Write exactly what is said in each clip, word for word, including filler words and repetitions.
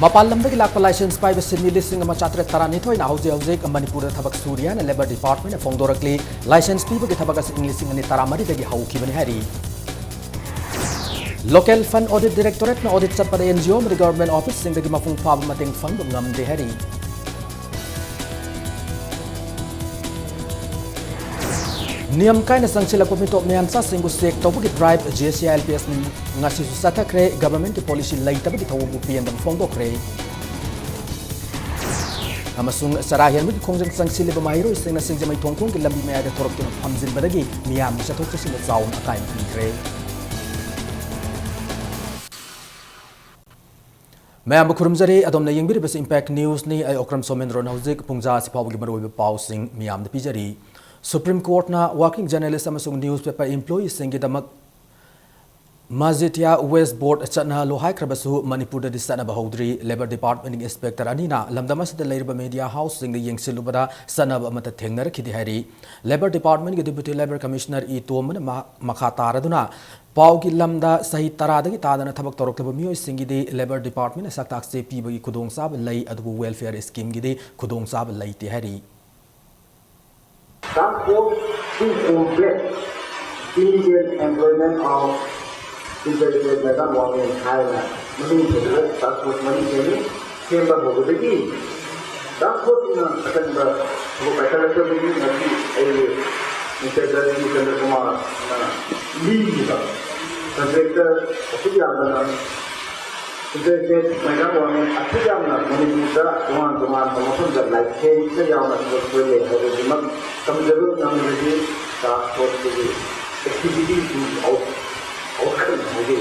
ꯃꯄꯥꯟ ꯂꯝꯗꯒꯤ ꯂꯥꯛꯄ ꯂꯥꯏꯁꯦꯟꯁ ꯄꯥꯏꯕ ꯁꯤꯟꯃꯤ ꯂꯤꯁꯤꯡ ꯑꯃ ꯆꯥꯇ꯭ꯔꯦꯠ ꯇꯔꯥꯅꯤꯊꯣꯏꯅ ꯍꯧꯖꯤꯛ ꯍꯧꯖꯤꯛ ꯃꯅꯤꯄꯨꯔꯗ ꯊꯕꯛ ꯁꯨꯔꯤ ꯍꯥꯏꯅ ꯂꯦꯕꯔ ꯗꯤꯄꯥꯔꯠꯃꯦꯟꯅ ꯐꯣꯡꯗꯣꯔꯛꯂꯤ꯫ ꯂꯥꯏꯁꯦꯟꯁ ꯄꯤꯕꯒꯤ ꯊꯕꯛ ꯑꯁꯤ ꯏꯪ ꯂꯤꯁꯤꯡ ꯑꯅꯤ ꯇꯔꯥꯃꯔꯤꯗꯒꯤ ꯍꯧꯈꯤꯕꯅꯤ ꯍꯥꯏꯔꯤ꯫ ꯂꯣꯀꯦꯜ ꯐꯟ ꯑꯣꯗꯤꯠ ꯗꯤꯔꯦꯛꯇꯣꯔꯦꯠꯅ ꯑꯣꯗꯤꯠ ꯆꯠꯄꯗ ꯑꯦꯟ ꯖꯤ ꯑꯣ ꯑꯃꯗꯤ ꯒꯚꯔꯟꯃꯦꯟꯠ ꯑꯣꯐꯤꯁꯁꯤꯡꯗꯒꯤ ꯃꯄꯨꯡ ꯐꯥꯕ ꯃꯇꯦꯡ ꯐꯪꯕ ꯉꯝꯗꯦ ꯍꯥꯏꯔꯤ꯫ ꯅꯤꯌꯝ ꯀꯥꯏꯅ ꯆꯪꯁꯤꯜꯂꯛꯄ ꯃꯤꯇꯣꯞ ꯃꯌꯥꯟꯆꯥꯁꯤꯡꯕꯨ ꯆꯦꯛ ꯇꯧꯕꯒꯤ drive J S C I L ꯄꯤ ꯑꯦꯁꯅ ꯉꯁꯤꯁꯨ ꯆꯠꯊꯈ꯭ꯔꯦ꯫ ꯒꯚꯔꯟꯃꯦꯟꯠꯀꯤ ꯄꯣꯂꯤꯁꯤ ꯂꯩꯇꯕꯒꯤ ꯊꯧꯑꯣꯡꯕꯨ ꯄꯦꯟꯗꯕ ꯐꯣꯡꯗꯣꯛꯈ꯭ꯔꯦ꯫ ꯑꯃꯁꯨꯡ ꯆꯔꯥ ꯍꯦꯟꯕꯒꯤ ꯈꯣꯡꯖꯪ ꯆꯪꯁꯤꯜꯂꯤꯕ ꯃꯍꯩꯔꯣꯏꯁꯤꯡꯅ ꯁꯤꯡꯖꯃꯩ ꯊꯣꯡꯈꯣꯡꯒꯤ ꯂꯝꯕꯤ ꯃꯌꯥꯏꯗ ꯊꯣꯔꯛꯇꯨꯅ ꯐꯝꯖꯤꯟꯕꯗꯒꯤ ꯃꯤꯌꯥꯝꯒꯤ ꯆꯠꯊꯣꯛ ꯆꯠꯁꯤꯟꯗ ꯆꯥꯎꯅ ꯑꯀꯥꯏꯕ ꯄꯤꯈ꯭ꯔꯦ꯫ ꯃꯌꯥꯝꯕꯨ ꯈꯨꯔꯨꯝꯖꯔꯤ꯫ ꯑꯗꯣꯝꯅ ꯌꯦꯡꯕꯤꯔꯤꯕꯁꯤ ꯏꯝꯄꯦꯛ ꯅ꯭ꯌꯨꯁꯅꯤ꯫ ꯑꯩ ꯑꯣꯀ꯭ꯔꯝ ꯁꯣꯃꯦꯟꯗ꯭ꯔꯣꯅ ꯍꯧꯖꯤꯛ ꯄꯨꯡꯖꯥ ꯑꯁꯤ ꯐꯥꯎꯕꯒꯤ ꯃꯔꯨꯑꯣꯏꯕ ꯄꯥꯎꯁꯤꯡ ꯃꯤꯌꯥꯝꯗ ꯄꯤꯖꯔꯤ꯫ ꯁꯨꯄ꯭ꯔꯤꯝ ꯀꯣꯔꯠꯅ ꯋꯥꯔꯀꯤꯡ ꯖꯔꯅꯦꯂꯤꯁ ꯑꯃꯁꯨꯡ ꯅ꯭ꯌꯨꯁ ꯄꯦꯄꯔ ꯏꯝꯄ꯭ꯂꯣꯌꯤꯁꯤꯡꯒꯤꯗꯃꯛ ꯃꯖꯤꯇꯤꯌꯥ ꯋꯦꯁ ꯕꯣꯔꯗ ꯆꯠꯅꯍꯜꯂꯨ ꯍꯥꯏꯈ꯭ꯔꯕꯁꯨ ꯃꯅꯤꯄꯨꯔꯗꯗꯤ ꯆꯠꯅꯕ ꯍꯧꯗ꯭ꯔꯤ꯫ ꯂꯦꯕꯔ ꯗꯤꯄꯥꯔꯠꯃꯦꯟꯠꯀꯤ ꯏꯟꯁꯄꯦꯛꯇꯔ ꯑꯅꯤꯅ ꯂꯝꯗꯝ ꯑꯁꯤꯗ ꯂꯩꯔꯤꯕ ꯃꯦꯗꯤꯌꯥ ꯍꯥꯎꯁꯁꯤꯡꯗ ꯌꯦꯡꯁꯤꯜꯂꯨꯕꯗ ꯆꯠꯅꯕ ꯑꯃꯠꯇ ꯊꯦꯡꯅꯔꯛꯈꯤꯗꯦ ꯍꯥꯏꯔꯤ꯫ Labour ꯗꯤꯄꯥꯔꯠꯃꯦꯟꯠꯀꯤ deputy labour commissioner E ꯇꯣꯝꯕꯅ ꯃꯍꯥꯛ ꯃꯈꯥ ꯇꯥꯔꯗꯨꯅ ꯄꯥꯎꯒꯤ ꯂꯝꯗ ꯆꯍꯤ ꯇꯔꯥꯗꯒꯤ ꯇꯥꯗꯅ ꯊꯕꯛ ꯇꯧꯔꯛꯂꯕ ꯃꯤꯑꯣꯏꯁꯤꯡꯒꯤꯗꯤ ꯂꯦꯕꯔ ꯗꯤꯄꯥꯔꯠꯃꯦꯟꯠꯅ ꯁꯛꯇꯥꯛ ꯆꯦ ꯄꯤꯕꯒꯤ ꯈꯨꯗꯣꯡꯆꯥꯕ ꯂꯩ, ꯑꯗꯨꯕꯨ ꯋꯦꯜꯐꯤꯌꯔ ꯁ꯭ꯀꯤꯝꯒꯤꯗꯤ ꯈꯨꯗꯣꯡꯆꯥꯕ ꯂꯩꯇꯦ ꯍꯥꯏꯔꯤ꯫ Task Force to Combat Illegal Employment of Integrated Migrant Workers ꯍꯥꯏꯅ ꯃꯃꯤꯡ ꯊꯣꯟꯕ task force ꯃꯔꯤ ꯁꯦꯝꯃꯤ꯫ ꯁꯦꯝꯕ ꯍꯧꯕꯗꯒꯤ task force ꯁꯤꯅ ꯑꯀꯟꯕ ꯊꯕꯛ ꯄꯥꯏꯈꯠꯂꯛꯄꯗꯒꯤ ꯉꯁꯤ ꯑꯩꯒꯤ ꯃꯤꯁꯇꯔ ꯗꯔꯖꯤ ꯆꯟꯗ꯭ꯔ ꯀꯨꯃꯥꯔꯅ ꯂꯤꯈꯤꯕ contractor ꯑꯁꯨꯛ ꯌꯥꯝꯕꯅ contracted migrant workers ꯑꯁꯨꯛ ꯌꯥꯝꯅ ꯃꯅꯤꯄꯨꯔꯗ ꯇꯣꯉꯥꯟ ꯇꯣꯉꯥꯟꯕ ꯃꯐꯝꯗ ꯂꯥꯏꯁꯦꯟꯁꯀ ꯌꯥꯎꯅ ꯊꯕꯛ ꯁꯨꯍꯜꯂꯦ ꯍꯥꯏꯕꯁꯤꯃꯛ ꯇꯝꯖꯕ ꯉꯝꯂꯕꯗꯤ task force ꯇꯨꯒꯤ activity ꯗꯨ out-, outcome ꯍꯥꯏꯖꯩ꯫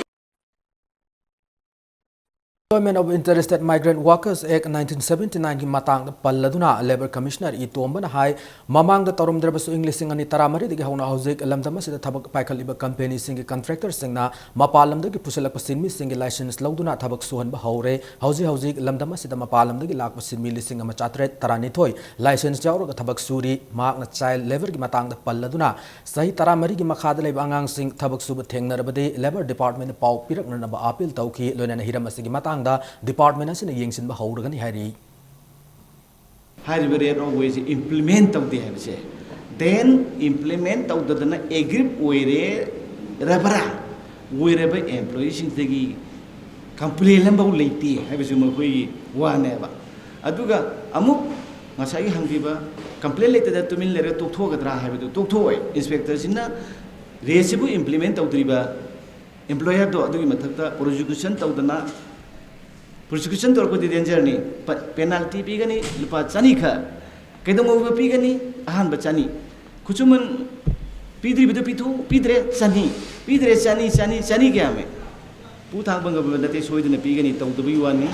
Employment of Integrated Migrant Workers Act nineteen seventy nine ꯒꯤ ꯃꯇꯥꯡꯗ ꯄꯜꯂꯗꯨꯅ ꯂꯦꯕꯔ ꯀꯃꯤꯁꯅꯔ ꯏ ꯇꯣꯝꯕꯅ ꯍꯥꯏ, ꯃꯃꯥꯡꯗ ꯇꯧꯔꯝꯗ꯭ꯔꯕꯁꯨ ꯏꯪ ꯂꯤꯁꯤꯡ ꯑꯅꯤ ꯇꯔꯥꯃꯔꯤꯗꯒꯤ ꯍꯧꯅ ꯍꯧꯖꯤꯛ ꯂꯝꯗꯝ ꯑꯁꯤꯗ ꯊꯕꯛ ꯄꯥꯏꯈꯠꯂꯤꯕ ꯀꯝꯄꯦꯅꯤꯁꯤꯡꯒꯤ ꯀꯟꯇ꯭ꯔꯦꯛꯇꯔꯁꯤꯡꯅ ꯃꯄꯥꯟ ꯂꯝꯗꯒꯤ ꯄꯨꯁꯤꯜꯂꯛꯄ ꯁꯤꯟꯃꯤꯁꯤꯡꯒꯤ ꯂꯥꯏꯁꯦꯟꯁ ꯂꯧꯗꯨꯅ ꯊꯕꯛ ꯁꯨꯍꯟꯕ ꯍꯧꯔꯦ꯫ ꯍꯧꯖꯤꯛ ꯍꯧꯖꯤꯛ ꯂꯝꯗꯝ ꯑꯁꯤꯗ ꯃꯄꯥꯟ ꯂꯝꯗꯒꯤ ꯂꯥꯛꯄ ꯁꯤꯟꯃꯤ ꯂꯤꯁꯤꯡ ꯑꯃ ꯆꯥꯇ꯭ꯔꯦꯠ ꯇꯔꯥꯅꯤꯊꯣꯏ ꯂꯥꯏꯁꯦꯟꯁ ꯌꯥꯎꯔꯒ ꯊꯕꯛ ꯁꯨꯔꯤ꯫ ꯃꯍꯥꯛꯅ ꯆꯥꯏꯜ ꯂꯦꯕꯔꯒꯤ ꯃꯇꯥꯡꯗ ꯄꯜꯂꯗꯨꯅ ꯆꯍꯤ ꯇꯔꯥꯃꯔꯤꯒꯤ ꯃꯈꯥꯗ ꯂꯩꯕ ꯑꯉꯥꯡꯁꯤꯡ ꯊꯕꯛ ꯁꯨꯕ ꯊꯦꯡꯅꯔꯕꯗꯤ ꯂꯦꯕꯔ ꯗꯤꯄꯥꯔꯠꯃꯦꯟꯠꯅ ꯄꯥꯎ ꯄꯤꯔꯛꯅꯅꯕ ꯑꯥꯄꯤꯜ ꯇꯧꯈꯤ꯫ ꯂꯣꯏꯅꯅ ꯍꯤꯔꯝ ꯑꯁꯤꯒꯤ ꯃꯇꯥꯡꯗ ꯗꯤꯄꯥꯔꯠꯃꯦꯟ ꯑꯁꯤꯅ ꯌꯦꯡꯁꯤꯟꯕ ꯍꯧꯔꯒꯅꯤ ꯍꯥꯏꯔꯤ꯫ ꯍꯥꯏꯔꯤꯕ rate of wage implement ꯇꯧꯗꯦ ꯍꯥꯏꯕꯁꯦ, then implement ꯇꯧꯗꯗꯅ aggrieve ꯑꯣꯏꯔꯦꯔꯕ꯭ꯔꯥ, ꯑꯣꯏꯔꯕ employeeꯁꯤꯡꯗꯒꯤ complain ꯑꯃꯐꯥꯎ ꯂꯩꯇꯦ ꯍꯥꯏꯕꯁꯤ ꯃꯈꯣꯏꯒꯤ ꯋꯥꯅꯦꯕ꯫ ꯑꯗꯨꯒ ꯑꯃꯨꯛ ꯉꯁꯥꯏꯒꯤ ꯍꯪꯕꯤꯕ complain ꯂꯩꯇꯗꯅ ꯇꯨꯃꯤꯟ ꯂꯩꯔꯒ ꯇꯣꯛꯊꯣꯛꯀꯗ꯭ꯔꯥ ꯍꯥꯏꯕꯗꯨ ꯇꯣꯛꯊꯣꯛꯑꯣꯏ꯫ Inspectorꯁꯤꯅ rateꯁꯤꯕꯨ implement ꯇꯧꯗ꯭ꯔꯤꯕ employerꯗꯣ ꯑꯗꯨꯒꯤ ꯃꯊꯛꯇ prosecution ꯇꯧꯗꯅ, prosecution ꯇꯧꯔꯛꯄꯗꯤ dangerꯅꯤ꯫ ꯄ-, penalty ꯄꯤꯒꯅꯤ, ꯂꯨꯄꯥ ꯆꯅꯤ ꯈꯛ꯫ ꯀꯩꯗꯧꯉꯩꯐꯥꯎꯕ ꯄꯤꯒꯅꯤ? ꯑꯍꯥꯟꯕ ꯆꯅꯤ꯫ ꯈꯨꯠꯁꯨꯃꯟ ꯄꯤꯗ꯭ꯔꯤꯕꯗꯨ ꯄꯤꯊꯣꯛ-, ꯄꯤꯗ꯭ꯔꯦ, ꯆꯅꯤ꯫ ꯄꯤꯗ꯭ꯔꯦ, ꯆꯅꯤ, ꯆꯅꯤ, ꯆꯅꯤ ꯀꯌꯥꯃꯦ? ꯄꯨ ꯊꯥꯡ ꯄꯪꯒꯕ ꯅꯠꯇꯦ, ꯁꯣꯏꯗꯅ ꯄꯤꯒꯅꯤ, ꯇꯧꯗꯕꯒꯤ ꯋꯥꯅꯤ꯫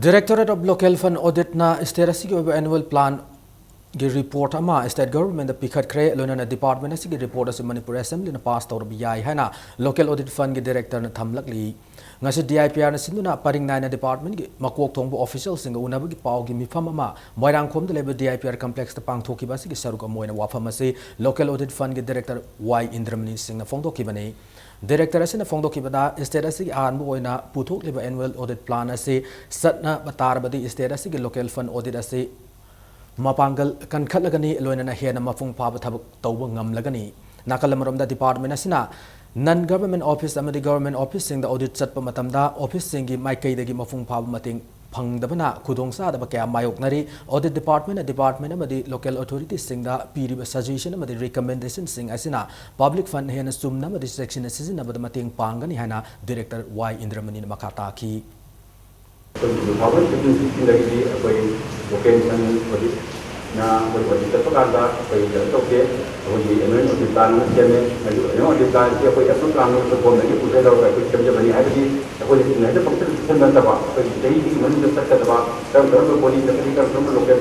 Directorate of Local Fund Auditꯅ state ꯑꯁꯤꯒꯤ ꯑꯣꯏꯕ annual planꯒꯤ report ꯑꯃ state governmentꯇ ꯄꯤꯈꯠꯈ꯭ꯔꯦ꯫ ꯂꯣꯏꯅꯅ department ꯑꯁꯤꯒꯤ report ꯑꯁꯤ ꯃꯅꯤꯄꯨꯔ Assemblyꯅ pass ꯇꯧꯔꯕ ꯌꯥꯏ ꯍꯥꯏꯅ Local Audit Fundꯒꯤ directorꯅ ꯊꯝꯂꯛꯂꯤ꯫ ꯉꯁꯤ DIPRꯅ ꯁꯤꯟꯗꯨꯅ ꯄꯔꯤꯡ ꯅꯥꯏꯅ departmentꯀꯤ ꯃꯀꯣꯛ ꯊꯣꯡꯕ officialꯁꯤꯡꯒ ꯎꯅꯕꯒꯤ ꯄꯥꯎꯒꯤ ꯃꯤꯐꯝ ꯑꯃ ꯃꯣꯏꯔꯥꯡꯈꯣꯝꯗ ꯂꯩꯕ DIPR complexꯇ ꯄꯥꯡꯊꯣꯛꯈꯤꯕ ꯑꯁꯤꯒꯤ ꯁꯔꯨꯛ ꯑꯃ ꯑꯣꯏꯅ ꯋꯥꯐꯝ ꯑꯁꯤ Local Audit Fundꯒꯤ director ꯋꯥꯏ ꯏꯟꯗ꯭ꯔꯃꯅꯤ ꯁꯤꯡꯅ ꯐꯣꯡꯗꯣꯛꯈꯤꯕꯅꯤ꯫ Director ꯑꯁꯤꯅ ꯐꯣꯡꯗꯣꯛꯈꯤꯕꯗ, state ꯑꯁꯤꯒꯤ ꯑꯍꯥꯟꯕ ꯑꯣꯏꯅ ꯄꯨꯊꯣꯛꯂꯤꯕ annual audit plan ꯑꯁꯤ ꯆꯠꯅꯕ ꯇꯥꯔꯕꯗꯤ state ꯑꯁꯤꯒꯤ local fund audit ꯑꯁꯤ ꯃꯄꯥꯡꯒꯜ ꯀꯟꯈꯠꯂꯒꯅꯤ, ꯂꯣꯏꯅꯅ ꯍꯦꯟꯅ ꯃꯄꯨꯡ ꯐꯥꯕ ꯊꯕꯛ ꯇꯧꯕ ꯉꯝꯂꯒꯅꯤ꯫ ꯅꯥꯀꯜ ꯑꯃꯔꯣꯝꯗ, department ꯑꯁꯤꯅ non government office ꯑꯃꯗꯤ government officeꯁꯤꯡꯗ audit ꯆꯠꯄ ꯃꯇꯝꯗ officeꯁꯤꯡꯒꯤ ꯃꯥꯏꯀꯩꯗꯒꯤ ꯃꯄꯨꯡ ꯐꯥꯕ ꯃꯇꯦꯡ ꯐꯪꯗꯕꯅ ꯈꯨꯗꯣꯡꯆꯥꯗꯕ ꯀꯌꯥ ꯃꯥꯌꯣꯛꯅꯔꯤ꯫ Audit departmentꯅ department ꯑꯃꯗꯤ local authorityꯁꯤꯡꯗ ꯄꯤꯔꯤꯕ suggestion ꯑꯃꯗꯤ recommendationꯁꯤꯡ ꯑꯁꯤꯅ public fund ꯍꯦꯟꯅ ꯆꯨꯝꯅ ꯑꯃꯗꯤ ꯆꯦꯛꯁꯤꯟꯅ ꯁꯤꯖꯤꯟꯅꯕꯗ ꯃꯇꯦꯡ ꯄꯥꯡꯒꯅꯤ ꯍꯥꯏꯅ director ꯋꯥꯏ ꯏꯟꯗ꯭ꯔꯃꯅꯤꯅ ꯃꯈꯥ ꯇꯥꯈꯤ꯫ ꯑꯩꯈꯣꯏꯒꯤ two thousand fifteen sixteenꯗꯒꯤꯗꯤ ꯑꯩꯈꯣꯏ local fund auditꯅ ꯑꯩꯈꯣꯏ audit ꯆꯠꯄ ꯀꯥꯟꯗ ꯑꯩꯈꯣꯏ ꯀꯩꯅꯣ ꯇꯧꯗꯦ꯫ ꯑꯩꯈꯣꯏꯒꯤ annual audit plan ꯑꯃ ꯁꯦꯝꯃꯦ꯫ ꯑꯗꯨ annual audit planꯁꯤ ꯑꯩꯈꯣꯏ action planꯒꯤ ꯐꯣꯝꯗꯒꯤ ꯄꯨꯊꯣꯛꯑꯒ ꯑꯩꯈꯣꯏ ꯁꯦꯝꯖꯕꯅꯤ꯫ ꯍꯥꯏꯕꯗꯤ ꯑꯩꯈꯣꯏꯅ ꯆꯨꯝꯅ ꯍꯦꯛꯇ ꯄꯪꯆꯠꯇ ꯆꯠꯁꯤꯟꯕ ꯅꯠꯇꯕ, ꯑꯩꯈꯣꯏꯒꯤ ꯆꯍꯤꯁꯤꯒꯤ ꯃꯅꯨꯡꯗ ꯆꯠꯀꯗꯕ, ꯀꯔꯝ ꯀꯔꯝꯕ body ꯆꯠꯀꯅꯤ, ꯀꯔꯝ ꯀꯔꯝꯕ local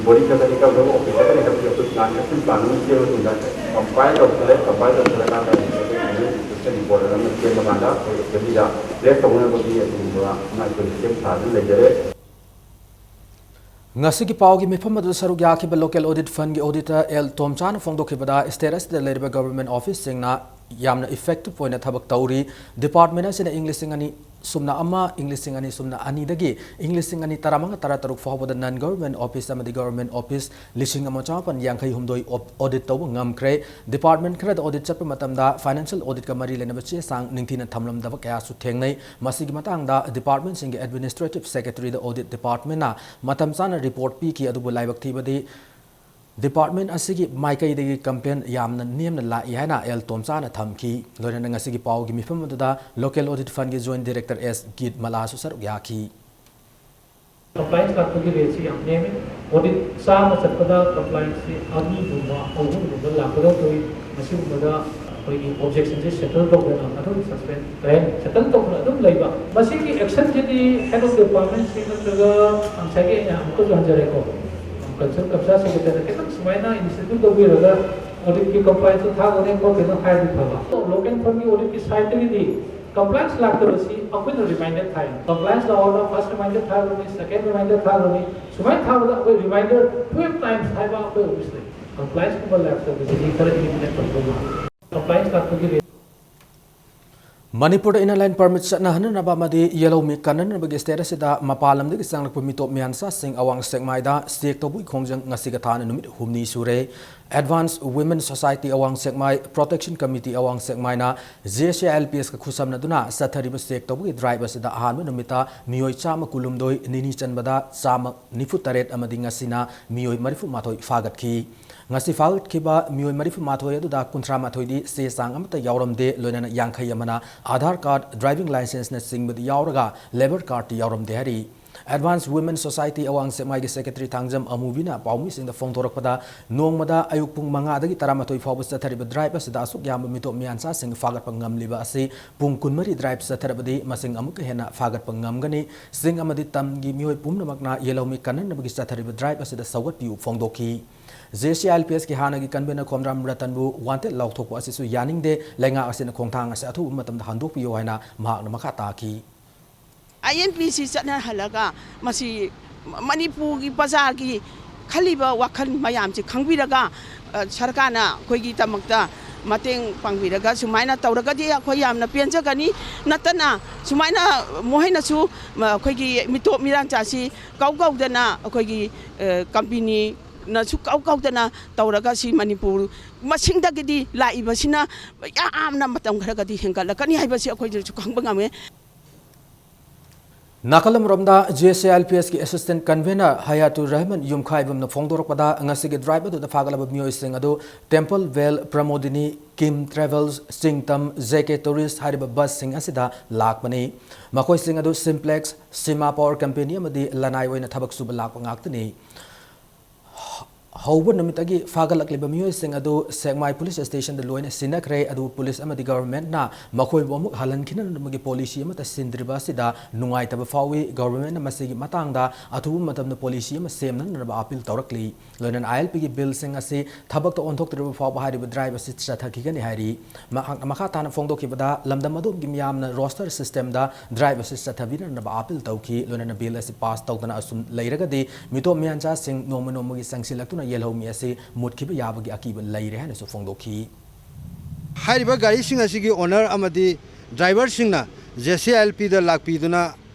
body ꯆꯠꯀꯅꯤ, ꯀꯔꯝ ꯀꯔꯝꯕ office ꯆꯠꯀꯅꯤ ꯍꯥꯏꯕꯁꯤ ꯑꯩꯈꯣꯏ plan, action plan ꯑꯃ ꯁꯦꯝꯃ ꯃꯇꯨꯡꯗ compile ꯇꯧꯁꯜꯂꯦ꯫ Compile ꯇꯧꯁꯜꯂꯀꯥꯟꯗ ꯑꯩꯈꯣꯏ annual report ꯑꯃ ꯁꯦꯝꯃꯀꯥꯟꯗ ꯑꯩꯈꯣꯏ assemblyꯗ place ꯇꯧꯅꯕꯒꯤ ꯑꯗꯨꯒꯨꯝꯕ ꯑꯃ ꯑꯩꯈꯣꯏ ꯁꯦꯝ ꯁꯥꯗꯨꯅ ꯂꯩꯖꯔꯦ꯫ ꯉꯁꯤꯒꯤ ꯄꯥꯎꯒꯤ ꯃꯤꯐꯝ ꯑꯗꯨꯗ ꯁꯔꯨꯛ ꯌꯥꯈꯤꯕ Local Audit Fundꯒꯤ auditor ꯑꯦꯜ ꯇꯣꯝꯆꯥꯅ ꯐꯣꯡꯗꯣꯛꯈꯤꯕꯗ, state ꯑꯁꯤꯗ ꯂꯩꯔꯤꯕ government officeꯁꯤꯡꯅ ꯌꯥꯝꯅ effective ꯑꯣꯏꯅ ꯊꯕꯛ ꯇꯧꯔꯤ꯫ Department ꯑꯁꯤꯅ ꯏꯪ ꯂꯤꯁꯤꯡ ꯑꯅꯤ ꯁꯨꯞꯅ ꯑꯃ, ꯏꯪ ꯂꯤꯁꯤꯡ ꯑꯅꯤ ꯁꯨꯞꯅ ꯑꯅꯤꯗꯒꯤ ꯏꯪ ꯂꯤꯁꯤꯡ ꯑꯅꯤ ꯇꯔꯥꯃꯉꯥ ꯇꯔꯥꯇꯔꯨꯛ ꯐꯥꯎꯕꯗ non government office ꯑꯃꯗꯤ government office ꯂꯤꯁꯤꯡ ꯑꯃ ꯆꯃꯥꯄꯟ ꯌꯥꯡꯈꯩ ꯍꯨꯝꯗꯣꯏ op-, audit ꯇꯧꯕ ꯉꯝꯈ꯭ꯔꯦ꯫ Department ꯈꯔꯗ audit ꯆꯠꯄ ꯃꯇꯝꯗ financial audit ꯀ ꯃꯔꯤ ꯂꯩꯅꯕ ꯆꯦ ꯆꯥꯡ ꯅꯤꯡꯊꯤꯅ ꯊꯝꯂꯝꯗꯕ ꯀꯌꯥꯁꯨ ꯊꯦꯡꯅꯩ꯫ ꯃꯁꯤꯒꯤ ꯃꯇꯥꯡꯗ department ꯁꯤꯡꯒꯤ administrative secretary ꯗ audit department ꯅ ꯃꯇꯝ ꯆꯥꯅ report ꯄꯤꯈꯤ, ꯑꯗꯨꯕꯨ ꯂꯥꯏꯕꯛ ꯊꯤꯕꯗꯤ department ꯑꯁꯤꯒꯤ ꯃꯥꯏꯀꯩꯗꯒꯤ complaint ꯌꯥꯝꯅ ꯅꯦꯝꯅ ꯂꯥꯛꯏ ꯍꯥꯏꯅ ꯑꯦꯜ ꯇꯣꯝꯆꯥꯅ ꯊꯝꯈꯤ꯫ ꯂꯣꯏꯅꯅ ꯉꯁꯤꯒꯤ ꯄꯥꯎꯒꯤ ꯃꯤꯐꯝ ꯑꯗꯨꯗ Local Audit Fund ꯒꯤ Joint Director ꯑꯦꯁ ꯒꯤꯠꯃꯂꯥꯁꯨ ꯁꯔꯨꯛ ꯌꯥꯈꯤ꯫ Compliance ꯂꯥꯛꯄꯒꯤ rate ꯁꯤ ꯌꯥꯝ ꯅꯦꯝꯃꯤ꯫ Audit ꯆꯥꯝꯃ ꯆꯠꯄꯗ compliance ꯁꯤ ꯑꯅꯤꯒꯨꯝꯕ, ꯑꯍꯨꯝꯒꯨꯝꯕ ꯂꯥꯛꯀꯗꯧꯕ ꯊꯣꯛꯏ꯫ ꯃꯁꯤꯒꯨꯝꯕꯗ ꯑꯩꯈꯣꯏꯒꯤ objection ꯁꯦ settle ꯇꯧꯗꯅ ꯑꯗꯨꯝ suspend, ꯀꯩ ꯍꯥꯏꯅꯤ, settle ꯇꯧꯗꯅ ꯑꯗꯨꯝ ꯂꯩꯕ꯫ ꯃꯁꯤꯒꯤ action CD head of department ꯁꯤ ꯅꯠꯇ꯭ꯔꯒ ꯉꯁꯥꯏꯒꯤ ꯑꯩꯅ ꯑꯃꯨꯛꯀꯁꯨ ꯍꯟꯖꯔꯦꯀꯣ, concern ꯀꯝꯁꯥ secretary ꯅ ꯈꯤꯇꯪ ꯁꯨꯃꯥꯏꯅ initiative ꯂꯧꯕꯤꯔꯒ audit ꯀꯤ compliance ꯁꯤ ꯊꯥꯒꯅꯤ ꯈꯣꯠꯀꯅꯤ ꯍꯥꯏꯔꯗꯤ ꯐꯕ꯫ Local fund ꯒꯤ audit ꯀꯤ side ꯇꯒꯤꯗꯤ compliance ꯂꯥꯛꯇꯕꯁꯤ ꯑꯩꯈꯣꯏꯅ reminder ꯊꯥꯏ꯫ Compliance ꯂꯥꯛꯑꯣꯅ first reminder ꯊꯥꯈ꯭ꯔꯅꯤ, second reminder ꯊꯥꯈ꯭ꯔꯅꯤ, ꯁꯨꯃꯥꯏꯅ ꯊꯥꯕꯗ ꯑꯩꯈꯣꯏ reminder twelve times ꯍꯥꯏꯕ ꯑꯩꯈꯣꯏ office ꯂꯩ꯫ Compliance ꯀꯨꯝꯕ ꯂꯥꯛꯇꯕꯁꯤꯗꯤ ꯈꯔ eliminate ꯇꯧꯕ ꯃꯥꯜꯂꯤ꯫ Compliance ꯂꯥꯛꯄꯒꯤ ꯃꯅꯤꯄꯨꯔꯗ Inner Line Permit ꯆꯠꯅꯍꯟꯅꯅꯕ ꯑꯃꯗꯤ ꯌꯦꯜꯍꯧꯃꯤ ꯀꯟꯅꯅꯕꯒꯤ state ꯑꯁꯤꯗ ꯃꯄꯥꯟ ꯂꯝꯗꯒꯤ ꯆꯪꯂꯛꯄ ꯃꯤꯇꯣꯞ ꯃꯤꯌꯥꯟꯆꯥꯁꯤꯡ ꯑꯋꯥꯡ ꯁꯦꯛꯃꯥꯏꯗ check ꯇꯧꯕꯒꯤ ꯈꯣꯡꯖꯪ ꯉꯁꯤ ꯀꯊꯥꯅ ꯅꯨꯃꯤꯠ ꯍꯨꯝꯅꯤ ꯁꯨꯔꯦ꯫ Advanced Women Society ꯑꯋꯥꯡ ꯁꯦꯛꯃꯥꯏ, Protection Committee ꯑꯋꯥꯡ ꯁꯦꯛꯃꯥꯏꯅ J C I L P S ꯀ ꯈꯨꯠꯁꯝꯅꯗꯨꯅ ꯆꯠꯊꯔꯤꯕ check ꯇꯧꯕꯒꯤ drive ꯑꯁꯤꯗ ꯑꯍꯥꯟꯕ ꯅꯨꯃꯤꯠꯇ ꯃꯤꯑꯣꯏ ꯆꯥꯝꯃ ꯀꯨꯟꯍꯨꯝꯗꯣꯏ, ꯅꯤꯅꯤ ꯆꯟꯕꯗ ꯆꯥꯝꯃ ꯅꯤꯐꯨ ꯇꯔꯦꯠ ꯑꯃꯗꯤ ꯉꯁꯤꯅ ꯃꯤꯑꯣꯏ ꯃꯔꯤꯐꯨ ꯃꯥꯊꯣꯏ ꯐꯥꯒꯠꯈꯤ꯫ ꯉꯁꯤ ꯐꯥꯒꯠꯈꯤꯕ ꯃꯤꯑꯣꯏ ꯃꯔꯤꯐꯨ ꯃꯥꯊꯣꯏ ꯑꯗꯨꯗ ꯀꯨꯟꯊ꯭ꯔꯥ ꯃꯥꯊꯣꯏꯗꯤ ꯆꯦ ꯆꯥꯡ ꯑꯃꯠꯇ ꯌꯥꯎꯔꯝꯗꯦ, ꯂꯣꯏꯅꯅ ꯌꯥꯡꯈꯩ ꯑꯃꯅ Aadhaar card, driving licence ꯅꯆꯤꯡꯕꯗꯤ ꯌꯥꯎꯔꯒ labour card ꯇꯤ ꯌꯥꯎꯔꯝꯗꯦ ꯍꯥꯏꯔꯤ꯫ Advanced Women Society ꯑꯋꯥꯡ ꯁꯦꯛꯃꯥꯏꯒꯤ secretary ꯊꯥꯡꯖꯝ ꯑꯃꯨꯕꯤꯅ ꯄꯥꯎꯃꯤꯁꯤꯡꯗ ꯐꯣꯡꯗꯣꯔꯛꯄꯗ, ꯅꯣꯡꯃꯗ ꯑꯌꯨꯛ ꯄꯨꯡ ꯃꯉꯥꯗꯒꯤ ꯇꯔꯥꯃꯥꯊꯣꯏ ꯐꯥꯎꯕ ꯆꯠꯊꯔꯤꯕ drive ꯑꯁꯤꯗ ꯑꯁꯨꯛ ꯌꯥꯝꯕ ꯃꯤꯇꯣꯞ ꯃꯤꯌꯥꯟꯆꯥꯁꯤꯡ ꯐꯥꯒꯠꯄ ꯉꯝꯂꯤꯕ ꯑꯁꯤ ꯄꯨꯡ ꯀꯨꯟꯃꯔꯤ drive ꯆꯠꯊꯔꯕꯗꯤ ꯃꯁꯤꯡ ꯑꯃꯨꯛꯀ ꯍꯦꯟꯅ ꯐꯥꯒꯠꯄ ꯉꯝꯒꯅꯤ꯫ ꯆꯤꯡ ꯑꯃꯗꯤ ꯇꯝꯒꯤ ꯃꯤꯑꯣꯏ ꯄꯨꯝꯅꯃꯛꯅ ꯌꯦꯜꯍꯧꯃꯤ ꯀꯟꯅꯅꯕꯒꯤ ꯆꯠꯊꯔꯤꯕ drive ꯑꯁꯤꯗ ꯁꯧꯒꯠꯄꯤꯌꯨ ꯐꯣꯡꯗꯣꯛꯈꯤ꯫ J C I L P S ꯀꯤ ꯍꯥꯟꯅꯒꯤ convener ꯈꯣꯝꯗ꯭ꯔꯥꯝ ꯔꯇꯟꯕꯨ wanted ꯂꯥꯎꯊꯣꯛꯄ ꯑꯁꯤꯁꯨ ꯌꯥꯅꯤꯡꯗꯦ, ꯂꯩꯉꯥꯛ ꯑꯁꯤꯅ ꯈꯣꯡꯊꯥꯡ ꯑꯁꯤ ꯑꯊꯨꯕ ꯃꯇꯝꯗ ꯍꯟꯗꯣꯛꯄꯤꯌꯨ ꯍꯥꯏꯅ ꯃꯍꯥꯛꯅ ꯃꯈꯥ ꯇꯥꯈꯤ꯫ I N P C ꯆꯠꯅꯍꯜꯂꯒ ꯃꯁꯤ ꯃꯅꯤꯄꯨꯔꯒꯤ ꯄ꯭ꯔꯖꯥꯒꯤ ꯈꯜꯂꯤꯕ ꯋꯥꯈꯜ ꯃꯌꯥꯝꯁꯤ ꯈꯪꯕꯤꯔꯒ, ꯑ, ꯁꯔꯀꯥꯔꯅ ꯑꯩꯈꯣꯏꯒꯤꯗꯃꯛꯇ ꯃꯇꯦꯡ ꯄꯥꯡꯕꯤꯔꯒ ꯁꯨꯃꯥꯏꯅ ꯇꯧꯔꯒꯗꯤ ꯑꯩꯈꯣꯏ ꯌꯥꯝꯅ ꯄꯦꯟꯖꯒꯅꯤ꯫ ꯅꯠꯇꯅ ꯁꯨꯃꯥꯏꯅ ꯃꯈꯣꯏꯅꯁꯨ ꯑꯩꯈꯣꯏꯒꯤ ꯃꯤꯇꯣꯞ ꯃꯤꯔꯥꯟꯆꯥꯁꯤ ꯀꯧ ꯀꯧꯗꯅ ꯑꯩꯈꯣꯏꯒꯤ ꯀꯝꯄꯦꯅꯤꯅꯁꯨ ꯀꯧ ꯀꯧꯗꯅ ꯇꯧꯔꯒ ꯁꯤ ꯃꯅꯤꯄꯨꯔ ꯃꯁꯤꯡꯗꯒꯤꯗꯤ ꯂꯥꯛꯏꯕꯁꯤꯅ ꯌꯥꯝꯅ ꯃꯇꯝ ꯈꯔꯒꯗꯤ ꯍꯦꯟꯒꯠꯂꯛꯀꯅꯤ ꯍꯥꯏꯕꯁꯤ ꯑꯩꯈꯣꯏꯅꯁꯨ ꯈꯪꯕ ꯉꯝꯃꯦ꯫ ꯅꯥꯀꯜ ꯑꯃꯔꯣꯝꯗ, J S A I L P ꯑꯦꯁꯀꯤ ꯑꯦꯁꯤꯁꯇꯦꯟ ꯀꯟꯚꯦꯅꯔ ꯍꯌꯥꯇꯨꯔ ꯔꯍꯃꯟ ꯌꯨꯝꯈꯥꯏꯕꯝꯅ ꯐꯣꯡꯗꯣꯔꯛꯄꯗ, ꯉꯁꯤꯒꯤ ꯗ꯭ꯔꯥꯏꯚ ꯑꯗꯨꯗ ꯐꯥꯒꯠꯂꯕ ꯃꯤꯑꯣꯏꯁꯤꯡ ꯑꯗꯨ ꯇꯦꯝꯄꯜ ꯕꯦꯜ, ꯄ꯭ꯔꯃꯣꯗꯤꯅꯤ, ꯀꯤꯝ ꯇ꯭ꯔꯦꯚꯦꯜꯁ, ꯆꯤꯡꯇꯝ, ꯖꯦ ꯀꯦ ꯇꯨꯔꯤꯁ ꯍꯥꯏꯔꯤꯕ ꯕꯁꯁꯤꯡ ꯑꯁꯤꯗ ꯂꯥꯛꯄꯅꯤ꯫ ꯃꯈꯣꯏꯁꯤꯡ ꯑꯗꯨ ꯁꯤꯝꯄ꯭ꯂꯦꯛꯁ, ꯁꯤꯃꯥ ꯄꯥꯋꯔ ꯀꯝꯄꯦꯅꯤ ꯑꯃꯗꯤ ꯂꯅꯥꯏ ꯑꯣꯏꯅ ꯊꯕꯛ ꯁꯨꯕ ꯂꯥꯛꯄ ꯉꯥꯛꯇꯅꯤ꯫ ꯍꯧꯕ ꯅꯨꯃꯤꯠꯇꯒꯤ ꯐꯥꯒꯠꯂꯛꯂꯤꯕ ꯃꯤꯑꯣꯏꯁꯤꯡ ꯑꯗꯨ ꯁꯦꯛꯃꯥꯏ ꯄꯨꯂꯤꯁ ꯁ꯭ꯇꯦꯁꯟꯗ ꯂꯣꯏꯅ ꯁꯤꯟꯅꯈ꯭ꯔꯦ꯫ ꯑꯗꯨꯕꯨ ꯄꯨꯂꯤꯁ ꯑꯃꯗꯤ ꯒꯚꯔꯟꯃꯦꯟꯠꯅ ꯃꯈꯣꯏꯕꯨ ꯑꯃꯨꯛ ꯍꯜꯍꯟꯈꯤꯅꯅꯕꯒꯤ ꯄꯣꯂꯤꯁꯤ ꯑꯃꯠꯇ ꯁꯤꯟꯗ꯭ꯔꯤꯕ ꯑꯁꯤꯗ ꯅꯨꯡꯉꯥꯏꯇꯕ ꯐꯥꯎꯏ꯫ ꯒꯚꯔꯟꯃꯦꯟꯠꯅ ꯃꯁꯤꯒꯤ ꯃꯇꯥꯡꯗ ꯑꯊꯨꯕ ꯃꯇꯝꯗ ꯄꯣꯂꯤꯁꯤ ꯑꯃ ꯁꯦꯝꯅꯅꯕ ꯑꯥꯄꯤꯜ ꯇꯧꯔꯛꯂꯤ꯫ ꯂꯣꯏꯅꯅ ꯑꯥꯏ ꯑꯦꯜ ꯄꯤꯒꯤ ꯕꯤꯜꯁꯤꯡ ꯑꯁꯤ ꯊꯕꯛꯇ ꯑꯣꯟꯊꯣꯛꯇ꯭ꯔꯤꯕ ꯐꯥꯎꯕ ꯍꯥꯏꯔꯤꯕ ꯗ꯭ꯔꯥꯏꯚ ꯑꯁꯤ ꯆꯠꯊꯈꯤꯒꯅꯤ ꯍꯥꯏꯔꯤ꯫ ꯃꯍꯥꯛꯅ ꯃꯈꯥ ꯇꯥꯅ ꯐꯣꯡꯗꯣꯛꯈꯤꯕꯗ, ꯂꯝꯗꯝ ꯑꯗꯣꯝꯒꯤ ꯃꯤꯌꯥꯝꯅ ꯔꯣꯁꯇꯔ ꯁꯤꯁꯇꯦꯝꯗ ꯗ꯭ꯔꯥꯏꯚ ꯑꯁꯤ ꯆꯠꯊꯕꯤꯅꯅꯕ ꯑꯥꯄꯤꯜ ꯇꯧꯈꯤ꯫ ꯂꯣꯏꯅꯅ ꯕꯤꯜ ꯑꯁꯤ ꯄꯥꯁ ꯇꯧꯗꯅ ꯑꯁꯨꯝ ꯂꯩꯔꯒꯗꯤ ꯃꯤꯇꯣꯞ ꯃꯤꯌꯥꯟꯆꯥꯁꯤꯡ ꯅꯣꯡꯃ ꯅꯣꯡꯃꯒꯤ ꯆꯪꯁꯤꯜꯂꯛꯇꯨꯅ ꯌꯦꯜꯍꯧꯃꯤ ꯑꯁꯤ ꯃꯨꯠꯈꯤꯕ ꯌꯥꯕꯒꯤ ꯑꯀꯤꯕ ꯂꯩꯔꯦ ꯍꯥꯏꯅꯁꯨ ꯐꯣꯡꯗꯣꯛꯈꯤ꯫ ꯍꯥꯏꯔꯤꯕ ꯒꯥꯔꯤꯁꯤꯡ ꯑꯁꯤꯒꯤ ꯑꯣꯅꯔ ꯑꯃꯗꯤ ꯗ꯭ꯔꯥꯏꯚꯔꯁꯤꯡꯅ ꯖꯦ ꯁꯤ ꯑꯥꯏ ꯑꯦꯜ ꯄꯤꯗ ꯂꯥꯛꯄꯤꯗꯨꯅ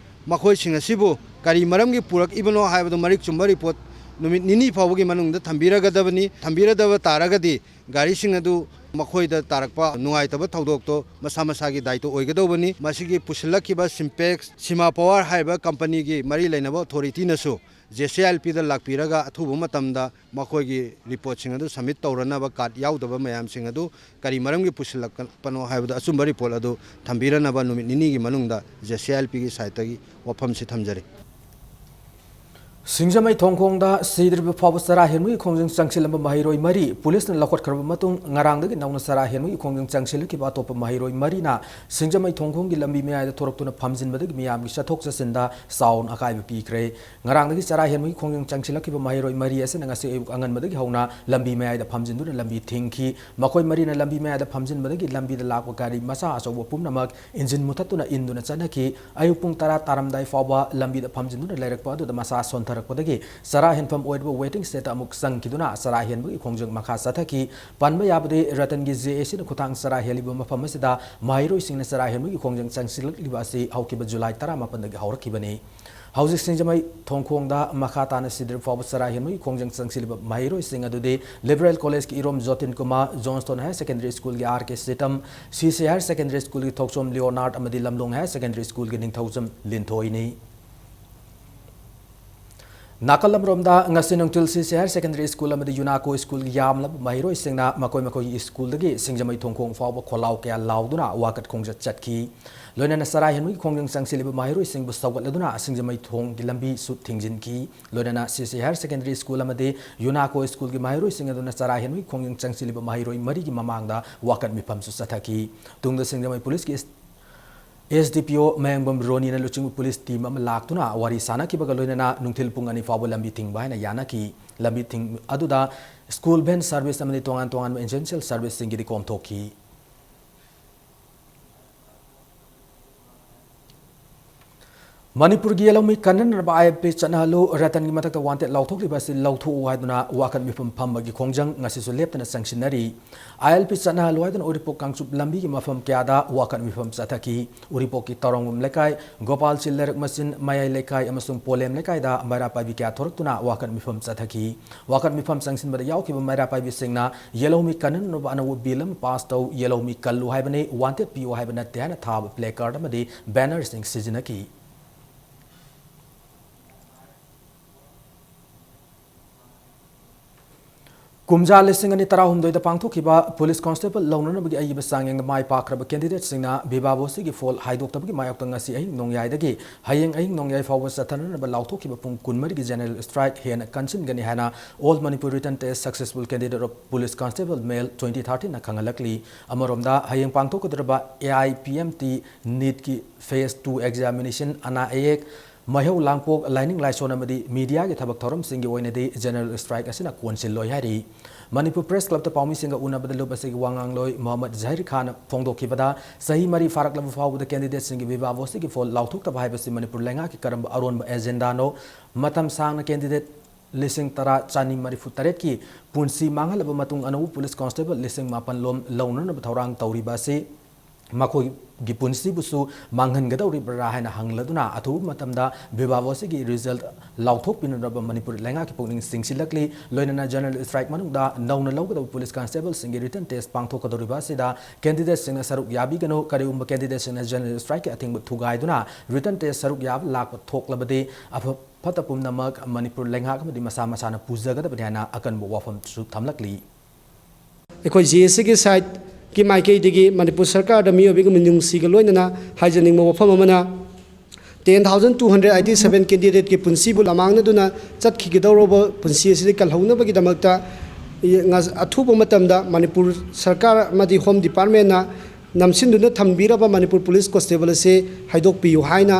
ꯃꯈꯣꯏꯁꯤꯡ ꯑꯁꯤꯕꯨ ꯀꯔꯤ ꯃꯔꯝꯒꯤ ꯄꯨꯔꯛꯏꯕꯅꯣ ꯍꯥꯏꯕꯗꯨ ꯃꯔꯤꯛ ꯆꯨꯝꯕ ꯔꯤꯄꯣꯔꯠ ꯅꯨꯃꯤꯠ ꯅꯤꯅꯤ ꯐꯥꯎꯕꯒꯤ ꯃꯅꯨꯡꯗ ꯊꯝꯕꯤꯔꯒꯗꯕꯅꯤ꯫ ꯊꯝꯕꯤꯔꯗꯕ ꯇꯥꯔꯒꯗꯤ ꯒꯥꯔꯤꯁꯤꯡ ꯑꯗꯨ ꯃꯈꯣꯏꯗ ꯇꯥꯔꯛꯄ ꯅꯨꯡꯉꯥꯏꯇꯕ ꯊꯧꯗꯣꯛꯇꯣ ꯃꯁꯥ ꯃꯁꯥꯒꯤ ꯗꯥꯏꯇ ꯑꯣꯏꯒꯗꯧꯕꯅꯤ꯫ ꯃꯁꯤꯒꯤ ꯄꯨꯁꯤꯜꯂꯛꯈꯤꯕ ꯁꯤꯝꯄꯦꯛꯁ, ꯁꯤꯃꯥ ꯄꯥꯋꯔ ꯍꯥꯏꯔꯤꯕ ꯀꯝꯄꯅꯤꯒꯤ ꯃꯔꯤ ꯂꯩꯅꯕ ꯑꯣꯊꯣꯔꯤꯇꯤꯅꯁꯨ ꯖꯦ ꯁꯤ ꯑꯥꯏ ꯑꯦꯜ ꯄꯤꯗ ꯂꯥꯛꯄꯤꯔꯒ ꯑꯊꯨꯕ ꯃꯇꯝꯗ ꯃꯈꯣꯏꯒꯤ ꯔꯤꯄꯣꯔꯠꯁꯤꯡ ꯑꯗꯨ ꯁꯕꯃꯤꯠ ꯇꯧꯔꯅꯕ, ꯀꯥꯔꯗ ꯌꯥꯎꯗꯕ ꯃꯌꯥꯝꯁꯤꯡ ꯑꯗꯨ ꯀꯔꯤ ꯃꯔꯝꯒꯤ ꯄꯨꯁꯤꯜꯂꯛꯄꯅꯣ ꯍꯥꯏꯕꯗꯨ ꯑꯆꯨꯝꯕ ꯔꯤꯄꯣꯔꯠ ꯑꯗꯨ ꯊꯝꯕꯤꯔꯅꯕ ꯅꯨꯃꯤꯠ ꯅꯤꯅꯤꯒꯤ ꯃꯅꯨꯡꯗ ꯖꯦ ꯁꯤ ꯑꯥꯏ ꯑꯦꯜ ꯄꯤꯒꯤ ꯁꯥꯏꯠꯇꯒꯤ ꯋꯥꯐꯝꯁꯤ ꯊꯝꯖꯔꯤ꯫ ꯁꯤꯡꯖꯃꯩ ꯊꯣꯡꯈꯣꯡꯗ ꯁꯤꯗ꯭ꯔꯤꯕ ꯐꯥꯎꯕ ꯆꯔꯥ ꯍꯦꯟꯕꯒꯤ ꯈꯣꯡꯖꯪ ꯆꯪꯁꯤꯜꯂꯝꯕ ꯃꯍꯩꯔꯣꯏ ꯃꯔꯤ ꯄꯨꯂꯤꯁꯅ ꯂꯧꯈꯠꯈ꯭ꯔꯕ ꯃꯇꯨꯡ, ꯉꯔꯥꯡꯗꯒꯤ ꯅꯧꯅ ꯆꯔꯥ ꯍꯦꯟꯕꯒꯤ ꯈꯣꯡꯖꯪ ꯆꯪꯁꯤꯜꯂꯛꯈꯤꯕ ꯑꯇꯣꯞꯄ ꯃꯍꯩꯔꯣꯏ ꯃꯔꯤꯅ ꯁꯤꯡꯖꯃꯩ ꯊꯣꯡꯈꯣꯡꯒꯤ ꯂꯝꯕꯤ ꯃꯌꯥꯏꯗ ꯊꯣꯔꯛꯇꯨꯅ ꯐꯝꯖꯤꯟꯕꯗꯒꯤ ꯃꯤꯌꯥꯝꯒꯤ ꯆꯠꯊꯣꯛ ꯆꯠꯁꯤꯟꯗ ꯆꯥꯎꯅ ꯑꯀꯥꯏꯕ ꯄꯤꯈ꯭ꯔꯦ꯫ ꯉꯔꯥꯡꯗꯒꯤ ꯆꯔꯥ ꯍꯦꯟꯕꯒꯤ ꯈꯣꯡꯖꯪ ꯆꯪꯁꯤꯜꯂꯛꯈꯤꯕ ꯃꯍꯩꯔꯣꯏ ꯃꯔꯤ ꯑꯁꯤꯅ ꯉꯁꯤ ꯑꯌꯨꯛ ꯑꯉꯟꯕꯗꯒꯤ ꯍꯧꯅ ꯂꯝꯕꯤ ꯃꯌꯥꯏꯗ ꯐꯝꯖꯤꯟꯗꯨꯅ ꯂꯝꯕꯤ ꯊꯤꯡꯈꯤ꯫ ꯃꯈꯣꯏ ꯃꯔꯤꯅ ꯂꯝꯕꯤ ꯃꯌꯥꯏꯗ ꯐꯝꯖꯤꯟꯕꯗꯒꯤ ꯂꯝꯕꯤꯗ ꯂꯥꯛꯄ ꯒꯥꯔꯤ ꯃꯆꯥ ꯑꯆꯧꯕ ꯄꯨꯝꯅꯃꯛ ꯏꯟꯖꯤꯟ ꯃꯨꯊꯠꯇꯨꯅ ꯏꯟꯗꯨꯅ ꯆꯠꯅꯈꯤ꯫ ꯑꯌꯨꯛ ꯄꯨꯡ ꯇꯔꯥ ꯇꯥꯔꯝꯗꯥꯏ ꯐꯥꯎꯕ ꯂꯝꯕꯤꯗ ꯐꯝꯖꯤꯟꯗꯨꯅ ꯂꯩꯔꯛꯄ ꯑꯗꯨꯗ ꯃꯁꯥ ꯁꯣꯟꯊ ꯍꯟꯊꯔꯛꯄꯗꯒꯤ ꯆꯔꯥ ꯍꯦꯟꯐꯝ ꯑꯣꯏꯔꯤꯕ waiting shed ꯑꯃꯨꯛ ꯆꯪꯈꯤꯗꯨꯅ ꯆꯔꯥ ꯍꯦꯟꯕꯒꯤ ꯈꯣꯡꯖꯪ ꯃꯈꯥ ꯆꯠꯊꯈꯤ꯫ ꯄꯟꯕ ꯌꯥꯕꯗꯤ, ꯔꯇꯟꯒꯤ JACꯅ ꯈꯨꯠꯊꯥꯡ ꯆꯔꯥ ꯍꯦꯜꯂꯤꯕ ꯃꯐꯝ ꯑꯁꯤꯗ ꯃꯍꯩꯔꯣꯏꯁꯤꯡꯅ ꯆꯔꯥ ꯍꯦꯟꯕꯒꯤ ꯈꯣꯡꯖꯪ ꯆꯪꯁꯤꯜꯂꯛꯂꯤꯕ ꯑꯁꯤ ꯍꯧꯈꯤꯕ ꯖꯨꯂꯥꯏ ꯇꯔꯥꯃꯥꯄꯟꯗꯒꯤ ꯍꯧꯔꯛꯈꯤꯕꯅꯤ꯫ ꯍꯧꯖꯤꯛ ꯁꯤꯡꯖꯃꯩ ꯊꯣꯡꯈꯣꯡꯗ ꯃꯈꯥ ꯇꯥꯅ ꯁꯤꯗ꯭ꯔꯤꯕ ꯐꯥꯎꯕ ꯆꯔꯥ ꯍꯦꯟꯕꯒꯤ ꯈꯣꯡꯖꯪ ꯆꯪꯁꯤꯜꯂꯤꯕ ꯃꯍꯩꯔꯣꯏꯁꯤꯡ ꯑꯗꯨꯗꯤ Liberal Collegeꯀꯤ ꯏꯔꯣꯝ ꯖꯣꯇꯤꯟ Kumar, Johnstone Higher Secondary Schoolꯒꯤ R K ꯁꯤꯇꯝ, CC Higher Secondary Schoolꯒꯤ ꯊꯣꯛꯆꯣꯝ ꯂꯤꯑꯣꯅꯥꯔꯗ ꯑꯃꯗꯤ ꯂꯝꯂꯣꯡ Higher Secondary Schoolꯒꯤ ꯅꯤꯡꯊꯧꯖꯝ ꯂꯤꯟꯊꯣꯏꯅꯤ꯫ ꯅꯥꯀꯜ ꯑꯃꯔꯣꯝꯗ, ꯉꯁꯤ ꯅꯨꯡꯊꯤꯜ CC Higher Secondary School ꯑꯃꯗꯤ UNACO Schoolꯒꯤ ꯌꯥꯝꯂꯕ ꯃꯍꯩꯔꯣꯏꯁꯤꯡꯅ ꯃꯈꯣꯏ ꯃꯈꯣꯏꯒꯤ schoolꯗꯒꯤ ꯁꯤꯡꯖꯃꯩ ꯊꯣꯡꯈꯣꯡ ꯐꯥꯎꯕ ꯈꯣꯜꯂꯥꯎ ꯀꯌꯥ ꯂꯥꯎꯗꯨꯅ ꯋꯥꯀꯠ ꯈꯣꯡꯆꯠ ꯆꯠꯈꯤ꯫ ꯂꯣꯏꯅꯅ ꯆꯔꯥ ꯍꯦꯟꯕꯒꯤ ꯈꯣꯡꯖꯪ ꯆꯪꯁꯤꯜꯂꯤꯕ ꯃꯍꯩꯔꯣꯏꯁꯤꯡꯕꯨ ꯁꯧꯒꯠꯂꯗꯨꯅ ꯁꯤꯡꯖꯃꯩ ꯊꯣꯡꯒꯤ ꯂꯝꯕꯤꯁꯨ ꯊꯤꯡꯖꯤꯟꯈꯤ꯫ ꯂꯣꯏꯅꯅ CC Higher Secondary School ꯑꯃꯗꯤ UNACO Schoolꯒꯤ ꯃꯍꯩꯔꯣꯏꯁꯤꯡ ꯑꯗꯨꯅ ꯆꯔꯥ ꯍꯦꯟꯕꯒꯤ ꯈꯣꯡꯖꯪ ꯆꯪꯁꯤꯜꯂꯤꯕ ꯃꯍꯩꯔꯣꯏ ꯃꯔꯤꯒꯤ ꯃꯃꯥꯡꯗ ꯋꯥꯀꯠ ꯃꯤꯐꯝꯁꯨ ꯆꯠꯊꯈꯤ꯫ ꯇꯨꯡꯗ ꯁꯤꯡꯖꯃꯩ ꯄꯨꯂꯤꯁꯀꯤ SDPO ꯃꯌꯥꯡꯕꯝ ꯔꯣꯅꯤꯅ ꯂꯨꯆꯤꯡꯕ ꯄꯨꯂꯤꯁ team ꯑꯃ ꯂꯥꯛꯇꯨꯅ ꯋꯥꯔꯤ ꯁꯥꯅꯈꯤꯕꯒ ꯂꯣꯏꯅꯅ ꯅꯨꯡꯊꯤꯜ ꯄꯨꯡ ꯑꯅꯤ ꯐꯥꯎꯕ ꯂꯝꯕꯤ ꯊꯤꯡꯕ ꯍꯥꯏꯅ ꯌꯥꯅꯈꯤ꯫ ꯂꯝꯕꯤ ꯊꯤꯡ ꯑꯗꯨꯗ school van service ꯑꯃꯗꯤ ꯇꯣꯉꯥꯟ ꯇꯣꯉꯥꯟꯕ essential serviceꯁꯤꯡꯒꯤꯗꯤ ꯀꯣꯝꯊꯣꯛꯈꯤ꯫ ꯃꯅꯤꯄꯨꯔꯒꯤ ꯌꯦꯜꯍꯧꯃꯤ ꯀꯟꯅꯅꯕ ILP ꯆꯠꯅꯍꯜꯂꯨ, ꯔꯇꯟꯒꯤ ꯃꯊꯛꯇ wanted ꯂꯥꯎꯊꯣꯛꯂꯤꯕ ꯑꯁꯤ ꯂꯧꯊꯣꯛꯎ ꯍꯥꯏꯗꯨꯅ ꯋꯥꯀꯠ ꯃꯤꯐꯝ ꯐꯝꯕꯒꯤ ꯈꯣꯡꯖꯪ ꯉꯁꯤꯁꯨ ꯂꯦꯞꯇꯅ ꯆꯪꯁꯤꯟꯅꯔꯤ꯫ ILP ꯆꯠꯅꯍꯜꯂꯨ ꯍꯥꯏꯗꯨꯅ ꯎꯔꯤꯄꯣꯛ ꯀꯥꯡꯆꯨꯞ ꯂꯝꯕꯤꯒꯤ ꯃꯐꯝ ꯀꯌꯥꯗ ꯋꯥꯀꯠ ꯃꯤꯐꯝ ꯆꯠꯊꯈꯤ꯫ ꯎꯔꯤꯄꯣꯛꯀꯤ ꯇꯧꯔꯪꯕꯝ ꯂꯩꯀꯥꯏ, ꯒꯣꯄꯥꯜ ꯁꯤꯜ ꯂꯩꯔꯛ ꯃꯆꯤꯟ, ꯃꯌꯥꯏ ꯂꯩꯀꯥꯏ ꯑꯃꯁꯨꯡ ꯄꯣꯂꯦꯝ ꯂꯩꯀꯥꯏꯗ ꯃꯩꯔꯥ ꯄꯥꯏꯕꯤ ꯀꯌꯥ ꯊꯣꯔꯛꯇꯨꯅ ꯋꯥꯀꯠ ꯃꯤꯐꯝ ꯆꯠꯊꯈꯤ꯫ ꯋꯥꯀꯠ ꯃꯤꯐꯝ ꯆꯪꯁꯤꯟꯕꯗ ꯌꯥꯎꯈꯤꯕ ꯃꯩꯔꯥ ꯄꯥꯏꯕꯤꯁꯤꯡꯅ ꯌꯦꯜꯍꯧꯃꯤ ꯀꯟꯅꯅꯕ ꯑꯅꯧꯕ bill ꯑꯃ pass ꯇꯧ, ꯌꯦꯜꯍꯧꯃꯤ ꯀꯜꯂꯨ ꯍꯥꯏꯕꯅꯤ, wanted ꯄꯤꯌꯨ ꯍꯥꯏꯕ ꯅꯠꯇꯦ ꯍꯥꯏꯅ ꯊꯥꯕ placard ꯑꯃꯗꯤ bannerꯁꯤꯡ ꯁꯤꯖꯤꯟꯅꯈꯤ꯫ ꯀꯨꯝꯖꯥ ꯂꯤꯁꯤꯡ ꯑꯅꯤ ꯇꯔꯥꯍꯨꯝꯗꯣꯏꯗ ꯄꯥꯡꯊꯣꯛꯈꯤꯕ police constable ꯂꯧꯅꯅꯕꯒꯤ ꯑꯏꯕ ꯆꯥꯡꯌꯦꯡꯗ ꯃꯥꯏ ꯄꯥꯛꯈ꯭ꯔꯕ candidateꯁꯤꯡꯅ ꯕꯤꯕꯥ ꯕꯣꯁꯀꯤ ꯐꯣꯜ ꯍꯥꯏꯗꯣꯛꯇꯕꯒꯤ ꯃꯥꯌꯣꯛꯇ ꯉꯁꯤ ꯑꯍꯤꯡ ꯅꯣꯡꯌꯥꯏꯗꯒꯤ ꯍꯌꯦꯡ ꯑꯍꯤꯡ ꯅꯣꯡꯌꯥꯏ ꯐꯥꯎꯕ ꯆꯠꯊꯅꯅꯕ ꯂꯥꯎꯊꯣꯛꯈꯤꯕ ꯄꯨꯡ ꯀꯨꯟꯃꯔꯤꯒꯤ general strike ꯍꯦꯟꯅ ꯀꯟꯁꯤꯟꯒꯅꯤ ꯍꯥꯏꯅ All Manipur Written Test Successful Candidate of Police Constable Male twenty thirteenꯅ ꯈꯪꯍꯜꯂꯛꯂꯤ꯫ ꯑꯃꯔꯣꯝꯗ, ꯍꯌꯦꯡ ꯄꯥꯡꯊꯣꯛꯀꯗꯧꯔꯤꯕ AIPMT NEETꯀꯤ phase two examination, ꯑꯅꯥ ꯑꯌꯦꯛ, ꯃꯩꯍꯧ ꯂꯥꯡꯄꯣꯛ, ꯂꯥꯏꯅꯤꯡ ꯂꯥꯏꯁꯣꯟ ꯑꯃꯗꯤ mediaꯒꯤ ꯊꯕꯛ ꯊꯧꯔꯝꯁꯤꯡꯒꯤ ꯑꯣꯏꯅꯗꯤ general strike ꯑꯁꯤꯅ ꯀꯣꯟꯁꯤꯜꯂꯣꯏ ꯍꯥꯏꯔꯤ꯫ ꯃꯅꯤꯄꯨꯔ ꯄ꯭ꯔꯦꯁ ꯀ꯭ꯂꯕꯇ ꯄꯥꯎꯃꯤꯁꯤꯡꯒ ꯎꯅꯕꯗ ꯂꯨꯞ ꯑꯁꯤꯒꯤ ꯋꯥꯉꯥꯡꯂꯣꯏ ꯃꯣꯍꯝꯃꯗ ꯖꯍꯤꯔ ꯈꯥꯟꯅ ꯐꯣꯡꯗꯣꯛꯈꯤꯕꯗ, ꯆꯍꯤ ꯃꯔꯤ ꯐꯥꯔꯛꯂꯕ ꯐꯥꯎꯕꯗ ꯀꯦꯟꯗꯤꯗꯦꯠꯁꯤꯡꯒꯤ ꯚꯤꯚꯥ ꯚꯣꯁꯇꯒꯤ ꯐꯣꯜ ꯂꯥꯎꯊꯣꯛꯇꯕ ꯍꯥꯏꯕꯁꯤ ꯃꯅꯤꯄꯨꯔ ꯂꯩꯉꯥꯛꯀꯤ ꯀꯔꯝꯕ ꯑꯔꯣꯟꯕ ꯑꯦꯖꯦꯟꯗꯥꯅꯣ? ꯃꯇꯝ ꯁꯥꯡꯅ ꯀꯦꯟꯗꯤꯗꯦꯠ ꯂꯤꯁꯤꯡ ꯇꯔꯥ ꯆꯅꯤ ꯃꯔꯤꯐꯨ ꯇꯔꯦꯠꯀꯤ ꯄꯨꯟꯁꯤ ꯃꯥꯡꯍꯜꯂꯕ ꯃꯇꯨꯡ, ꯑꯅꯧꯕ ꯄꯨꯂꯤꯁ ꯀꯣꯟꯁꯇꯦꯕꯜ ꯂꯤꯁꯤꯡ ꯃꯥꯄꯟ ꯂꯣꯝ ꯂꯧꯅꯅꯕ ꯊꯧꯔꯥꯡ ꯇꯧꯔꯤꯕ ꯑꯁꯤ ꯃꯈꯣꯏꯒꯤ ꯄꯨꯟꯁꯤꯕꯨꯁꯨ ꯃꯥꯡꯍꯟꯒꯗꯧꯔꯤꯕ꯭ꯔꯥ ꯍꯥꯏꯅ ꯍꯪꯂꯗꯨꯅ, ꯑꯊꯨꯕ ꯃꯇꯝꯗ ꯚꯤꯚꯥ ꯚꯣꯁꯇꯒꯤ ꯔꯤꯖꯜꯠ ꯂꯥꯎꯊꯣꯛꯄꯤꯅꯅꯕ ꯃꯅꯤꯄꯨꯔ ꯂꯩꯉꯥꯛꯀꯤ ꯄꯨꯛꯅꯤꯡ ꯆꯤꯡꯁꯤꯜꯂꯛꯂꯤ꯫ ꯂꯣꯏꯅꯅ ꯖꯦꯅꯔꯦꯜ ꯁ꯭ꯇ꯭ꯔꯥꯏꯛ ꯃꯅꯨꯡꯗ ꯅꯧꯅ ꯂꯧꯒꯗꯕ ꯄꯨꯂꯤꯁ ꯀꯟꯁꯇꯦꯕꯜꯁꯤꯡꯒꯤ ꯔꯤꯇꯟ ꯇꯦꯁ ꯄꯥꯡꯊꯣꯛꯀꯗꯧꯔꯤꯕ ꯑꯁꯤꯗ ꯀꯦꯟꯗꯤꯗꯦꯠꯁꯤꯡꯅ ꯁꯔꯨꯛ ꯌꯥꯕꯤꯒꯅꯨ꯫ ꯀꯔꯤꯒꯨꯝꯕ ꯀꯦꯟꯗꯤꯗꯦꯠꯁꯤꯡꯅ ꯖꯦꯅꯔꯦꯜ ꯁ꯭ꯇ꯭ꯔꯥꯏꯛꯀꯤ ꯑꯊꯤꯡꯕ ꯊꯨꯒꯥꯏꯗꯨꯅ ꯔꯤꯇꯟ ꯇꯦꯁ ꯁꯔꯨꯛ ꯌꯥꯕ ꯂꯥꯛꯄ ꯊꯣꯛꯂꯕꯗꯤ, ꯑꯐ ꯐꯠꯇ ꯄꯨꯝꯅꯃꯛ ꯃꯅꯤꯄꯨꯔ ꯂꯩꯉꯥꯛ ꯑꯃꯗꯤ ꯃꯁꯥ ꯃꯁꯥꯅ ꯄꯨꯖꯒꯗꯕꯅꯤ ꯍꯥꯏꯅ ꯑꯀꯟꯕ ꯋꯥꯐꯝꯁꯨ ꯊꯝꯂꯛꯂꯤ꯫ ꯑꯩꯈꯣꯏ ꯖꯦ ꯑꯦꯁ ꯁꯤꯒꯤ ꯁꯥꯏꯠꯀꯤ ꯃꯥꯏꯀꯩꯗꯒꯤ ꯃꯅꯤꯄꯨꯔ ꯁꯔꯀꯥꯔꯗ ꯃꯤꯑꯣꯏꯕꯒꯤ ꯃꯤꯅꯨꯡꯁꯤꯒ ꯂꯣꯏꯅꯅ ꯍꯥꯏꯖꯅꯤꯡꯕ ꯋꯥꯐꯝ ꯑꯃꯅ, ten thousand two hundred eighty seven ꯀꯦꯟꯗꯤꯗꯦꯠꯀꯤ ꯄꯨꯟꯁꯤꯕꯨ ꯂꯃꯥꯡꯅꯗꯨꯅ ꯆꯠꯈꯤꯒꯗꯧꯔꯕ ꯄꯨꯟꯁꯤ ꯑꯁꯤꯗꯒꯤ ꯀꯜꯍꯧꯅꯕꯒꯤꯗꯃꯛꯇ ꯉ-, ꯑꯊꯨꯕ ꯃꯇꯝꯗ ꯃꯅꯤꯄꯨꯔ ꯁꯔꯀꯥꯔ ꯑꯃꯗꯤ ꯍꯣꯝ ꯗꯤꯄꯥꯔꯠꯃꯦꯟꯅ ꯅꯝꯁꯤꯟꯗꯨꯅ ꯊꯝꯕꯤꯔꯕ ꯃꯅꯤꯄꯨꯔ ꯄꯨꯂꯤꯁ ꯀꯣꯟꯁꯇꯦꯕꯜ ꯑꯁꯤ ꯍꯥꯏꯗꯣꯛꯄꯤꯌꯨ ꯍꯥꯏꯅ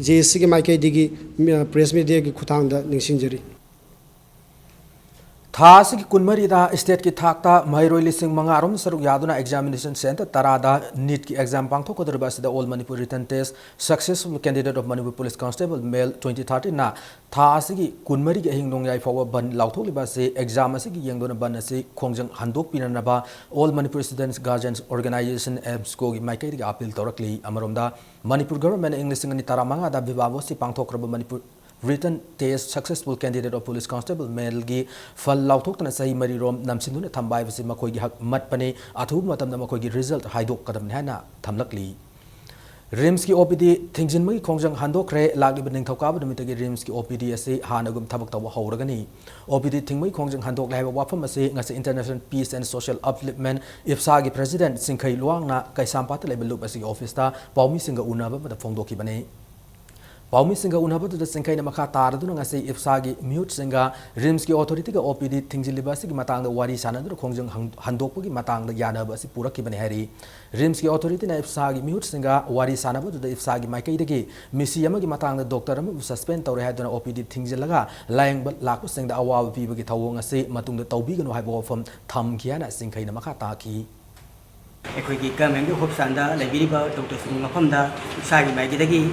ꯖꯦ ꯑꯦꯁ ꯁꯤꯒꯤ ꯃꯥꯏꯀꯩꯗꯒꯤ, ꯃ-, ꯄ꯭ꯔꯦꯁ ꯃꯤꯗꯤꯌꯥꯒꯤ ꯈꯨꯠꯊꯥꯡꯗ ꯅꯤꯡꯁꯤꯡꯖꯔꯤ꯫ ꯊꯥ ꯑꯁꯤꯒꯤ ꯀꯨꯟꯃꯔꯤꯗ ꯁ꯭ꯇꯦꯠꯀꯤ ꯊꯥꯛꯇ ꯃꯍꯩꯔꯣꯏ ꯂꯤꯁꯤꯡ ꯃꯉꯥ ꯔꯣꯝ ꯁꯔꯨꯛ ꯌꯥꯗꯨꯅ ꯑꯦꯛꯖꯥꯃꯤꯅꯦꯁꯟ ꯁꯦꯟꯇꯔ ꯇꯔꯥꯗ ꯅꯤꯠꯀꯤ ꯑꯦꯛꯖꯥꯝ ꯄꯥꯡꯊꯣꯛꯀꯗꯧꯔꯤꯕ ꯑꯁꯤꯗ All Manipur Written Test Successful Candidate of Manipur Police Constable Male twenty thirteen ꯅ ꯊꯥ ꯑꯁꯤꯒꯤ ꯀꯨꯟꯃꯔꯤꯒꯤ ꯑꯍꯤꯡ ꯅꯣꯡꯌꯥꯏ ꯐꯥꯎꯕ ꯕꯟ ꯂꯥꯎꯊꯣꯛꯂꯤꯕ ꯑꯁꯤ ꯑꯦꯛꯖꯥꯝ ꯑꯁꯤꯒꯤ ꯌꯦꯡꯗꯨꯅ ꯕꯟ ꯑꯁꯤ ꯈꯣꯡꯖꯪ ꯍꯟꯗꯣꯛꯄꯤꯅꯅꯕ All Manipur Students Guardians Organisation, ꯑꯦꯝꯁꯀꯣꯒꯤ ꯃꯥꯏꯀꯩꯗꯒꯤ ꯑꯥꯄꯤꯜ ꯇꯧꯔꯛꯂꯤ꯫ ꯑꯃꯔꯣꯝꯗ, ꯃꯅꯤꯄꯨꯔ ꯒꯚꯔꯟꯃꯦꯟꯅ ꯏꯪ ꯂꯤꯁꯤꯡ ꯑꯅꯤ ꯇꯔꯥꯃꯉꯥꯗ ꯚꯤꯚꯥ ꯚꯣꯁꯁꯤ ꯄꯥꯡꯊꯣꯛꯈ꯭ꯔꯕ Manipur Written Test Successful Candidate of Police Constable Maleꯒꯤ ꯐꯜ ꯂꯥꯎꯊꯣꯛꯇꯅ ꯆꯍꯤ ꯃꯔꯤꯔꯣꯝ ꯅꯝꯁꯤꯟꯗꯨꯅ ꯊꯝꯕ ꯍꯥꯏꯕꯁꯤ ꯃꯈꯣꯏꯒꯤ ꯍꯛ ꯃꯠꯄꯅꯤ꯫ ꯑꯊꯨꯕ ꯃꯇꯝꯗ ꯃꯈꯣꯏꯒꯤ ꯔꯤꯖꯜꯠ ꯍꯥꯏꯗꯣꯛꯀꯗꯕꯅꯤ ꯍꯥꯏꯅ ꯊꯝꯂꯛꯂꯤ꯫ ꯔꯤꯝꯁꯀꯤ ꯑꯣ ꯄꯤ ꯗꯤ ꯊꯤꯡꯖꯤꯟꯕꯒꯤ ꯈꯣꯡꯖꯪ ꯍꯟꯗꯣꯛꯈ꯭ꯔꯦ꯫ ꯂꯥꯛꯂꯤꯕ ꯅꯤꯡꯊꯧꯀꯥꯕ ꯅꯨꯃꯤꯠꯇꯒꯤ ꯔꯤꯝꯁꯀꯤ ꯑꯣ ꯄꯤ ꯗꯤ ꯑꯁꯤ ꯍꯥꯟꯅꯒꯨꯝ ꯊꯕꯛ ꯇꯧꯕ ꯍꯧꯔꯒꯅꯤ꯫ ꯑꯣ ꯄꯤ ꯗꯤ ꯊꯤꯡꯕꯒꯤ ꯈꯣꯡꯖꯪ ꯍꯟꯗꯣꯛꯂꯦ ꯍꯥꯏꯕ ꯋꯥꯐꯝ ꯑꯁꯤ ꯉꯁꯤ International Peace and Social Upliftment, ꯏꯞꯁꯥꯒꯤ ꯄ꯭ꯔꯦꯁꯤꯗꯦꯟꯠ ꯆꯤꯡꯈꯩ ꯂꯨꯋꯥꯡꯅ ꯀꯩꯁꯥꯝꯄꯥꯠꯇ ꯂꯩꯕ ꯂꯨꯞ ꯑꯁꯤꯒꯤ ꯑꯣꯐꯤꯁꯇ ꯄꯥꯎꯃꯤꯁꯤꯡꯒ ꯎꯅꯕ ꯑꯃꯗ ꯐꯣꯡꯗꯣꯛꯈꯤꯕꯅꯤ꯫ ꯄꯥꯎꯃꯤꯁꯤꯡꯒ ꯎꯅꯕꯗꯨꯗ ꯆꯤꯡꯈꯩꯅ ꯃꯈꯥ ꯇꯥꯔꯗꯨꯅ ꯉꯁꯤ ꯏꯞꯁꯥꯒꯤ ꯃꯤꯍꯨꯠꯁꯤꯡꯒ ꯔꯤꯝꯁꯀꯤ ꯑꯣꯊꯣꯔꯤꯇꯤꯒ ꯑꯣ ꯄꯤ ꯗꯤ ꯊꯤꯡꯖꯤꯜꯂꯤꯕ ꯑꯁꯤꯒꯤ ꯃꯇꯥꯡꯗ ꯋꯥꯔꯤ ꯁꯥꯟꯅꯗꯨꯅ ꯈꯣꯡꯖꯪ ꯍꯪ-, ꯍꯟꯗꯣꯛꯄꯒꯤ ꯃꯇꯥꯡꯗ ꯌꯥꯅꯕ ꯑꯁꯤ ꯄꯨꯔꯛꯈꯤꯕꯅꯤ ꯍꯥꯏꯔꯤ꯫ ꯔꯤꯝꯁꯀꯤ ꯑꯣꯊꯣꯔꯤꯇꯤꯅ ꯏꯞꯁꯥꯒꯤ ꯃꯤꯍꯨꯠꯁꯤꯡꯒ ꯋꯥꯔꯤ ꯁꯥꯟꯅꯕꯗꯨꯗ ꯏꯞꯁꯥꯒꯤ ꯃꯥꯏꯀꯩꯗꯒꯤ ꯃꯤꯁꯤ ꯑꯃꯒꯤ ꯃꯇꯥꯡꯗ ꯗꯣꯛꯇꯔ ꯑꯃꯕꯨ ꯁꯁꯄꯦꯟ ꯇꯧꯔꯦ ꯍꯥꯏꯗꯨꯅ ꯑꯣ ꯄꯤ ꯗꯤ ꯊꯤꯡꯖꯤꯜꯂꯒ ꯂꯥꯌꯦꯡꯕ ꯂꯥꯛꯄꯁꯤꯡꯗ ꯑꯋꯥꯕ ꯄꯤꯕꯒꯤ ꯊꯧꯑꯣꯡ ꯑꯁꯤ ꯃꯇꯨꯡꯗ ꯇꯧꯕꯤꯒꯅꯨ ꯍꯥꯏꯕ ꯋꯥꯐꯝ ꯊꯝꯈꯤ ꯍꯥꯏꯅ ꯆꯤꯡꯈꯩꯅ ꯃꯈꯥ ꯇꯥꯈꯤ꯫ ꯑꯩꯈꯣꯏꯒꯤ ꯒꯚꯔꯟꯃꯦꯟꯠꯀꯤ ꯍꯣꯁꯄꯤꯇꯥꯜꯗ ꯂꯩꯕꯤꯔꯤꯕ ꯗꯣꯛꯇꯔꯁꯤꯡꯒꯤ ꯃꯐꯝꯗ ꯏꯁꯥꯒꯤ ꯃꯥꯏꯀꯩꯗꯒꯤ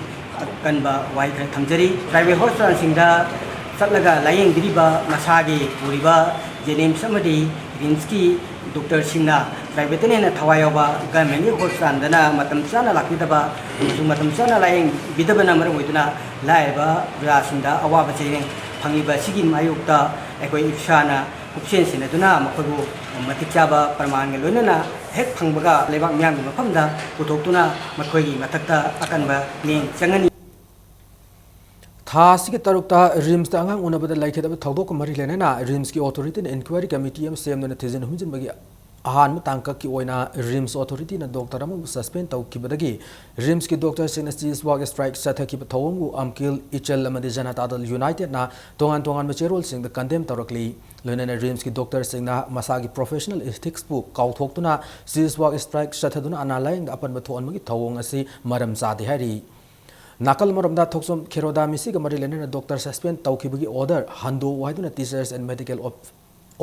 ꯑꯀꯟꯕ ꯋꯥꯍꯩ ꯈꯔ ꯊꯝꯖꯔꯤ꯫ ꯄ꯭ꯔꯥꯏꯚꯦꯠ ꯍꯣꯁꯄꯤꯇꯥꯜꯁꯤꯡꯗ ꯆꯠꯂꯒ ꯂꯥꯌꯦꯡꯕꯤꯔꯤꯕ ꯃꯁꯥꯒꯤ ꯄꯨꯔꯤꯕ ꯖꯦꯅꯤꯝꯁ ꯑꯃꯗꯤ ꯔꯤꯝꯁꯀꯤ ꯗꯣꯛꯇꯔꯁꯤꯡꯅ ꯄ꯭ꯔꯥꯏꯚꯦꯠꯇꯅ ꯍꯦꯟꯅ ꯊꯋꯥꯏ ꯌꯥꯎꯕ ꯒꯚꯔꯟꯃꯦꯟꯠꯀꯤ ꯍꯣꯁꯄꯤꯇꯥꯜꯗꯅ ꯃꯇꯝ ꯆꯥꯅ ꯂꯥꯛꯄꯤꯗꯕ ꯑꯃꯁꯨꯡ ꯃꯇꯝ ꯆꯥꯅ ꯂꯥꯌꯦꯡꯕꯤꯗꯕꯅ ꯃꯔꯝ ꯑꯣꯏꯗꯨꯅ ꯂꯥꯏꯔꯕ ꯄ꯭ꯔꯖꯥꯁꯤꯡꯗ ꯑꯋꯥꯕ ꯆꯩꯊꯦꯡ ꯐꯪꯂꯤꯕ ꯑꯁꯤꯒꯤ ꯃꯥꯌꯣꯛꯇ ꯑꯩꯈꯣꯏ ꯏꯞꯁꯥꯅ ꯀꯨꯞꯁꯦꯟ ꯁꯦꯟꯅꯗꯨꯅ ꯃꯈꯣꯏꯕꯨ ꯃꯇꯤꯛ ꯆꯥꯕ ꯄ꯭ꯔꯃꯥꯟꯒ ꯂꯣꯏꯅꯅ ꯍꯦꯛ ꯐꯪꯕꯒ ꯂꯩꯕꯥꯛ ꯃꯤꯌꯥꯝꯒꯤ ꯃꯐꯝꯗ ꯄꯨꯊꯣꯛꯇꯨꯅ ꯃꯈꯣꯏꯒꯤ ꯃꯊꯛꯇ ꯑꯀꯟꯕ ꯃꯤꯠꯌꯦꯡ ꯆꯪꯒꯅꯤ꯫ ꯊꯥ ꯑꯁꯤꯒꯤ ꯇꯔꯨꯛꯇ ꯔꯤꯝꯁꯇ ꯑꯉꯥꯡ ꯎꯅꯕꯗ ꯂꯩꯈꯤꯗꯕ ꯊꯧꯗꯣꯛꯀ ꯃꯔꯤ ꯂꯩꯅꯅ ꯔꯤꯝꯁꯀꯤ ꯑꯣꯊꯣꯔꯤꯇꯤꯅ ꯏꯟꯀ꯭ꯋꯥꯏꯔꯤ ꯀꯃꯤꯇꯤ ꯑꯃ ꯁꯦꯝꯗꯨꯅ ꯊꯤꯖꯤꯟ ꯍꯨꯝꯖꯤꯟꯕꯒꯤ ꯑꯍꯥꯟꯕ ꯇꯥꯡꯀꯛꯀꯤ ꯑꯣꯏꯅ ꯔꯤꯝꯁ ꯑꯣꯊꯣꯔꯤꯇꯤꯅ ꯗꯣꯛꯇꯔ ꯑꯃꯕꯨ ꯁꯁꯄꯦꯟ ꯇꯧꯈꯤꯕꯗꯒꯤ ꯔꯤꯝꯁꯀꯤ ꯗꯣꯛꯇꯔꯁꯤꯡꯅ ꯁꯤꯖꯋꯥꯛ ꯁ꯭ꯇ꯭ꯔꯥꯏꯛ ꯆꯠꯊꯈꯤꯕ ꯊꯧꯑꯣꯡꯕꯨ ꯑꯝꯀꯤꯜ, ꯏꯆꯜ ꯑꯃꯗꯤ ꯖꯅꯇꯥ ꯗꯜ ꯌꯨꯅꯥꯏꯇꯦꯗꯅ ꯇꯣꯉꯥꯟ ꯇꯣꯉꯥꯟꯕ ꯆꯦꯔꯣꯜꯁꯤꯡꯗ ꯀꯟꯗꯦꯝ ꯇꯧꯔꯛꯂꯤ꯫ ꯂꯣꯏꯅꯅ ꯔꯤꯝꯁꯀꯤ ꯗꯣꯛꯇꯔꯁꯤꯡꯅ ꯃꯁꯥꯒꯤ ꯄ꯭ꯔꯣꯐꯦꯁꯅꯦꯜ ꯏꯊꯤꯛꯁꯄꯨ ꯀꯥꯎꯊꯣꯛꯇꯨꯅ ꯁꯤꯖꯋꯥꯛ ꯁ꯭ꯇ꯭ꯔꯥꯏꯛ ꯆꯠꯊꯗꯨꯅ ꯑꯅꯥ ꯂꯥꯌꯦꯡꯗ ꯑꯄꯟꯕ ꯊꯣꯛꯍꯟꯕꯒꯤ ꯊꯧꯑꯣꯡ ꯑꯁꯤ ꯃꯔꯝ ꯆꯥꯗꯦ ꯍꯥꯏꯔꯤ꯫ ꯅꯥꯀꯜ ꯑꯃꯔꯣꯝꯗ ꯊꯣꯛꯆꯣꯝ ꯈꯦꯔꯣꯗꯥ ꯃꯤꯁꯤꯒ ꯃꯔꯤ ꯂꯩꯅꯅ ꯗꯣꯛꯇꯔ ꯁꯁꯄꯦꯟ ꯇꯧꯈꯤꯕꯒꯤ ꯑꯣꯔꯗꯔ ꯍꯟꯗꯣꯛꯎ ꯍꯥꯏꯗꯨꯅ teachers and medical of-,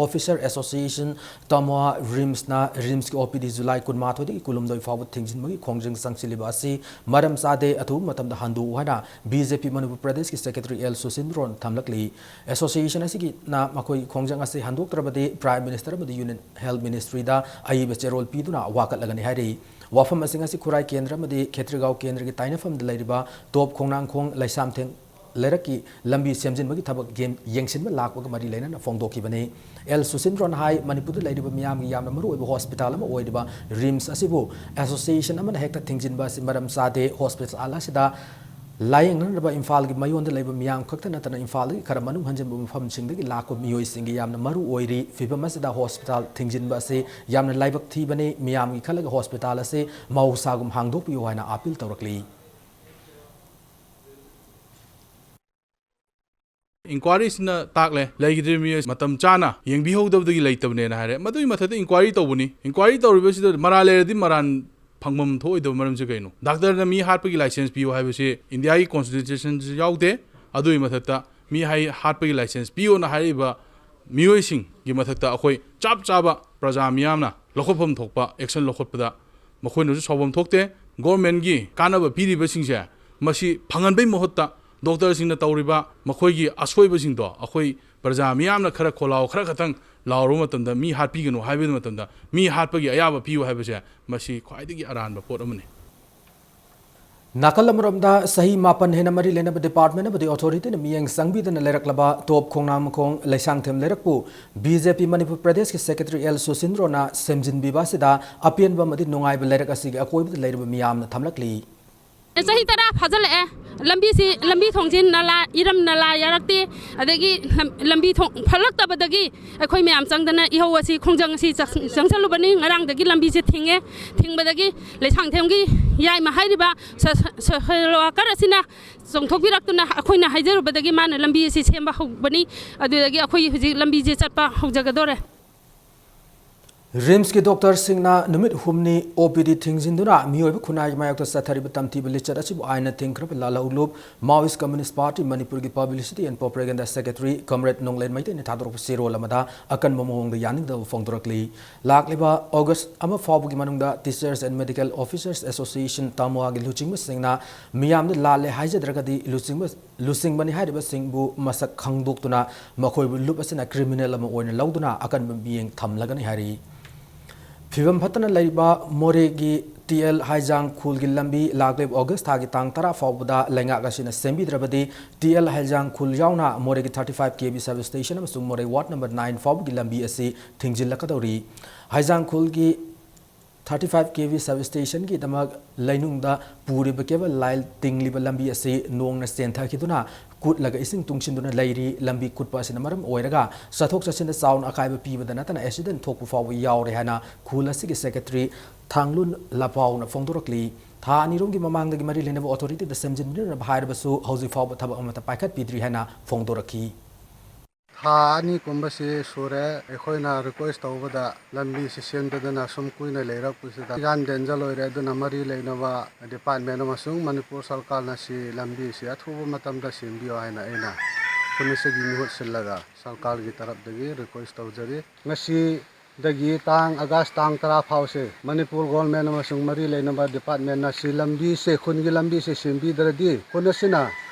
officer association, ꯇꯃꯣꯍꯥ, ꯔꯤꯝꯁꯅ ꯔꯤꯝꯁꯀꯤ ꯑꯣ ꯄꯤ ꯗꯤ ꯖꯨꯂꯥꯏ ꯀꯨꯟꯃꯥꯊꯣꯏꯗꯒꯤ ꯀꯨꯟꯍꯨꯝꯗꯣꯏ ꯐꯥꯎꯕ ꯊꯤꯡꯖꯤꯟꯕꯒꯤ ꯈꯣꯡꯖꯪ ꯆꯪꯁꯤꯜꯂꯤꯕ ꯑꯁꯤ ꯃꯔꯝ ꯆꯥꯗꯦ, ꯑꯊꯨꯕ ꯃꯇꯝꯗ ꯍꯟꯗꯣꯛꯎ ꯍꯥꯏꯅ ꯕꯤ ꯖꯦ ꯄꯤ ꯃꯅꯤꯄꯨꯔ ꯄ꯭ꯔꯗꯦꯁꯀꯤ ꯁꯦꯀ꯭ꯔꯦꯇꯔꯤ ꯑꯦꯜ ꯁꯨꯁꯤꯟꯗ꯭ꯔꯣꯅ ꯊꯝꯂꯛꯂꯤ꯫ ꯑꯦꯁꯣꯁꯤꯌꯦꯁꯟ ꯑꯁꯤꯒꯤꯅ ꯃꯈꯣꯏꯒꯤ ꯈꯣꯡꯖꯪ ꯑꯁꯤ ꯍꯟꯗꯣꯛꯇ꯭ꯔꯕꯗꯤ ꯄ꯭ꯔꯥꯏꯝ ꯃꯤꯅꯤꯁꯇꯔ ꯑꯃꯗꯤ ꯌꯨꯅꯤꯌꯟ ꯍꯦꯜꯊ ꯃꯤꯅꯤꯁꯇ꯭ꯔꯤꯗ ꯑꯏꯕ ꯆꯦꯔꯣꯜ ꯄꯤꯗꯨꯅ ꯋꯥꯀꯠꯂꯒꯅꯤ ꯍꯥꯏꯔꯤ꯫ ꯋꯥꯐꯝ ꯑꯁꯤꯡ ꯑꯁꯤ ꯈꯨꯔꯥꯏ ꯀꯦꯟꯗ꯭ꯔ ꯑꯃꯗꯤ ꯈꯦꯇ꯭ꯔꯤꯒꯥꯎ ꯀꯦꯟꯗ꯭ꯔꯒꯤ ꯇꯥꯏꯅꯐꯝꯗ ꯂꯩꯔꯤꯕ ꯇꯣꯞ ꯈꯣꯡꯅꯥꯡꯈꯣꯡ ꯂꯩꯁꯥꯝꯊꯦꯡ ꯂꯩꯔꯛꯀꯤ ꯂꯝꯕꯤ ꯁꯦꯝꯖꯤꯟꯕꯒꯤ ꯊꯕꯛ ꯌꯦꯡ-, ꯌꯦꯡꯁꯤꯟꯕ ꯂꯥꯛꯄꯒ ꯃꯔꯤ ꯂꯩꯅꯅ ꯐꯣꯡꯗꯣꯛꯈꯤꯕꯅꯤ꯫ ꯑꯦꯜ ꯁꯨꯁꯤꯟꯗ꯭ꯔꯣꯅ ꯍꯥꯏ, ꯃꯅꯤꯄꯨꯔꯗ ꯂꯩꯔꯤꯕ ꯃꯤꯌꯥꯝꯒꯤ ꯌꯥꯝꯅ ꯃꯔꯨꯑꯣꯏꯕ ꯍꯣꯁꯄꯤꯇꯥꯜ ꯑꯃ ꯑꯣꯏꯔꯤꯕ ꯔꯤꯝꯁ ꯑꯁꯤꯕꯨ ꯑꯦꯁꯣꯁꯤꯌꯦꯁꯟ ꯑꯃꯅ ꯍꯦꯛꯇ ꯊꯤꯡꯖꯤꯟꯕ ꯑꯁꯤ ꯃꯔꯝ ꯆꯥꯗꯦ꯫ ꯍꯣꯁꯄꯤꯇꯥꯜ ꯑꯁꯤꯗ ꯂꯥꯌꯦꯡꯅꯅꯕ ꯏꯝꯐꯥꯜꯒꯤ ꯃꯌꯣꯟꯗ ꯂꯩꯕ ꯃꯤꯌꯥꯝ ꯈꯛꯇ ꯅꯠꯇꯅ ꯏꯝꯐꯥꯜꯗꯒꯤ ꯈꯔ ꯃꯅꯨꯡ ꯍꯟꯖꯤꯟꯕ ꯃꯐꯝꯁꯤꯡꯗꯒꯤ ꯂꯥꯛꯄ ꯃꯤꯑꯣꯏꯁꯤꯡꯒꯤ ꯌꯥꯝꯅ ꯃꯔꯨ ꯑꯣꯏꯔꯤ꯫ ꯐꯤꯕꯝ ꯑꯁꯤꯗ ꯍꯣꯁꯄꯤꯇꯥꯜ ꯊꯤꯡꯖꯤꯟꯕ ꯑꯁꯤ ꯌꯥꯝꯅ ꯂꯥꯏꯕꯛ ꯊꯤꯕꯅꯤ꯫ ꯃꯤꯌꯥꯝꯒꯤ ꯈꯜꯂꯒ ꯍꯣꯁꯄꯤꯇꯥꯜ ꯑꯁꯤ ꯃꯍꯧꯁꯥꯒꯨꯝ ꯍꯥꯡꯗꯣꯛꯄꯤꯌꯨ ꯍꯥꯏꯅ ꯑꯥꯄꯤꯜ ꯇꯧꯔꯛꯂꯤ꯫ Inquiryꯁꯤꯅ ꯇꯥꯛꯂꯦ, ꯂꯩꯈꯤꯗ꯭ꯔꯤꯕ ꯃꯤꯑꯣꯏ ꯃꯇꯝ ꯆꯥꯅ ꯌꯦꯡꯕꯤꯍꯧꯗꯕꯗꯒꯤ ꯂꯩꯇꯕꯅꯦꯅ ꯍꯥꯏꯔꯦ꯫ ꯃꯗꯨꯒꯤ ꯃꯊꯛꯇ inquiry ꯇꯧꯕꯅꯤ꯫ Inquiry ꯇꯧꯔꯤꯕꯁꯤꯗ ꯃꯔꯥꯜ ꯂꯩꯔꯗꯤ ꯃꯔꯥꯜ ꯐꯪꯐꯝ ꯊꯣꯛꯑꯣꯏꯗꯕ ꯃꯔꯝꯁꯦ ꯀꯩꯅꯣ? Doctorꯅ ꯃꯤ ꯍꯥꯠꯄꯒꯤ license ꯄꯤꯌꯨ ꯍꯥꯏꯕꯁꯤ Indiaꯒꯤ constitutionꯁꯨ ꯌꯥꯎꯗꯦ꯫ ꯑꯗꯨꯒꯤ ꯃꯊꯛꯇ ꯃꯤ ꯍꯥꯏ-, ꯍꯥꯠꯄꯒꯤ license ꯄꯤꯌꯣꯅ ꯍꯥꯏꯔꯤꯕ ꯃꯤꯑꯣꯏꯁꯤꯡꯒꯤ ꯃꯊꯛꯇ ꯑꯩꯈꯣꯏ ꯆꯞ ꯆꯥꯕ ꯄ꯭ꯔꯖꯥ ꯃꯤꯌꯥꯝꯅ ꯂꯧꯈꯠꯐꯝ ꯊꯣꯛꯄ action ꯂꯧꯈꯠꯄꯗ ꯃꯈꯣꯏꯅꯁꯨ ꯁꯥꯎꯐꯝ ꯊꯣꯛꯇꯦ꯫ Governmentꯀꯤ ꯀꯥꯟꯅꯕ ꯄꯤꯔꯤꯕꯁꯤꯡꯁꯦ ꯃꯁꯤ ꯐꯪꯍꯟꯕꯩ ꯃꯍꯨꯠꯇ doctorꯁꯤꯡꯅ ꯇꯧꯔꯤꯕ ꯃꯈꯣꯏꯒꯤ ꯑꯁꯣꯏꯕꯁꯤꯡꯗꯣ ꯑꯩꯈꯣꯏ ꯄ꯭ꯔꯖꯥ ꯃꯤꯌꯥꯝꯅ ꯈꯔ ꯈꯣꯜꯂꯥꯎ ꯈꯔ ꯈꯛꯇꯪ ꯂꯥꯎꯔꯨꯕ ꯃꯇꯝꯗ, ꯃꯤ ꯍꯥꯠꯄꯤꯒꯅꯨ ꯍꯥꯏꯕ ꯃꯇꯝꯗ ꯃꯤ ꯍꯥꯠꯄꯒꯤ ꯑꯌꯥꯕ ꯄꯤꯌꯨ ꯍꯥꯏꯕꯁꯦ ꯃꯁꯤ ꯈ꯭ꯋꯥꯏꯗꯒꯤ ꯑꯔꯥꯟꯕ ꯄꯣꯠ ꯑꯃꯅꯤ꯫ ꯅꯥꯀꯜ ꯑꯃꯔꯣꯝꯗ, ꯆꯍꯤ ꯃꯥꯄꯟ ꯍꯦꯟꯅ ꯃꯔꯤ ꯂꯩꯅꯕ department ꯑꯃꯗꯤ authorityꯅ ꯃꯤꯠꯌꯦꯡ ꯆꯪꯕꯤꯗꯅ ꯂꯩꯔꯛꯂꯕ ꯇꯣꯞ ꯈꯣꯡꯅꯥꯡꯃꯈꯣꯡ ꯂꯩꯁꯥꯡꯊꯦꯝ ꯂꯩꯔꯛꯄꯨ BJP ꯃꯅꯤꯄꯨꯔ ꯄ꯭ꯔꯗꯦꯁꯀꯤ secretary ꯑꯦꯜ ꯁꯨꯁꯤꯟꯗ꯭ꯔꯣꯅ ꯁꯦꯝꯖꯤꯟꯕꯤꯕ ꯑꯁꯤꯗ ꯑꯄꯦꯟꯕ ꯑꯃꯗꯤ ꯅꯨꯡꯉꯥꯏꯕ ꯂꯩꯔꯛ ꯑꯁꯤꯒꯤ ꯑꯀꯣꯏꯕꯗ ꯂꯩꯔꯤꯕ ꯃꯤꯌꯥꯝꯅ ꯊꯝꯂꯛꯂꯤ꯫ ꯆꯍꯤ ꯇꯔꯥ ꯐꯥꯖꯤꯜꯂꯛꯑꯦ꯫ ꯂꯝꯕꯤꯁꯤ, ꯂꯝꯕꯤ ꯊꯣꯡꯁꯤ ꯅꯂꯥ, ꯏꯔꯝ ꯅꯂꯥ ꯌꯥꯔꯛꯇꯦ꯫ ꯑꯗꯒꯤ ꯂꯝ-, ꯂꯝꯕꯤ ꯊꯣꯡ ꯐꯠꯂꯛꯇꯕꯗꯒꯤ ꯑꯩꯈꯣꯏ ꯃꯌꯥꯝ ꯆꯪꯗꯅ ꯏꯍꯧ ꯑꯁꯤ, ꯈꯣꯡꯖꯪ ꯑꯁꯤ ꯆꯪ-, ꯆꯪꯁꯜꯂꯨꯕꯅꯤ꯫ ꯉꯔꯥꯡꯗꯒꯤ ꯂꯝꯕꯤꯁꯦ ꯊꯤꯡꯉꯦ꯫ ꯊꯤꯡꯕꯗꯒꯤ ꯂꯩꯁꯥꯡꯊꯦꯝꯒꯤ ꯌꯥꯏꯃ ꯍꯥꯏꯔꯤꯕ ꯁ-, ꯁ-, social worker ꯑꯁꯤꯅ ꯆꯣꯡꯊꯣꯛꯄꯤꯔꯛꯇꯨꯅ ꯑꯩꯈꯣꯏꯅ ꯍꯥꯏꯖꯔꯨꯕꯗꯒꯤ ꯃꯥꯅ ꯂꯝꯕꯤ ꯑꯁꯤ ꯁꯦꯝꯕ ꯍꯧꯕꯅꯤ꯫ ꯑꯗꯨꯗꯒꯤ ꯑꯩꯈꯣꯏ ꯍꯧꯖꯤꯛ ꯂꯝꯕꯤꯁꯦ ꯆꯠꯄ ꯍꯧꯖꯒꯗꯧꯔꯦ꯫ RIMSꯀꯤ doctorꯁꯤꯡꯅ ꯅꯨꯃꯤꯠ ꯍꯨꯝꯅꯤ OPD ꯊꯤꯡꯖꯤꯟꯗꯨꯅ ꯃꯤꯑꯣꯏꯕ ꯈꯨꯟꯅꯥꯏꯒꯤ ꯃꯥꯌꯣꯛꯇ ꯆꯠꯊꯔꯤꯕ ꯇꯝꯊꯤꯕ ꯂꯤꯆꯠ ꯑꯁꯤꯕꯨ ꯑꯥꯏꯟꯅ ꯊꯤꯡꯈ꯭ꯔꯕ ꯂꯥꯜꯍꯧꯂꯨꯞ Maoist Communist Party Manipurꯒꯤ publicity and propaganda secretary comrade ꯅꯣꯡꯂꯦꯟ ꯃꯩꯇꯩꯅ ꯊꯥꯗꯣꯔꯛꯄ ꯆꯦꯔꯣꯜ ꯑꯃꯗ ꯑꯀꯟꯕ ꯃꯑꯣꯡꯗ ꯌꯥꯅꯤꯡꯗꯕ ꯐꯣꯡꯗꯣꯔꯛꯂꯤ꯫ ꯂꯥꯛꯂꯤꯕ August ꯑꯃ ꯐꯥꯎꯕꯒꯤ ꯃꯅꯨꯡꯗ Teachers and Medical Officers Association, TAMWAꯒꯤ ꯂꯨꯆꯤꯡꯕꯁꯤꯡꯅ ꯃꯤꯌꯥꯝꯗ ꯂꯥꯜꯂꯦ ꯍꯥꯏꯖꯗ꯭ꯔꯒꯗꯤ ꯂꯨꯆꯤꯡꯕ ꯂꯨꯆꯤꯡꯕꯅꯤ ꯍꯥꯏꯔꯤꯕꯁꯤꯡꯕꯨ ꯃꯁꯛ ꯈꯪꯗꯣꯛꯇꯨꯅ ꯃꯈꯣꯏꯕꯨ ꯂꯨꯞ ꯑꯁꯤꯅ criminal ꯑꯃ ꯑꯣꯏꯅ ꯂꯧꯗꯨꯅ ꯑꯀꯟꯕ ꯃꯤꯠꯌꯦꯡ ꯊꯝꯂꯒꯅꯤ ꯍꯥꯏꯔꯤ꯫ ꯐꯤꯕꯝ ꯐꯠꯇꯅ ꯂꯩꯔꯤꯕ ꯃꯣꯔꯦꯒꯤ ꯇꯤ ꯑꯦꯜ ꯍꯥꯏꯖꯥꯡ ꯈꯨꯜꯒꯤ ꯂꯝꯕꯤ ꯂꯥꯛꯂꯤꯕ August ꯊꯥꯒꯤ ꯇꯥꯡ ꯇꯔꯥ ꯐꯥꯎꯕꯗ ꯂꯩꯉꯥꯛ ꯑꯁꯤꯅ ꯁꯦꯝꯕꯤꯗ꯭ꯔꯕꯗꯤ ꯇꯤ ꯑꯦꯜ ꯍꯥꯏꯖꯥꯡ ꯈꯨꯜ ꯌꯥꯎꯅ ꯃꯣꯔꯦꯒꯤ thirty five K V substation ꯑꯃꯁꯨꯡ ꯃꯣꯔꯦ ward number nine ꯐꯥꯎꯕꯒꯤ ꯂꯝꯕꯤ ꯑꯁꯤ ꯊꯤꯡꯖꯤꯜꯂꯛꯀꯗꯧꯔꯤ꯫ ꯍꯥꯏꯖꯥꯡ ꯈꯨꯜꯒꯤ thirty five K V substationꯒꯤꯗꯃꯛ ꯂꯩꯅꯨꯡꯗ ꯄꯨꯔꯤꯕ cable line ꯇꯤꯡꯂꯤꯕ ꯂꯝꯕꯤ ꯑꯁꯤ ꯅꯣꯡꯅ ꯆꯦꯟꯊꯈꯤꯗꯨꯅ ꯀꯨꯠꯂꯒ ꯏꯁꯤꯡ ꯇꯨꯡꯁꯤꯟꯗꯨꯅ ꯂꯩꯔꯤ꯫ ꯂꯝꯕꯤ ꯀꯨꯠꯄ ꯑꯁꯤꯅ ꯃꯔꯝ ꯑꯣꯏꯔꯒ ꯆꯠꯊꯣꯛ ꯆꯠꯁꯤꯟꯗ ꯆꯥꯎꯅ ꯑꯀꯥꯏꯕ ꯄꯤꯕꯗ ꯅꯠꯇꯅ ꯑꯦꯛꯁꯤꯗꯦꯟ ꯊꯣꯛꯄ ꯐꯥꯎꯕ ꯌꯥꯎꯔꯦ ꯍꯥꯏꯅ ꯈꯨꯜ ꯑꯁꯤꯒꯤ ꯁꯦꯀ꯭ꯔꯦꯇꯔꯤ ꯊꯥꯡꯂꯨꯟ ꯂꯄꯥꯎꯅ ꯐꯣꯡꯗꯣꯔꯛꯂꯤ꯫ ꯊꯥ ꯑꯅꯤꯔꯣꯝꯒꯤ ꯃꯃꯥꯡꯗꯒꯤ ꯃꯔꯤ ꯂꯩꯅꯕ ꯑꯣꯊꯣꯔꯤꯇꯤꯗ ꯁꯦꯝꯖꯤꯟꯕꯤꯅꯅꯕ ꯍꯥꯏꯔꯕꯁꯨ ꯍꯧꯖꯤꯛ ꯐꯥꯎꯕ ꯊꯕꯛ ꯑꯃꯠꯇ ꯄꯥꯏꯈꯠꯄꯤꯗ꯭ꯔꯤ ꯍꯥꯏꯅ ꯐꯣꯡꯗꯣꯔꯛꯈꯤ꯫ ꯊꯥ ꯑꯅꯤ ꯀꯨꯝꯕꯁꯤ ꯁꯨꯔꯦ꯫ ꯑꯩꯈꯣꯏꯅ ꯔꯤꯀ꯭ꯋꯦꯁ ꯇꯧꯕꯗ ꯂꯝꯕꯤꯁꯤ ꯁꯦꯝꯗꯗꯅ ꯁꯨꯝ ꯀꯨꯏꯅ ꯂꯩꯔꯛꯄꯁꯤꯗ ꯌꯥꯝ ꯗꯦꯟꯖꯔ ꯑꯣꯏꯔꯦ꯫ ꯑꯗꯨꯅ ꯃꯔꯤ ꯂꯩꯅꯕ ꯗꯤꯄꯥꯔꯠꯃꯦꯟ ꯑꯃꯁꯨꯡ ꯃꯅꯤꯄꯨꯔ ꯁꯔꯀꯥꯔꯅ ꯁꯤ ꯂꯝꯕꯤꯁꯤ ꯑꯊꯨꯕ ꯃꯇꯝꯗ ꯁꯦꯝꯕꯤꯌꯨ ꯍꯥꯏꯅ ꯑꯩꯅ ꯈꯨꯟ ꯑꯁꯤꯒꯤ ꯃꯤꯍꯨꯠ ꯁꯤꯜꯂꯒ ꯁꯔꯀꯥꯔꯒꯤ ꯇꯔꯞꯇꯒꯤ ꯔꯤꯀ꯭ꯋꯦꯁ ꯇꯧꯖꯔꯤ꯫ ꯉꯁꯤꯗꯒꯤ ꯇꯥꯡ ꯑꯥꯒꯁ ꯇꯥꯡ ꯇꯔꯥ ꯐꯥꯎꯁꯦ ꯃꯅꯤꯄꯨꯔ ꯒꯣꯔꯃꯦꯟ ꯑꯃꯁꯨꯡ ꯃꯔꯤ ꯂꯩꯅꯕ ꯗꯤꯄꯥꯔꯠꯃꯦꯟꯅ ꯁꯤ ꯂꯝꯕꯤꯁꯦ, ꯈꯨꯟꯒꯤ ꯂꯝꯕꯤꯁꯦ ꯁꯦꯝꯕꯤꯗ꯭ꯔꯗꯤ ꯈꯨꯟ ꯑꯁꯤꯅ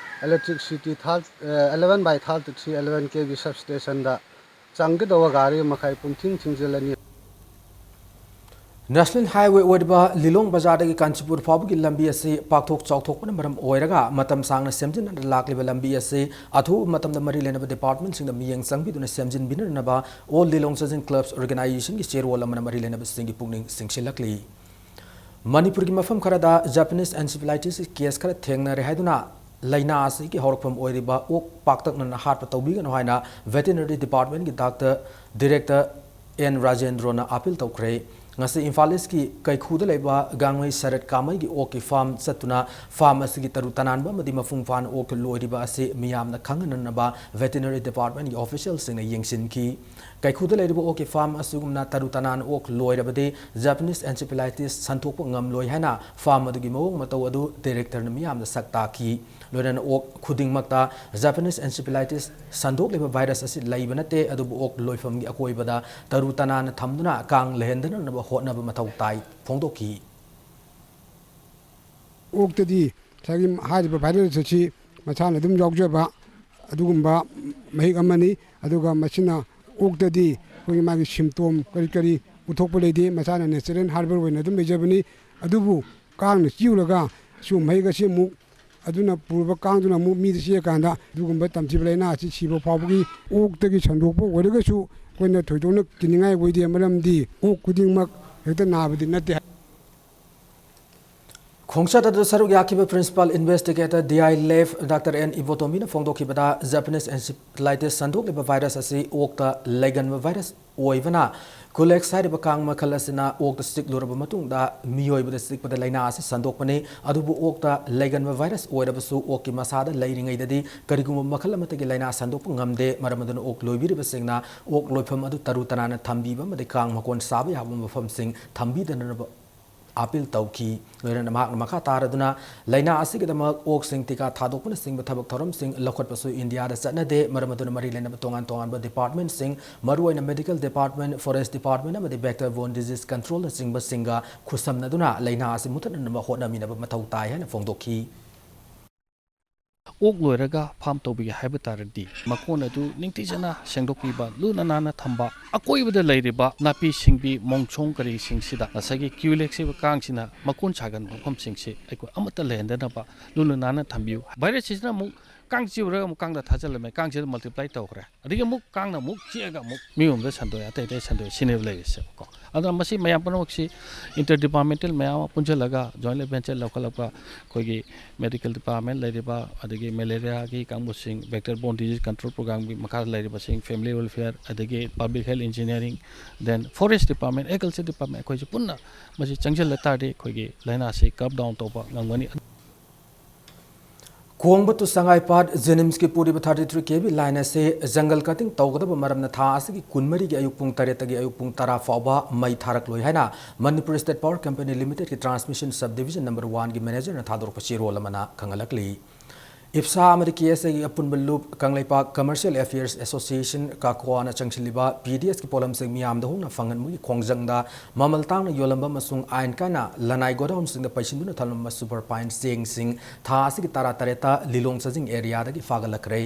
electricity third, eleven by thirty three eleven K V substationꯗ ꯆꯪꯒꯗꯧꯕ ꯒꯥꯔꯤ ꯃꯈꯩ ꯄꯨꯝꯊꯤꯡ ꯊꯤꯡꯖꯤꯜꯂꯅꯤ꯫ ꯅꯦꯁꯅꯦꯜ ꯍꯥꯏꯋꯦ ꯑꯣꯏꯔꯤꯕ ꯂꯤꯂꯣꯡ ꯕꯖꯥꯔꯗꯒꯤ ꯀꯥꯟꯆꯤꯄꯨꯔ ꯐꯥꯎꯕꯒꯤ ꯂꯝꯕꯤ ꯑꯁꯤ ꯄꯥꯛꯊꯣꯛ ꯆꯥꯎꯊꯣꯛꯄꯅ ꯃꯔꯝ ꯑꯣꯏꯔꯒ ꯃꯇꯝ ꯁꯥꯡꯅ ꯁꯦꯝꯖꯤꯟꯅꯗꯅ ꯂꯥꯛꯂꯤꯕ ꯂꯝꯕꯤ ꯑꯁꯤ ꯑꯊꯨꯕ ꯃꯇꯝꯗ ꯃꯔꯤ ꯂꯩꯅꯕ ꯗꯤꯄꯥꯔꯠꯃꯦꯟꯁꯤꯡꯅ ꯃꯤꯠꯌꯦꯡ ꯆꯪꯕꯤꯗꯨꯅ ꯁꯦꯝꯖꯤꯟꯕꯤꯅꯅꯕ All Lilong Chajin Clubs Organizationꯒꯤ ꯆꯦꯔꯣꯜ ꯑꯃꯅ ꯃꯔꯤ ꯂꯩꯅꯕꯁꯤꯡꯒꯤ ꯄꯨꯛꯅꯤꯡ ꯆꯤꯡꯁꯤꯜꯂꯛꯂꯤ꯫ ꯃꯅꯤꯄꯨꯔꯒꯤ ꯃꯐꯝ ꯈꯔꯗ Japanese encephalitis case ꯈꯔ ꯊꯦꯡꯅꯔꯦ ꯍꯥꯏꯗꯨꯅ ꯂꯥꯏꯅꯥ ꯑꯁꯤꯒꯤ ꯍꯧꯔꯛꯐꯝ ꯑꯣꯏꯔꯤꯕ ꯑꯣꯛ ꯄꯥꯛꯇꯛꯅꯅ ꯍꯥꯠꯄ ꯇꯧꯕꯤꯒꯅꯨ ꯍꯥꯏꯅ Veterinary Departmentꯀꯤ ꯗꯥꯛꯇꯔ ꯗꯤꯔꯦꯛꯇꯔ ꯑꯦꯟ ꯔꯥꯖꯦꯟꯗ꯭ꯔꯣꯅ ꯑꯥꯄꯤꯜ ꯇꯧꯈ꯭ꯔꯦ꯫ ꯉꯁꯤ ꯏꯝꯐꯥꯜ ꯏꯁꯀꯤ ꯀꯩꯈꯨꯗ ꯂꯩꯕ ꯒꯥꯡꯃꯩ ꯁꯔꯠ ꯀꯥꯃꯩꯒꯤ ꯑꯣꯛꯀꯤ ꯐꯥꯔꯝ ꯆꯠꯇꯨꯅ ꯐꯥꯔꯝ ꯑꯁꯤꯒꯤ ꯇꯔꯨ ꯇꯅꯥꯟꯕ ꯑꯃꯗꯤ ꯃꯄꯨꯡ ꯐꯥꯅ ꯑꯣꯛ ꯂꯣꯏꯔꯤꯕ ꯑꯁꯤ ꯃꯤꯌꯥꯝꯅ ꯈꯪꯍꯟꯅꯅꯕ Veterinary Departmentꯀꯤ officialꯁꯤꯡꯅ ꯌꯦꯡꯁꯤꯟꯈꯤ꯫ ꯀꯩꯈꯨꯗ ꯂꯩꯔꯤꯕ ꯑꯣꯛꯀꯤ ꯐꯥꯔꯝ ꯑꯁꯤꯒꯨꯝꯅ ꯇꯔꯨ ꯇꯅꯥꯟꯅ ꯑꯣꯛ ꯂꯣꯏꯔꯕꯗꯤ Japanese encephalitis ꯁꯟꯗꯣꯛꯄ ꯉꯝꯂꯣꯏ ꯍꯥꯏꯅ ꯐꯥꯔꯝ ꯑꯗꯨꯒꯤ ꯃꯑꯣꯡ ꯃꯇꯧ ꯑꯗꯨ ꯗꯤꯔꯦꯛꯇꯔꯅ ꯃꯤꯌꯥꯝꯗ ꯁꯛ ꯇꯥꯛꯈꯤ꯫ ꯂꯣꯏꯅꯅ ꯑꯣꯛ ꯈꯨꯗꯤꯡꯃꯛꯇ Japanese encephalitis ꯁꯟꯗꯣꯛꯂꯤꯕ ꯚꯥꯏꯔꯁ ꯑꯁꯤ ꯂꯩꯕ ꯅꯠꯇꯦ, ꯑꯗꯨꯕꯨ ꯑꯣꯛ ꯂꯣꯏꯐꯝꯒꯤ ꯑꯀꯣꯏꯕꯗ ꯇꯔꯨ ꯇꯅꯥꯟꯅ ꯊꯝꯗꯨꯅ ꯀꯥꯡ ꯂꯩꯍꯟꯗꯅꯕ ꯍꯣꯠꯅꯕ ꯃꯊꯧ ꯇꯥꯏ ꯐꯣꯡꯗꯣꯛꯈꯤ꯫ ꯑꯣꯛꯇꯗꯤ ꯉꯁꯥꯏꯒꯤ ꯍꯥꯏꯔꯤꯕ ꯚꯥꯏꯔꯁ ꯑꯁꯤ ꯃꯁꯥꯅ ꯑꯗꯨꯝ ꯌꯥꯎꯖꯕ ꯑꯗꯨꯒꯨꯝꯕ ꯃꯍꯤꯛ ꯑꯃꯅꯤ꯫ ꯑꯗꯨꯒ ꯃꯁꯤꯅ ꯑꯣꯛꯇꯗꯤ ꯑꯩꯈꯣꯏꯒꯤ ꯃꯥꯒꯤ ꯁꯤꯝꯇꯣꯝ ꯀꯔꯤ ꯀꯔꯤ ꯎꯠꯊꯣꯛꯄ ꯂꯩꯇꯦ, ꯃꯁꯥꯅ natural herbal ꯑꯣꯏꯅ ꯑꯗꯨꯝ ꯂꯩꯖꯕꯅꯤ꯫ ꯑꯗꯨꯕꯨ ꯀꯥꯡꯅ ꯆꯤꯛꯎꯔꯒ ꯁꯤꯒꯨꯝꯕ ꯃꯍꯤꯛ ꯑꯁꯤ ꯑꯃꯨꯛ ꯑꯗꯨꯅ ꯄꯨꯔꯕ ꯀꯥꯡꯗꯨꯅ ꯑꯃꯨꯛ ꯃꯤꯗ ꯆꯤꯛꯑꯀꯥꯟꯗ ꯑꯗꯨꯒꯨꯝꯕ ꯇꯝꯊꯤꯕ ꯂꯥꯏꯅꯥ ꯑꯁꯤ ꯁꯤꯕ ꯐꯥꯎꯕꯒꯤ ꯑꯣꯛꯇꯒꯤ ꯁꯟꯗꯣꯛꯄ ꯑꯣꯏꯔꯒꯁꯨ ꯑꯩꯈꯣꯏꯅ ꯊꯣꯏꯗꯣꯛꯅ ꯀꯤꯅꯤꯡꯉꯥꯏ ꯑꯣꯏꯗꯦ, ꯃꯔꯝꯗꯤ ꯑꯣꯛ ꯈꯨꯗꯤꯡꯃꯛ ꯍꯦꯛꯇ ꯅꯥꯕꯗꯤ ꯅꯠꯇꯦ꯫ ꯈꯣꯡꯆꯠ ꯑꯗꯨꯗ ꯁꯔꯨꯛ ꯌꯥꯈꯤꯕ Principal Investigator D I Lab Doctor N Ibotomiꯅ ꯐꯣꯡꯗꯣꯛꯈꯤꯕꯗ, Japanese Encephalitis ꯁꯟꯗꯣꯛꯂꯤꯕ ꯚꯥꯏꯔꯁ ꯑꯁꯤ ꯑꯣꯛꯇ ꯂꯩꯒꯟꯕ ꯚꯥꯏꯔꯁ ꯑꯣꯏꯕꯅ Culex ꯍꯥꯏꯔꯤꯕ ꯀꯥꯡ ꯃꯈꯜ ꯑꯁꯤꯅ ꯑꯣꯛꯇ ꯆꯤꯛꯂꯨꯔꯕ ꯃꯇꯨꯡꯗ ꯃꯤꯑꯣꯏꯕꯗ ꯆꯤꯛꯄꯗ ꯂꯥꯏꯅꯥ ꯑꯁꯤ ꯁꯟꯗꯣꯛꯄꯅꯤ꯫ ꯑꯗꯨꯕꯨ ꯑꯣꯛꯇ ꯂꯩꯒꯟꯕ ꯚꯥꯏꯔꯁ ꯑꯣꯏꯔꯕꯁꯨ ꯑꯣꯛꯀꯤ ꯃꯁꯥꯗ ꯂꯩꯔꯤꯉꯩꯗꯗꯤ ꯀꯔꯤꯒꯨꯝꯕ ꯃꯈꯜ ꯑꯃꯠꯇꯒꯤ ꯂꯥꯏꯅꯥ ꯁꯟꯗꯣꯛꯄ ꯉꯝꯗꯦ꯫ ꯃꯔꯝ ꯑꯗꯨꯅ ꯑꯣꯛ ꯂꯣꯏꯕꯤꯔꯤꯕꯁꯤꯡꯅ ꯑꯣꯛ ꯂꯣꯏꯐꯝ ꯑꯗꯨ ꯇꯔꯨ ꯇꯅꯥꯟꯅ ꯊꯝꯕꯤꯕ ꯑꯃꯗꯤ ꯀꯥꯡ ꯃꯀꯣꯟ ꯁꯥꯕ ꯌꯥꯕ ꯃꯐꯝꯁꯤꯡ ꯊꯝꯕꯤꯗꯅꯕ ꯑꯥꯄꯤꯜ ꯇꯧꯈꯤ꯫ ꯂꯣꯏꯅꯅ ꯃꯍꯥꯛꯅ ꯃꯈꯥ ꯇꯥꯔꯗꯨꯅ ꯂꯥꯏꯅꯥ ꯑꯁꯤꯒꯤꯗꯃꯛ ꯑꯣꯛꯁꯤꯡ ꯇꯤꯀꯥ ꯊꯥꯗꯣꯛꯄꯅꯆꯤꯡꯕ ꯊꯕꯛ ꯊꯧꯔꯝꯁꯤꯡ ꯂꯧꯈꯠꯄꯁꯨ ꯏꯟꯗꯤꯌꯥꯗ ꯆꯠꯅꯗꯦ꯫ ꯃꯔꯝ ꯑꯗꯨꯅ ꯃꯔꯤ ꯂꯩꯅꯕ ꯇꯣꯉꯥꯟ ꯇꯣꯉꯥꯟꯕ departmentꯁꯤꯡ, ꯃꯔꯨꯑꯣꯏꯅ Medical Department, Forest Department ꯑꯃꯗꯤ Vector Borne Disease Controlꯅꯆꯤꯡꯕꯁꯤꯡꯒ ꯈꯨꯠꯁꯝꯅꯗꯨꯅ ꯂꯥꯏꯅꯥ ꯑꯁꯤ ꯃꯨꯊꯠꯅꯅꯕ ꯍꯣꯠꯅꯃꯤꯟꯅꯕ ꯃꯊꯧ ꯇꯥꯏ ꯍꯥꯏꯅ ꯐꯣꯡꯗꯣꯛꯈꯤ꯫ ꯑꯣꯛ ꯂꯣꯏꯔꯒ farm ꯇꯧꯕꯤꯒꯦ ꯍꯥꯏꯕ ꯇꯥꯔꯗꯤ, ꯃꯀꯣꯟ ꯑꯗꯨ ꯅꯤꯡꯊꯤꯖꯅ ꯁꯦꯡꯗꯣꯛꯄꯤꯕ, ꯂꯨꯅ ꯅꯥꯟꯅ ꯊꯝꯕ, ꯑꯀꯣꯏꯕꯗ ꯂꯩꯔꯤꯕ ꯅꯥꯄꯤ ꯁꯤꯡꯕꯤ, ꯃꯣꯡꯁꯣꯡ ꯀꯔꯤꯁꯤꯡꯁꯤꯗ ꯉꯁꯥꯏꯒꯤ Culex ꯍꯥꯏꯕ ꯀꯥꯡꯁꯤꯅ ꯃꯀꯣꯟ ꯁꯥꯒꯟꯕ ꯃꯐꯝꯁꯤꯡꯁꯤ ꯑꯩꯈꯣꯏ ꯑꯃꯠꯇ ꯂꯩꯍꯟꯗꯅꯕ ꯂꯨꯅ ꯅꯥꯟꯅ ꯊꯝꯕꯤꯌꯨ꯫ Virus ꯁꯤꯁꯤꯅ ꯑꯃꯨꯛ ꯀꯥꯡ ꯆꯤꯛꯎꯔꯒ ꯑꯃꯨꯛ ꯀꯥꯡꯗ ꯊꯥꯖꯤꯜꯂꯝꯃꯦ, ꯀꯥꯡꯁꯤꯗ multiply ꯇꯧꯈ꯭ꯔꯦ꯫ ꯑꯗꯒꯤ ꯑꯃꯨꯛ ꯀꯥꯡꯅ ꯑꯃꯨꯛ ꯆꯤꯛꯑꯒ ꯑꯃꯨꯛ ꯃꯤ ꯑꯃꯗ ꯁꯟꯗꯣꯛꯑꯦ, ꯑꯇꯩ ꯑꯇꯩ ꯁꯟꯗꯣꯛꯑꯦ, ꯁꯤꯅꯦꯕ ꯂꯩꯔꯤꯁꯦꯕꯀꯣ꯫ ꯑꯗꯨꯅ ꯃꯁꯤ ꯃꯌꯥꯝ ꯄꯨꯝꯅꯃꯛꯁꯤ inter departmental ꯃꯌꯥꯝ ꯑꯃ ꯄꯨꯟꯁꯤꯜꯂꯒ joint venture ꯂꯧꯈꯠꯂꯛꯄ ꯑꯩꯈꯣꯏꯒꯤ Medical Department ꯂꯩꯔꯤꯕ, ꯑꯗꯒꯤ malaria ꯒꯤ ꯀꯥꯡꯕꯨꯁꯤꯡ, Vector Borne Disease Control Program ꯒꯤ ꯃꯈꯥꯗ ꯂꯩꯔꯤꯕꯁꯤꯡ, Family Welfare, ꯑꯗꯒꯤ Public Health Engineering, then Forest Department, Agriculture Department, ꯑꯩꯈꯣꯏꯁꯦ ꯄꯨꯟꯅ ꯃꯁꯤ ꯆꯪꯁꯤꯜꯂ ꯇꯥꯔꯗꯤ ꯑꯩꯈꯣꯏꯒꯤ ꯂꯥꯏꯅꯥꯁꯤ curb down ꯇꯧꯕ ꯉꯝꯒꯅꯤ꯫ ꯈꯣꯡꯕ to ꯁꯉꯥꯏꯄꯥꯠ JNIMSꯀꯤ ꯄꯨꯔꯤꯕ thirty three KV line ꯑꯁꯤ jungle cutting ꯇꯧꯒꯗꯕ ꯃꯔꯝꯅ ꯊꯥ ꯑꯁꯤꯒꯤ ꯀꯨꯟꯃꯔꯤꯒꯤ ꯑꯌꯨꯛ ꯄꯨꯡ ꯇꯔꯦꯠꯇꯒꯤ ꯑꯌꯨꯛ ꯄꯨꯡ ꯇꯔꯥ ꯐꯥꯎꯕ ꯃꯩ ꯊꯥꯔꯛꯂꯣꯏ ꯍꯥꯏꯅ Manipur State Power Company Limitedꯀꯤ Transmission Subdivision number oneꯒꯤ managerꯅ ꯊꯥꯗꯣꯔꯛꯄ ꯆꯦꯔꯣꯜ ꯑꯃꯅ ꯈꯪꯍꯜꯂꯛꯂꯤ꯫ IPSA ꯑꯃꯗꯤ KSAꯒꯤ ꯑꯄꯨꯟꯕ ꯂꯨꯞ ꯀꯪꯂꯩꯄꯥꯛ Commercial Affairs Association, ꯀꯥꯀꯣꯋꯥꯅ ꯆꯪꯁꯤꯜꯂꯤꯕ PDSꯀꯤ ꯄꯣꯠꯂꯝꯁꯤꯡ ꯃꯤꯌꯥꯝꯗ ꯍꯣꯡꯅ ꯐꯪꯍꯟꯕꯒꯤ ꯈꯣꯡꯖꯪꯗ ꯃꯃꯜ ꯇꯥꯡꯅ ꯌꯣꯜꯂꯝꯕ ꯑꯃꯁꯨꯡ ꯑꯥꯏꯟ ꯀꯥꯏꯅ ꯂꯅꯥꯏ ꯒꯣꯗꯥꯎꯟꯁꯤꯡꯗ ꯄꯩꯁꯤꯟꯗꯨꯅ ꯊꯝꯂꯝꯕ superfine ꯆꯦꯡꯁꯤꯡ ꯊꯥ ꯑꯁꯤꯒꯤ ꯇꯔꯥ ꯇꯔꯦꯠꯇ ꯂꯤꯂꯣꯡ ꯆꯥꯖꯤꯡ areaꯗꯒꯤ ꯐꯥꯒꯠꯂꯛꯈ꯭ꯔꯦ꯫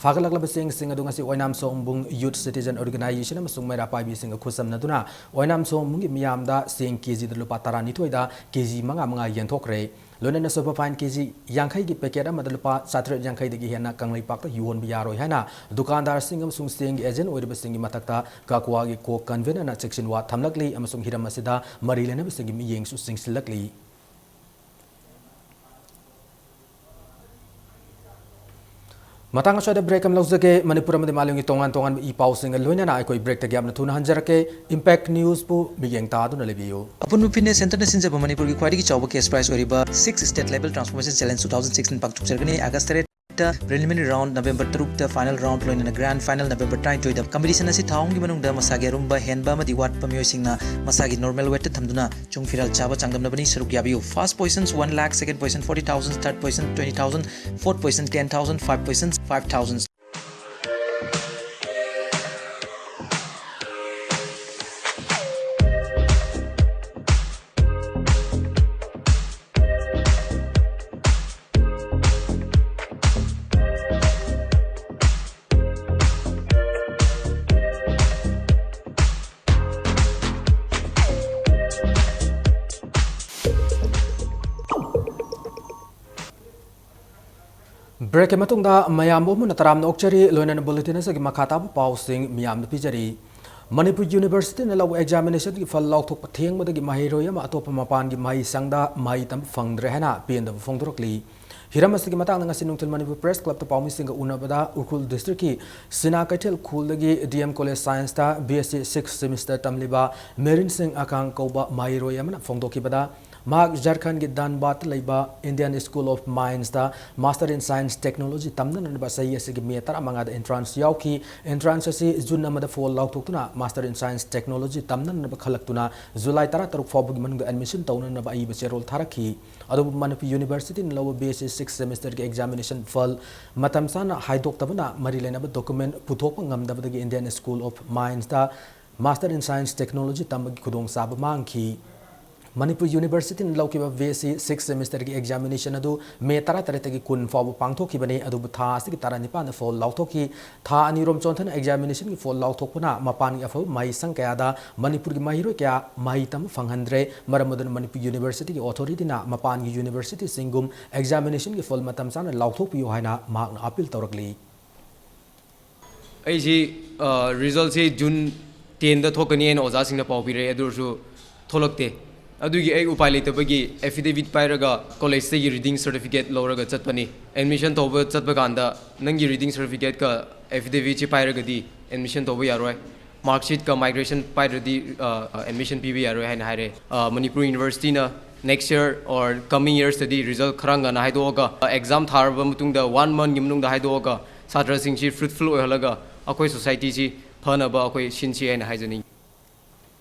ꯐꯥꯒꯠꯂꯛꯂꯕ ꯆꯦꯡꯁꯤꯡ ꯑꯗꯨ ꯉꯁꯤ ꯑꯣꯏꯅꯥꯝ ꯁꯣꯝꯕꯨꯡ Youth Citizen Organisation ꯑꯃꯁꯨꯡ ꯃꯩꯔꯥ ꯄꯥꯏꯕꯤꯁꯤꯡꯒ ꯈꯨꯠꯁꯝꯅꯗꯨꯅ ꯑꯣꯏꯅꯥꯝ ꯁꯣꯝꯕꯨꯡꯒꯤ ꯃꯤꯌꯥꯝꯗ ꯆꯦꯡ KGꯗ ꯂꯨꯄꯥ ꯇꯔꯥꯅꯤꯊꯣꯏꯗ KG ꯃꯉꯥ ꯃꯉꯥ ꯌꯦꯟꯊꯣꯛꯈ꯭ꯔꯦ꯫ ꯂꯣꯏꯅꯅ superfine KG ꯌꯥꯡꯈꯩꯒꯤ packet ꯑꯃꯗ ꯂꯨꯄꯥ ꯆꯥꯇ꯭ꯔꯦꯠ ꯌꯥꯡꯈꯩꯗꯒꯤ ꯍꯦꯟꯅ ꯀꯪꯂꯩꯄꯥꯛꯇ ꯌꯣꯟꯕ ꯌꯥꯔꯣꯏ ꯍꯥꯏꯅ ꯗꯨꯀꯥꯟꯗꯥꯔꯁꯤꯡ ꯑꯃꯁꯨꯡ ꯆꯦꯡꯒꯤ agent ꯑꯣꯏꯔꯤꯕꯁꯤꯡꯒꯤ ꯃꯊꯛꯇ ꯀꯥꯀꯣꯋꯥꯒꯤ co-convenerꯅ ꯆꯦꯛꯁꯤꯟꯋꯥ ꯊꯝꯂꯛꯂꯤ ꯑꯃꯁꯨꯡ ꯍꯤꯔꯝ ꯑꯁꯤꯗ ꯃꯔꯤ ꯂꯩꯅꯕꯁꯤꯡꯒꯤ ꯃꯤꯠꯌꯦꯡꯁꯨ ꯆꯤꯡꯁꯤꯜꯂꯛꯂꯤ꯫ ꯃꯇꯥꯡ ꯑꯁ꯭ꯋꯥꯏꯗ break ꯑꯃ ꯂꯧꯖꯒꯦ꯫ ꯃꯅꯤꯄꯨꯔ ꯑꯃꯗꯤ ꯃꯥꯂꯦꯝꯒꯤ ꯇꯣꯉꯥꯟ ꯇꯣꯉꯥꯟꯕ ꯏ ꯄꯥꯎꯁꯤꯡꯒ ꯂꯣꯏꯅꯅ ꯑꯩꯈꯣꯏ breakꯇꯒꯤ ꯌꯥꯝꯅ ꯊꯨꯅ ꯍꯟꯖꯔꯛꯀꯦ꯫ Impact Newsꯄꯨ ꯃꯤꯠꯌꯦꯡ ꯇꯥꯗꯨꯅ ꯂꯩꯕꯤꯌꯨ꯫ ꯑꯄꯨꯟꯕ Fitness Centreꯅ ꯁꯤꯟꯖꯕ ꯃꯅꯤꯄꯨꯔꯒꯤ ꯈ꯭ꯋꯥꯏꯗꯒꯤ ꯆꯥꯎꯕ cash prize ꯑꯣꯏꯔꯤꯕ Six State Level Transformation Challenge two thousand sixteen ꯄꯥꯡꯊꯣꯛꯆꯔꯒꯅꯤ꯫ August ꯇꯔꯦꯠꯇ preliminary round, November ꯇꯔꯨꯛꯇ final round, ꯂꯣꯏꯅꯅ grand final November ꯇꯔꯥꯅꯤꯊꯣꯏꯗ꯫ Competition ꯑꯁꯤ ꯊꯥ ꯑꯍꯨꯝꯒꯤ ꯃꯅꯨꯡꯗ ꯃꯁꯥꯒꯤ ꯑꯔꯨꯝꯕ ꯍꯦꯟꯕ ꯑꯃꯗꯤ ꯋꯥꯠꯄ ꯃꯤꯑꯣꯏꯁꯤꯡꯅ ꯃꯁꯥꯒꯤ normal weightꯇ ꯊꯝꯗꯨꯅ ꯆꯨꯡ ꯐꯤꯔꯥꯜ ꯆꯥꯕ ꯆꯥꯡꯗꯝꯅꯕꯅꯤ꯫ ꯁꯔꯨꯛ ꯌꯥꯕꯤꯌꯨ꯫ First position one lakh, second position forty thousand, third position twenty thousand, fourth position ten thousand, five position five thousand꯫ Breakꯀꯤ ꯃꯇꯨꯡꯗ ꯃꯌꯥꯝꯕꯨ ꯑꯃꯨꯟꯅ ꯇꯔꯥꯝꯅ ꯑꯣꯛꯆꯔꯤ꯫ ꯂꯣꯏꯅꯅ bulletin ꯑꯁꯤꯒꯤ ꯃꯈꯥ ꯇꯥꯕ ꯄꯥꯎꯁꯤꯡ ꯃꯤꯌꯥꯝꯗ ꯄꯤꯖꯔꯤ꯫ ꯃꯅꯤꯄꯨꯔ Universityꯅ ꯂꯧꯕ examinationꯒꯤ ꯐꯜ ꯂꯥꯎꯊꯣꯛꯄ ꯊꯦꯡꯕꯗꯒꯤ ꯃꯍꯩꯔꯣꯏ ꯑꯃ ꯑꯇꯣꯞꯄ ꯃꯄꯥꯟꯒꯤ ꯃꯍꯩꯁꯪꯗ ꯃꯍꯩ ꯇꯝꯕ ꯐꯪꯗ꯭ꯔꯦ ꯍꯥꯏꯅ ꯄꯦꯟꯗꯕ ꯐꯣꯡꯗꯣꯔꯛꯂꯤ꯫ ꯍꯤꯔꯝ ꯑꯁꯤꯒꯤ ꯃꯇꯥꯡꯗ ꯉꯁꯤ ꯅꯨꯡꯊꯤꯜ ꯃꯅꯤꯄꯨꯔ Press Clubꯇ ꯄꯥꯎꯃꯤꯁꯤꯡꯒ ꯎꯅꯕꯗ ꯎꯈ꯭ꯔꯨꯜ districtꯀꯤ ꯁꯤꯅꯥ ꯀꯩꯊꯦꯜ ꯈꯨꯜꯗꯒꯤ D M College Scienceꯇ B S C sixth semester ꯇꯝꯂꯤꯕ ꯃꯦꯔꯤꯟ ꯁꯤꯡ ꯑꯀꯥꯡ ꯀꯧꯕ ꯃꯍꯩꯔꯣꯏ ꯑꯃꯅ ꯐꯣꯡꯗꯣꯛꯈꯤꯕꯗ, ꯃꯍꯥꯛ ꯖꯔꯈꯟꯒꯤ ꯙꯥꯟꯕꯥꯗꯇ ꯂꯩꯕ Indian School of Minesꯇ Master in Science Technology ꯇꯝꯅꯅꯕ ꯆꯍꯤ ꯑꯁꯤꯒꯤ ꯃꯦ ꯇꯔꯥꯃꯉꯥꯗ entrance ꯌꯥꯎꯈꯤ꯫ Entrance ꯑꯁꯤ ꯖꯨꯟ ꯑꯃꯗ ꯐꯣꯜ ꯂꯥꯎꯊꯣꯛꯇꯨꯅ Master in Science Technology ꯇꯝꯅꯅꯕ ꯈꯜꯂꯛꯇꯨꯅ ꯖꯨꯂꯥꯏ ꯇꯔꯥꯇꯔꯨꯛ ꯐꯥꯎꯕꯒꯤ ꯃꯅꯨꯡꯗ admission ꯇꯧꯅꯅꯕ ꯑꯏꯕ ꯆꯦꯔꯣꯜ ꯊꯥꯔꯛꯈꯤ꯫ ꯑꯗꯨꯕꯨ ꯃꯅꯤꯄꯨꯔ Universityꯅ ꯂꯧꯕ B S C sixth semesterꯒꯤ examination ꯐꯜ ꯃꯇꯝ ꯆꯥꯅ ꯍꯥꯏꯗꯣꯛꯇꯕꯅ ꯃꯔꯤ ꯂꯩꯅꯕ document ꯄꯨꯊꯣꯛꯄ ꯉꯝꯗꯕꯗꯒꯤ Indian School of Minesꯇ Master in Science Technology ꯇꯝꯕꯒꯤ ꯈꯨꯗꯣꯡꯆꯥꯕ ꯃꯥꯡꯈꯤ꯫ ꯃꯅꯤꯄꯨꯔ Universityꯅ ꯂꯧꯈꯤꯕ B S C sixth semesterꯒꯤ examination ꯑꯗꯨ ꯃꯦ ꯇꯔꯥꯇꯔꯦꯠꯇꯒꯤ ꯀꯨꯟ ꯐꯥꯎꯕ ꯄꯥꯡꯊꯣꯛꯈꯤꯕꯅꯤ, ꯑꯗꯨꯕꯨ ꯊꯥ ꯑꯁꯤꯒꯤ ꯇꯔꯥꯅꯤꯄꯥꯟꯗ ꯐꯣꯜ ꯂꯥꯎꯊꯣꯛꯈꯤ꯫ ꯊꯥ ꯑꯅꯤꯔꯣꯝ ꯆꯣꯟꯊꯅ examinationꯒꯤ ꯐꯣꯜ ꯂꯥꯎꯊꯣꯛꯄꯅ ꯃꯄꯥꯟꯒꯤ ꯑꯐꯕ ꯃꯍꯩꯁꯪ ꯀꯌꯥꯗ ꯃꯅꯤꯄꯨꯔꯒꯤ ꯃꯍꯩꯔꯣꯏ ꯀꯌꯥ ꯃꯍꯩ ꯇꯝꯕ ꯐꯪꯍꯟꯗ꯭ꯔꯦ꯫ ꯃꯔꯝ ꯑꯗꯨꯅ ꯃꯅꯤꯄꯨꯔ Universityꯒꯤ authorityꯅ ꯃꯄꯥꯟꯒꯤ Universityꯁꯤꯡꯒꯨꯝ examinationꯒꯤ ꯐꯣꯜ ꯃꯇꯝ ꯆꯥꯅ ꯂꯥꯎꯊꯣꯛꯄꯤꯌꯨ ꯍꯥꯏꯅ ꯃꯍꯥꯛꯅ appeal ꯇꯧꯔꯛꯂꯤ꯫ ꯑꯩꯁꯤ, ꯑ, resultꯁꯤ June tenꯗ ꯊꯣꯛꯀꯅꯤ ꯍꯥꯏꯅ ꯑꯣꯖꯥꯁꯤꯡꯅ ꯄꯥꯎ ꯄꯤꯔꯛꯑꯦ, ꯑꯗꯨ ꯑꯣꯏꯔꯁꯨ ꯊꯣꯛꯂꯛꯇꯦ꯫ ꯑꯗꯨꯒꯤ ꯑꯩ ꯎꯄꯥꯏ ꯂꯩꯇꯕꯒꯤ affidavit ꯄꯥꯏꯔꯒ ꯀꯣꯂꯦꯖꯇꯒꯤ reading certificate ꯂꯧꯔꯒ ꯆꯠꯄꯅꯤ꯫ Admission ꯇꯧꯕ ꯆꯠꯄ ꯀꯥꯟꯗ ꯅꯪꯒꯤ reading certificateꯀ affidavitꯁꯤ ꯄꯥꯏꯔꯒꯗꯤ admission ꯇꯧꯕ ꯌꯥꯔꯣꯏ꯫ Marksheetꯀ migration ꯄꯥꯏꯗ꯭ꯔꯗꯤ ꯑꯦꯗꯃꯤꯁꯟ ꯄꯤꯕ ꯌꯥꯔꯣꯏ ꯍꯥꯏꯅ ꯍꯥꯏꯔꯦ꯫ Manipur ꯌꯨꯅꯤꯚꯔꯁꯤꯇꯤꯅ next year or coming yearsꯇꯗꯤ result ꯈꯔ ꯉꯟꯅ ꯍꯥꯏꯗꯣꯛꯑꯒ exam ꯊꯥꯔꯕ ꯃꯇꯨꯡꯗ one monthꯀꯤ ꯃꯅꯨꯡꯗ ꯍꯥꯏꯗꯣꯛꯑꯒ ꯁꯥꯇ꯭ꯔꯁꯤꯡꯁꯤ fruitful ꯑꯣꯏꯍꯜꯂꯒ ꯑꯩꯈꯣꯏ societyꯁꯤ ꯐꯅꯕ ꯑꯩꯈꯣꯏ ꯁꯤꯟꯁꯤ ꯍꯥꯏꯅ ꯍꯥꯏꯖꯅꯤꯡꯏ꯫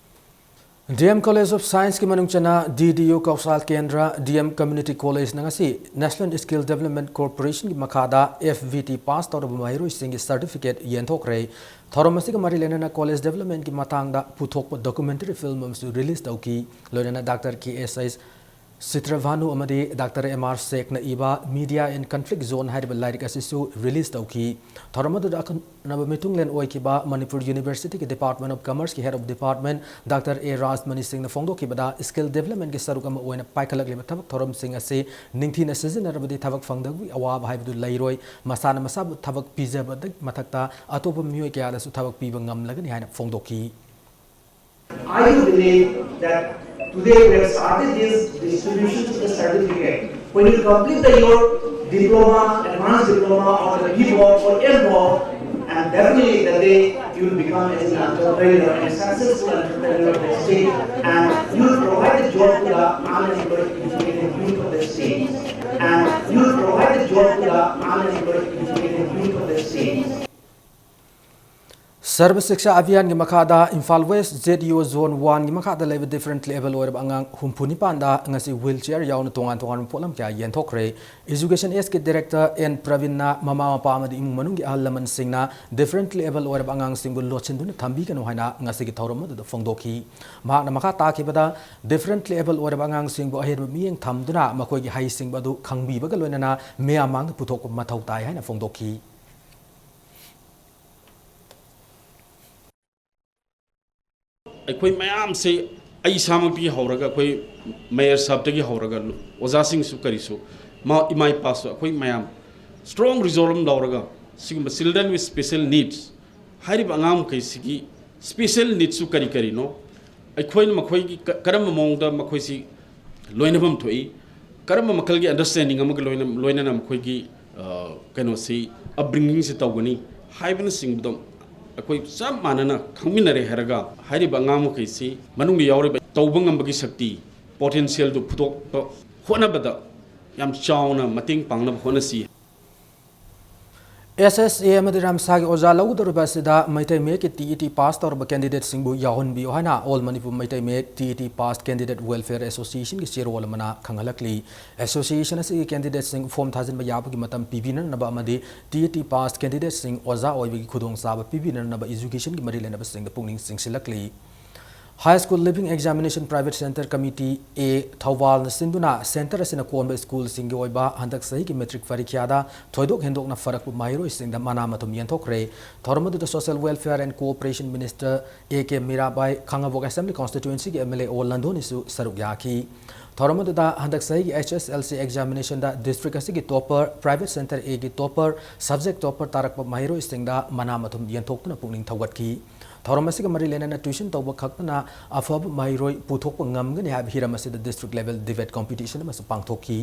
D M College of Scienceꯀꯤ ꯃꯅꯨꯡ ꯆꯟꯅ D D U ꯀꯧꯁꯥꯜ ꯀꯦꯟꯗ꯭ꯔ, D M Community Collegeꯅ ꯉꯁꯤ National Skill Development Corporationꯒꯤ ꯃꯈꯥꯗ F V T pass ꯇꯧꯔꯕ ꯃꯍꯩꯔꯣꯏꯁꯤꯡꯒꯤ certificate ꯌꯦꯟꯊꯣꯛꯈ꯭ꯔꯦ꯫ ꯊꯧꯔꯝ ꯑꯁꯤꯒ ꯃꯔꯤ ꯂꯩꯅꯅ college developmentꯀꯤ ꯃꯇꯥꯡꯗ ꯄꯨꯊꯣꯛꯄ documentary film ꯑꯃꯁꯨ release ꯇꯧꯈꯤ꯫ ꯂꯣꯏꯅꯅ Doctor K S H ꯁꯤꯇ꯭ꯔꯚꯥꯅꯨ ꯑꯃꯗꯤ Doctor M R ꯁꯦꯈꯅ ꯏꯕ Media in Conflict Zone ꯍꯥꯏꯔꯤꯕ ꯂꯥꯏꯔꯤꯛ ꯑꯁꯤꯁꯨ release ꯇꯧꯈꯤ꯫ ꯊꯧꯔꯝ ꯑꯗꯨꯗ ꯑꯈꯟꯅꯕ ꯃꯤꯊꯨꯡꯂꯦꯟ ꯑꯣꯏꯈꯤꯕ ꯃꯅꯤꯄꯨꯔ ꯌꯨꯅꯤꯚꯔꯁꯤꯇꯤꯒꯤ Department of Commerceꯀꯤ Head of Department Doctor A Rajmani ꯁꯤꯡꯅ ꯐꯣꯡꯗꯣꯛꯈꯤꯕꯗ, skill developmentꯀꯤ ꯁꯔꯨꯛ ꯑꯃ ꯑꯣꯏꯅ ꯄꯥꯏꯈꯠꯂꯛꯂꯤꯕ ꯊꯕꯛ ꯊꯧꯔꯝꯁꯤꯡ ꯑꯁꯤ ꯅꯤꯡꯊꯤꯅ ꯁꯤꯖꯤꯟꯅꯔꯕꯗꯤ ꯊꯕꯛ ꯐꯪꯗꯕꯒꯤ ꯑꯋꯥꯕ ꯍꯥꯏꯕꯗꯨ ꯂꯩꯔꯣꯏ꯫ ꯃꯁꯥꯅ ꯃꯁꯥꯕꯨ ꯊꯕꯛ ꯄꯤꯖꯕꯗ ꯃꯊꯛꯇ ꯑꯇꯣꯞꯄ ꯃꯤꯑꯣꯏ ꯀꯌꯥꯗꯁꯨ ꯊꯕꯛ ꯄꯤꯕ ꯉꯝꯂꯒꯅꯤ ꯍꯥꯏꯅ ꯐꯣꯡꯗꯣꯛꯈꯤ꯫ I do believe that today we have started this distribution of the certificate. When you complete the, your diploma, advanced diploma, or the B.Voc or M.Voc, and definitely the day you will become as an entrepreneur and successful entrepreneur of the state, and you will provide the job to the unemployed educated youth of the state, and you will provide the job to the unemployed educated youth of the state. Sarva Shiksha Abhiyanꯒꯤ ꯃꯈꯥꯗ Imphal West Z U Zone oneꯒꯤ ꯃꯈꯥꯗ ꯂꯩꯕ differently able ꯑꯣꯏꯔꯕ ꯑꯉꯥꯡ ꯍꯨꯝꯐꯨ ꯅꯤꯄꯥꯟꯗ ꯉꯁꯤ wheelchair ꯌꯥꯎꯅ ꯇꯣꯉꯥꯟ ꯇꯣꯉꯥꯟꯕ ꯄꯣꯠꯂꯝ ꯀꯌꯥ ꯌꯦꯟꯊꯣꯛꯈ꯭ꯔꯦ꯫ Education Sꯀꯤ Director N ꯄ꯭ꯔꯕꯤꯟꯅ ꯃꯃꯥ ꯃꯄꯥ ꯑꯃꯗꯤ ꯏꯃꯨꯡ ꯃꯅꯨꯡꯒꯤ ꯑꯍꯜ ꯂꯃꯟꯁꯤꯡꯅ differently able ꯑꯣꯏꯔꯕ ꯑꯉꯥꯡꯁꯤꯡꯕꯨ ꯂꯣꯠꯁꯤꯟꯗꯨꯅ ꯊꯝꯕꯤꯒꯅꯨ ꯍꯥꯏꯅ ꯉꯁꯤꯒꯤ ꯊꯧꯔꯝ ꯑꯗꯨꯗ ꯐꯣꯡꯗꯣꯛꯈꯤ꯫ ꯃꯍꯥꯛꯅ ꯃꯈꯥ ꯇꯥꯈꯤꯕꯗ, differently able ꯑꯣꯏꯔꯕ ꯑꯉꯥꯡꯁꯤꯡꯕꯨ ꯑꯍꯦꯟꯕ ꯃꯤꯠꯌꯦꯡ ꯊꯝꯗꯨꯅ ꯃꯈꯣꯏꯒꯤ ꯍꯩꯁꯤꯡꯕ ꯑꯗꯨ ꯈꯪꯕꯤꯕꯒ ꯂꯣꯏꯅꯅ ꯃꯤꯌꯥꯝ ꯃꯥꯡꯗ ꯄꯨꯊꯣꯛꯄ ꯃꯊꯧ ꯇꯥꯏ ꯍꯥꯏꯅ ꯐꯣꯡꯗꯣꯛꯈꯤ꯫ ꯑꯩꯈꯣꯏ ꯃꯌꯥꯝꯁꯦ, ꯑꯩ ꯏꯁꯥꯃꯛꯇꯒꯤ ꯍꯧꯔꯒ, ꯑꯩꯈꯣꯏ ꯃꯦꯌꯔ ꯁꯥꯍꯕꯇꯒꯤ ꯍꯧꯔꯒ, ꯑꯣꯖꯥꯁꯤꯡꯁꯨ ꯀꯔꯤꯁꯨ, ꯃꯥ, ꯏꯃꯥ ꯏꯄꯥꯁꯨ, ꯑꯩꯈꯣꯏ ꯃꯌꯥꯝ strong resolve ꯑꯃ ꯂꯧꯔꯒ, ꯁꯤꯒꯨꯝꯕ children with special needs ꯍꯥꯏꯔꯤꯕ ꯑꯉꯥꯡ ꯃꯈꯩꯁꯤꯒꯤ special needsꯁꯨ ꯀꯔꯤ ꯀꯔꯤꯅꯣ, ꯑꯩꯈꯣꯏꯅ ꯃꯈꯣꯏꯒꯤ ꯀ-, ꯀꯔꯝꯕ ꯃꯑꯣꯡꯗ ꯃꯈꯣꯏꯁꯤ ꯂꯣꯏꯅꯐꯝ ꯊꯣꯛꯏ, ꯀꯔꯝꯕ ꯃꯈꯜꯒꯤ understanding ꯑꯃꯒ ꯂꯣꯏꯅ-, ꯂꯣꯏꯅꯅ ꯃꯈꯣꯏꯒꯤ, ꯑ, ꯀꯩꯅꯣꯁꯤ, upbringingꯁꯤ ꯇꯧꯒꯅꯤ ꯍꯥꯏꯕꯅꯆꯤꯡꯕꯗꯣ ꯑꯩꯈꯣꯏ ꯆꯞ ꯃꯥꯟꯅꯅ ꯈꯪꯃꯤꯟꯅꯔꯦ ꯍꯥꯏꯔꯒ, ꯍꯥꯏꯔꯤꯕ ꯑꯉꯥꯡ ꯃꯈꯩꯁꯤ ꯃꯅꯨꯡꯗ ꯌꯥꯎꯔꯤꯕ ꯇꯧꯕ ꯉꯝꯕꯒꯤ ꯁꯛꯇꯤ, potentialꯗꯨ ꯐꯨꯗꯣꯛꯄ ꯍꯣꯠꯅꯕꯗ ꯌꯥꯝ ꯆꯥꯎꯅ ꯃꯇꯦꯡ ꯄꯥꯡꯅꯕ ꯍꯣꯠꯅꯁꯤ꯫ ꯑꯦꯁ ꯑꯦꯁ ꯑꯦ ꯑꯃꯗꯤ ꯔꯝꯁꯥꯒꯤ ꯑꯣꯖꯥ ꯂꯧꯒꯗꯧꯔꯤꯕ ꯑꯁꯤꯗ ꯃꯩꯇꯩ ꯃꯌꯦꯛꯀꯤ ꯇꯤ ꯏ ꯇꯤ ꯄꯥꯁ ꯇꯧꯔꯕ candidateꯁꯤꯡꯕꯨ ꯌꯥꯎꯍꯟꯕꯤꯌꯨ ꯍꯥꯏꯅ All Manipur Meitei Mayek T E T pass candidate welfare associationꯒꯤ ꯆꯦꯔꯣꯜ ꯑꯃꯅ ꯈꯪꯍꯜꯂꯛꯂꯤ꯫ Association ꯑꯁꯤꯒꯤ candidateꯁꯤꯡ form ꯊꯥꯖꯤꯟꯕ ꯌꯥꯕꯒꯤ ꯃꯇꯝ ꯄꯤꯕꯤꯅꯅꯕ ꯑꯃꯗꯤ ꯇꯤ ꯏ ꯇꯤ ꯄꯥꯁ candidateꯁꯤꯡ ꯑꯣꯖꯥ ꯑꯣꯏꯕꯒꯤ ꯈꯨꯗꯣꯡꯆꯥꯕ ꯄꯤꯕꯤꯅꯅꯕ educationꯒꯤ ꯃꯔꯤ ꯂꯩꯅꯕꯁꯤꯡꯗ ꯄꯨꯛꯅꯤꯡ ꯆꯤꯡꯁꯤꯜꯂꯛꯂꯤ꯫ High School Living Examination Private Center Committee A ꯊꯧꯕꯥꯜꯅ ꯁꯤꯟꯗꯨꯅ center ꯑꯁꯤꯅ ꯀꯣꯟꯕ schoolꯁꯤꯡꯒꯤ ꯑꯣꯏꯕ ꯍꯟꯗꯛ ꯆꯍꯤꯒꯤ matric ꯄꯔꯤꯈ꯭ꯌꯥꯗ ꯊꯣꯏꯗꯣꯛ ꯍꯦꯟꯗꯣꯛꯅ ꯐꯔꯛꯄ ꯃꯍꯩꯔꯣꯏꯁꯤꯡꯗ ꯃꯅꯥ ꯃꯊꯨꯝ ꯌꯦꯟꯊꯣꯛꯈ꯭ꯔꯦ꯫ ꯊꯧꯔꯝ ꯑꯗꯨꯗ Social Welfare and Cooperation Minister A K Mirabai, Khangabok Assembly Constituencyꯒꯤ M L A ꯑꯣ ꯂꯟꯗꯣꯅꯤꯁꯨ ꯁꯔꯨꯛ ꯌꯥꯈꯤ꯫ ꯊꯧꯔꯝ ꯑꯗꯨꯗ ꯍꯟꯗꯛ ꯆꯍꯤꯒꯤ H S L C examinationꯗ district ꯑꯁꯤꯒꯤ topper, private center Aꯒꯤ topper, subject topper ꯇꯥꯔꯛꯄ ꯃꯍꯩꯔꯣꯏꯁꯤꯡꯗ ꯃꯅꯥ ꯃꯊꯨꯝ ꯌꯦꯟꯊꯣꯛꯇꯨꯅ ꯄꯨꯛꯅꯤꯡ ꯊꯧꯒꯠꯈꯤ꯫ ꯊꯧꯔꯝ ꯑꯁꯤꯒ ꯃꯔꯤ ꯂꯩꯅꯅ tuition ꯇꯧꯕ ꯈꯛꯇꯅ ꯑꯐꯕ ꯃꯍꯩꯔꯣꯏ ꯄꯨꯊꯣꯛꯄ ꯉꯝꯒꯅꯤ ꯍꯥꯏꯕ ꯍꯤꯔꯝ ꯑꯁꯤꯗ district level debate competition ꯑꯃꯁꯨ ꯄꯥꯡꯊꯣꯛꯈꯤ꯫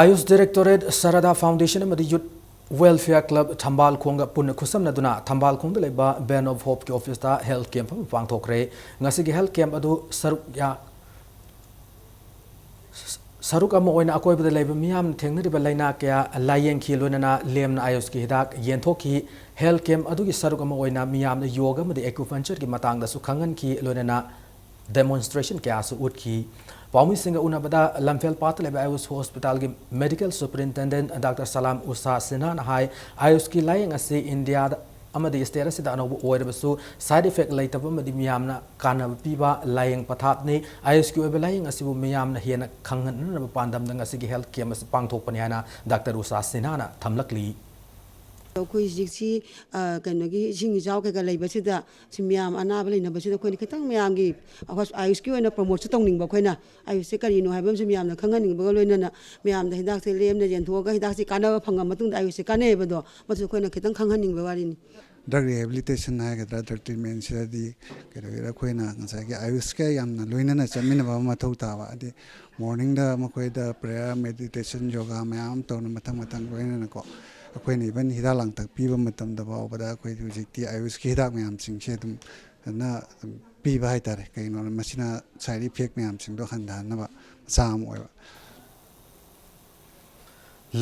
Ayush Directorate, Sarada Foundation ꯑꯃꯗꯤ Youth Welfare Club ꯊꯝꯕꯥꯜ ꯈꯣꯡꯒ ꯄꯨꯟꯅ ꯈꯨꯠꯁꯝꯅꯗꯨꯅ ꯊꯝꯕꯥꯜ ꯈꯣꯡꯗ ꯂꯩꯕ Van of Hopeꯀꯤ officeꯇ health camp ꯑꯃ ꯄꯥꯡꯊꯣꯛꯈ꯭ꯔꯦ꯫ ꯉꯁꯤꯒꯤ health camp ꯑꯗꯨ ꯁꯔꯨꯛ ꯌꯥ-, ꯁꯔꯨꯛ ꯑꯃ ꯑꯣꯏꯅ ꯑꯀꯣꯏꯕꯗ ꯂꯩꯕ ꯃꯤꯌꯥꯝꯅ ꯊꯦꯡꯅꯔꯤꯕ ꯂꯥꯏꯅꯥ ꯀꯌꯥ ꯂꯥꯌꯦꯡꯈꯤ, ꯂꯣꯏꯅꯅ ꯂꯦꯝꯅ ꯑꯥꯌꯨꯁꯀꯤ ꯍꯤꯗꯥꯛ ꯌꯦꯟꯊꯣꯛꯈꯤ꯫ Health camp ꯑꯗꯨꯒꯤ ꯁꯔꯨꯛ ꯑꯃ ꯑꯣꯏꯅ ꯃꯤꯌꯥꯝꯅ ꯌꯣꯒ ꯑꯃꯗꯤ acupunctureꯒꯤ ꯃꯇꯥꯡꯗꯁꯨ ꯈꯪꯍꯟꯈꯤ, ꯂꯣꯏꯅꯅ demonstration ꯀꯌꯥꯁꯨ ꯎꯠꯈꯤ꯫ ꯄꯥꯎꯃꯤꯁꯤꯡꯒ ꯎꯅꯕꯗ ꯂꯝꯐꯦꯜ ꯄꯥꯠꯇ ꯂꯩꯕ ꯑꯥꯌꯨꯁ hospitalꯒꯤ medical superintendent Doctor Salam Usha Sinhaꯅ ꯍꯥꯏ, ꯑꯥꯌꯨꯁꯀꯤ ꯂꯥꯌꯦꯡ ꯑꯁꯤ ꯏꯟꯗꯤꯌꯥꯗ ꯑꯃꯗꯤ state ꯑꯁꯤꯗ ꯑꯅꯧꯕ ꯑꯣꯏꯔꯕꯁꯨ side effect ꯂꯩꯇꯕ ꯑꯃꯗꯤ ꯃꯤꯌꯥꯝꯅ ꯀꯥꯟꯅꯕ ꯄꯤꯕ ꯂꯥꯌꯦꯡ ꯄꯊꯥꯞꯅꯤ꯫ ꯑꯥꯌꯨꯁꯀꯤ ꯑꯣꯏꯕ ꯂꯥꯌꯦꯡ ꯑꯁꯤꯕꯨ ꯃꯤꯌꯥꯝꯅ ꯍꯦꯟꯅ ꯈꯪꯍꯟꯅꯅꯕ ꯄꯥꯟꯗꯝꯗ ꯉꯁꯤꯒꯤ health camp ꯑꯁꯤ ꯄꯥꯡꯊꯣꯛꯄꯅꯤ ꯍꯥꯏꯅ Doctor Usha Sinhaꯅ ꯊꯝꯂꯛꯂꯤ꯫ ꯑꯩꯈꯣꯏ ꯍꯧꯖꯤꯛꯁꯤ, ꯑ, ꯀꯩꯅꯣꯒꯤ ꯏꯁꯤꯡ ꯏꯆꯥꯎ ꯀꯩꯀꯥ ꯂꯩꯕꯁꯤꯗ, ꯁꯤ ꯃꯌꯥꯝ ꯑꯅꯥꯕ ꯂꯩꯅꯕꯁꯤꯗ ꯑꯩꯈꯣꯏꯅ ꯈꯤꯇꯪ ꯃꯌꯥꯝꯒꯤ ꯑꯩꯈꯣꯏ ꯑꯥꯌꯨꯁꯀꯤ ꯑꯣꯏꯅ ꯄ꯭ꯔꯣꯃꯣꯠꯁꯨ ꯇꯧꯅꯤꯡꯕ ꯑꯩꯈꯣꯏꯅ꯫ ꯑꯥꯌꯨꯁꯁꯦ ꯀꯔꯤꯅꯣ ꯍꯥꯏꯕ ꯑꯃꯁꯨ ꯃꯌꯥꯝꯅ ꯈꯪꯍꯟꯅꯤꯡꯕꯒ ꯂꯣꯏꯅꯅ, ꯃꯌꯥꯝꯗ ꯍꯤꯗꯥꯛꯁꯦ ꯂꯦꯝꯅ ꯌꯦꯟꯊꯣꯛꯑꯒ ꯍꯤꯗꯥꯛꯁꯦ ꯀꯥꯟꯅꯕ ꯐꯪꯉ ꯃꯇꯨꯡꯗ ꯑꯥꯌꯨꯁꯁꯦ ꯀꯥꯟꯅꯩ ꯍꯥꯏꯕꯗꯣ, ꯃꯗꯨꯁꯨ ꯑꯩꯈꯣꯏꯅ ꯈꯤꯇꯪ ꯈꯪꯍꯟꯅꯤꯡꯕ ꯋꯥꯔꯤꯅꯤ꯫ ꯗ꯭ꯔꯒ ꯔꯤꯍꯦꯕꯤꯂꯤꯇꯦꯁꯟ ꯍꯥꯏꯒꯗ꯭ꯔꯥ, ꯗ꯭ꯔꯒ ꯇ꯭ꯔꯤꯠꯃꯦꯟꯁꯤꯗꯗꯤ ꯀꯩꯗꯧꯒꯦꯔꯥ, ꯑꯩꯈꯣꯏꯅ ꯉꯁꯥꯏꯒꯤ ꯑꯥꯌꯨꯁꯀ ꯌꯥꯝꯅ ꯂꯣꯏꯅꯅ ꯆꯠꯃꯤꯟꯅꯕ ꯑꯃ ꯃꯊꯧ ꯇꯥꯕ꯫ ꯍꯥꯏꯗꯤ ꯃꯣꯔꯅꯤꯡꯗ ꯃꯈꯣꯏꯗ ꯄ꯭ꯔꯦꯌꯔ, ꯃꯦꯗꯤꯇꯦꯁꯟ, ꯌꯣꯒꯥ ꯃꯌꯥꯝ ꯑꯃ ꯇꯧꯅ ꯃꯊꯪ ꯃꯊꯪ ꯂꯣꯏꯅꯅꯀꯣ, ꯑꯩꯈꯣꯏꯅ ꯏꯚꯟ ꯍꯤꯗꯥꯛ ꯂꯥꯡꯊꯛ ꯄꯤꯕ ꯃꯇꯝꯗ ꯐꯥꯎꯕꯗ ꯑꯩꯈꯣꯏ ꯍꯧꯖꯤꯛꯇꯤ ꯑꯥꯌꯨꯁꯀꯤ ꯍꯤꯗꯥꯛ ꯃꯌꯥꯝꯁꯤꯡꯁꯦ ꯑꯗꯨꯝ ꯐꯖꯅ ꯑꯗꯨꯝ ꯄꯤꯕ ꯍꯥꯏꯇꯥꯔꯦ꯫ ꯀꯩꯒꯤꯅꯣꯗ ꯃꯁꯤꯅ ꯁꯥꯏꯠ ꯏꯐꯦꯛ ꯃꯌꯥꯝꯁꯤꯡꯗꯣ ꯍꯟꯊꯍꯟꯅꯕ ꯃꯆꯥꯛ ꯑꯃ ꯑꯣꯏꯕ꯫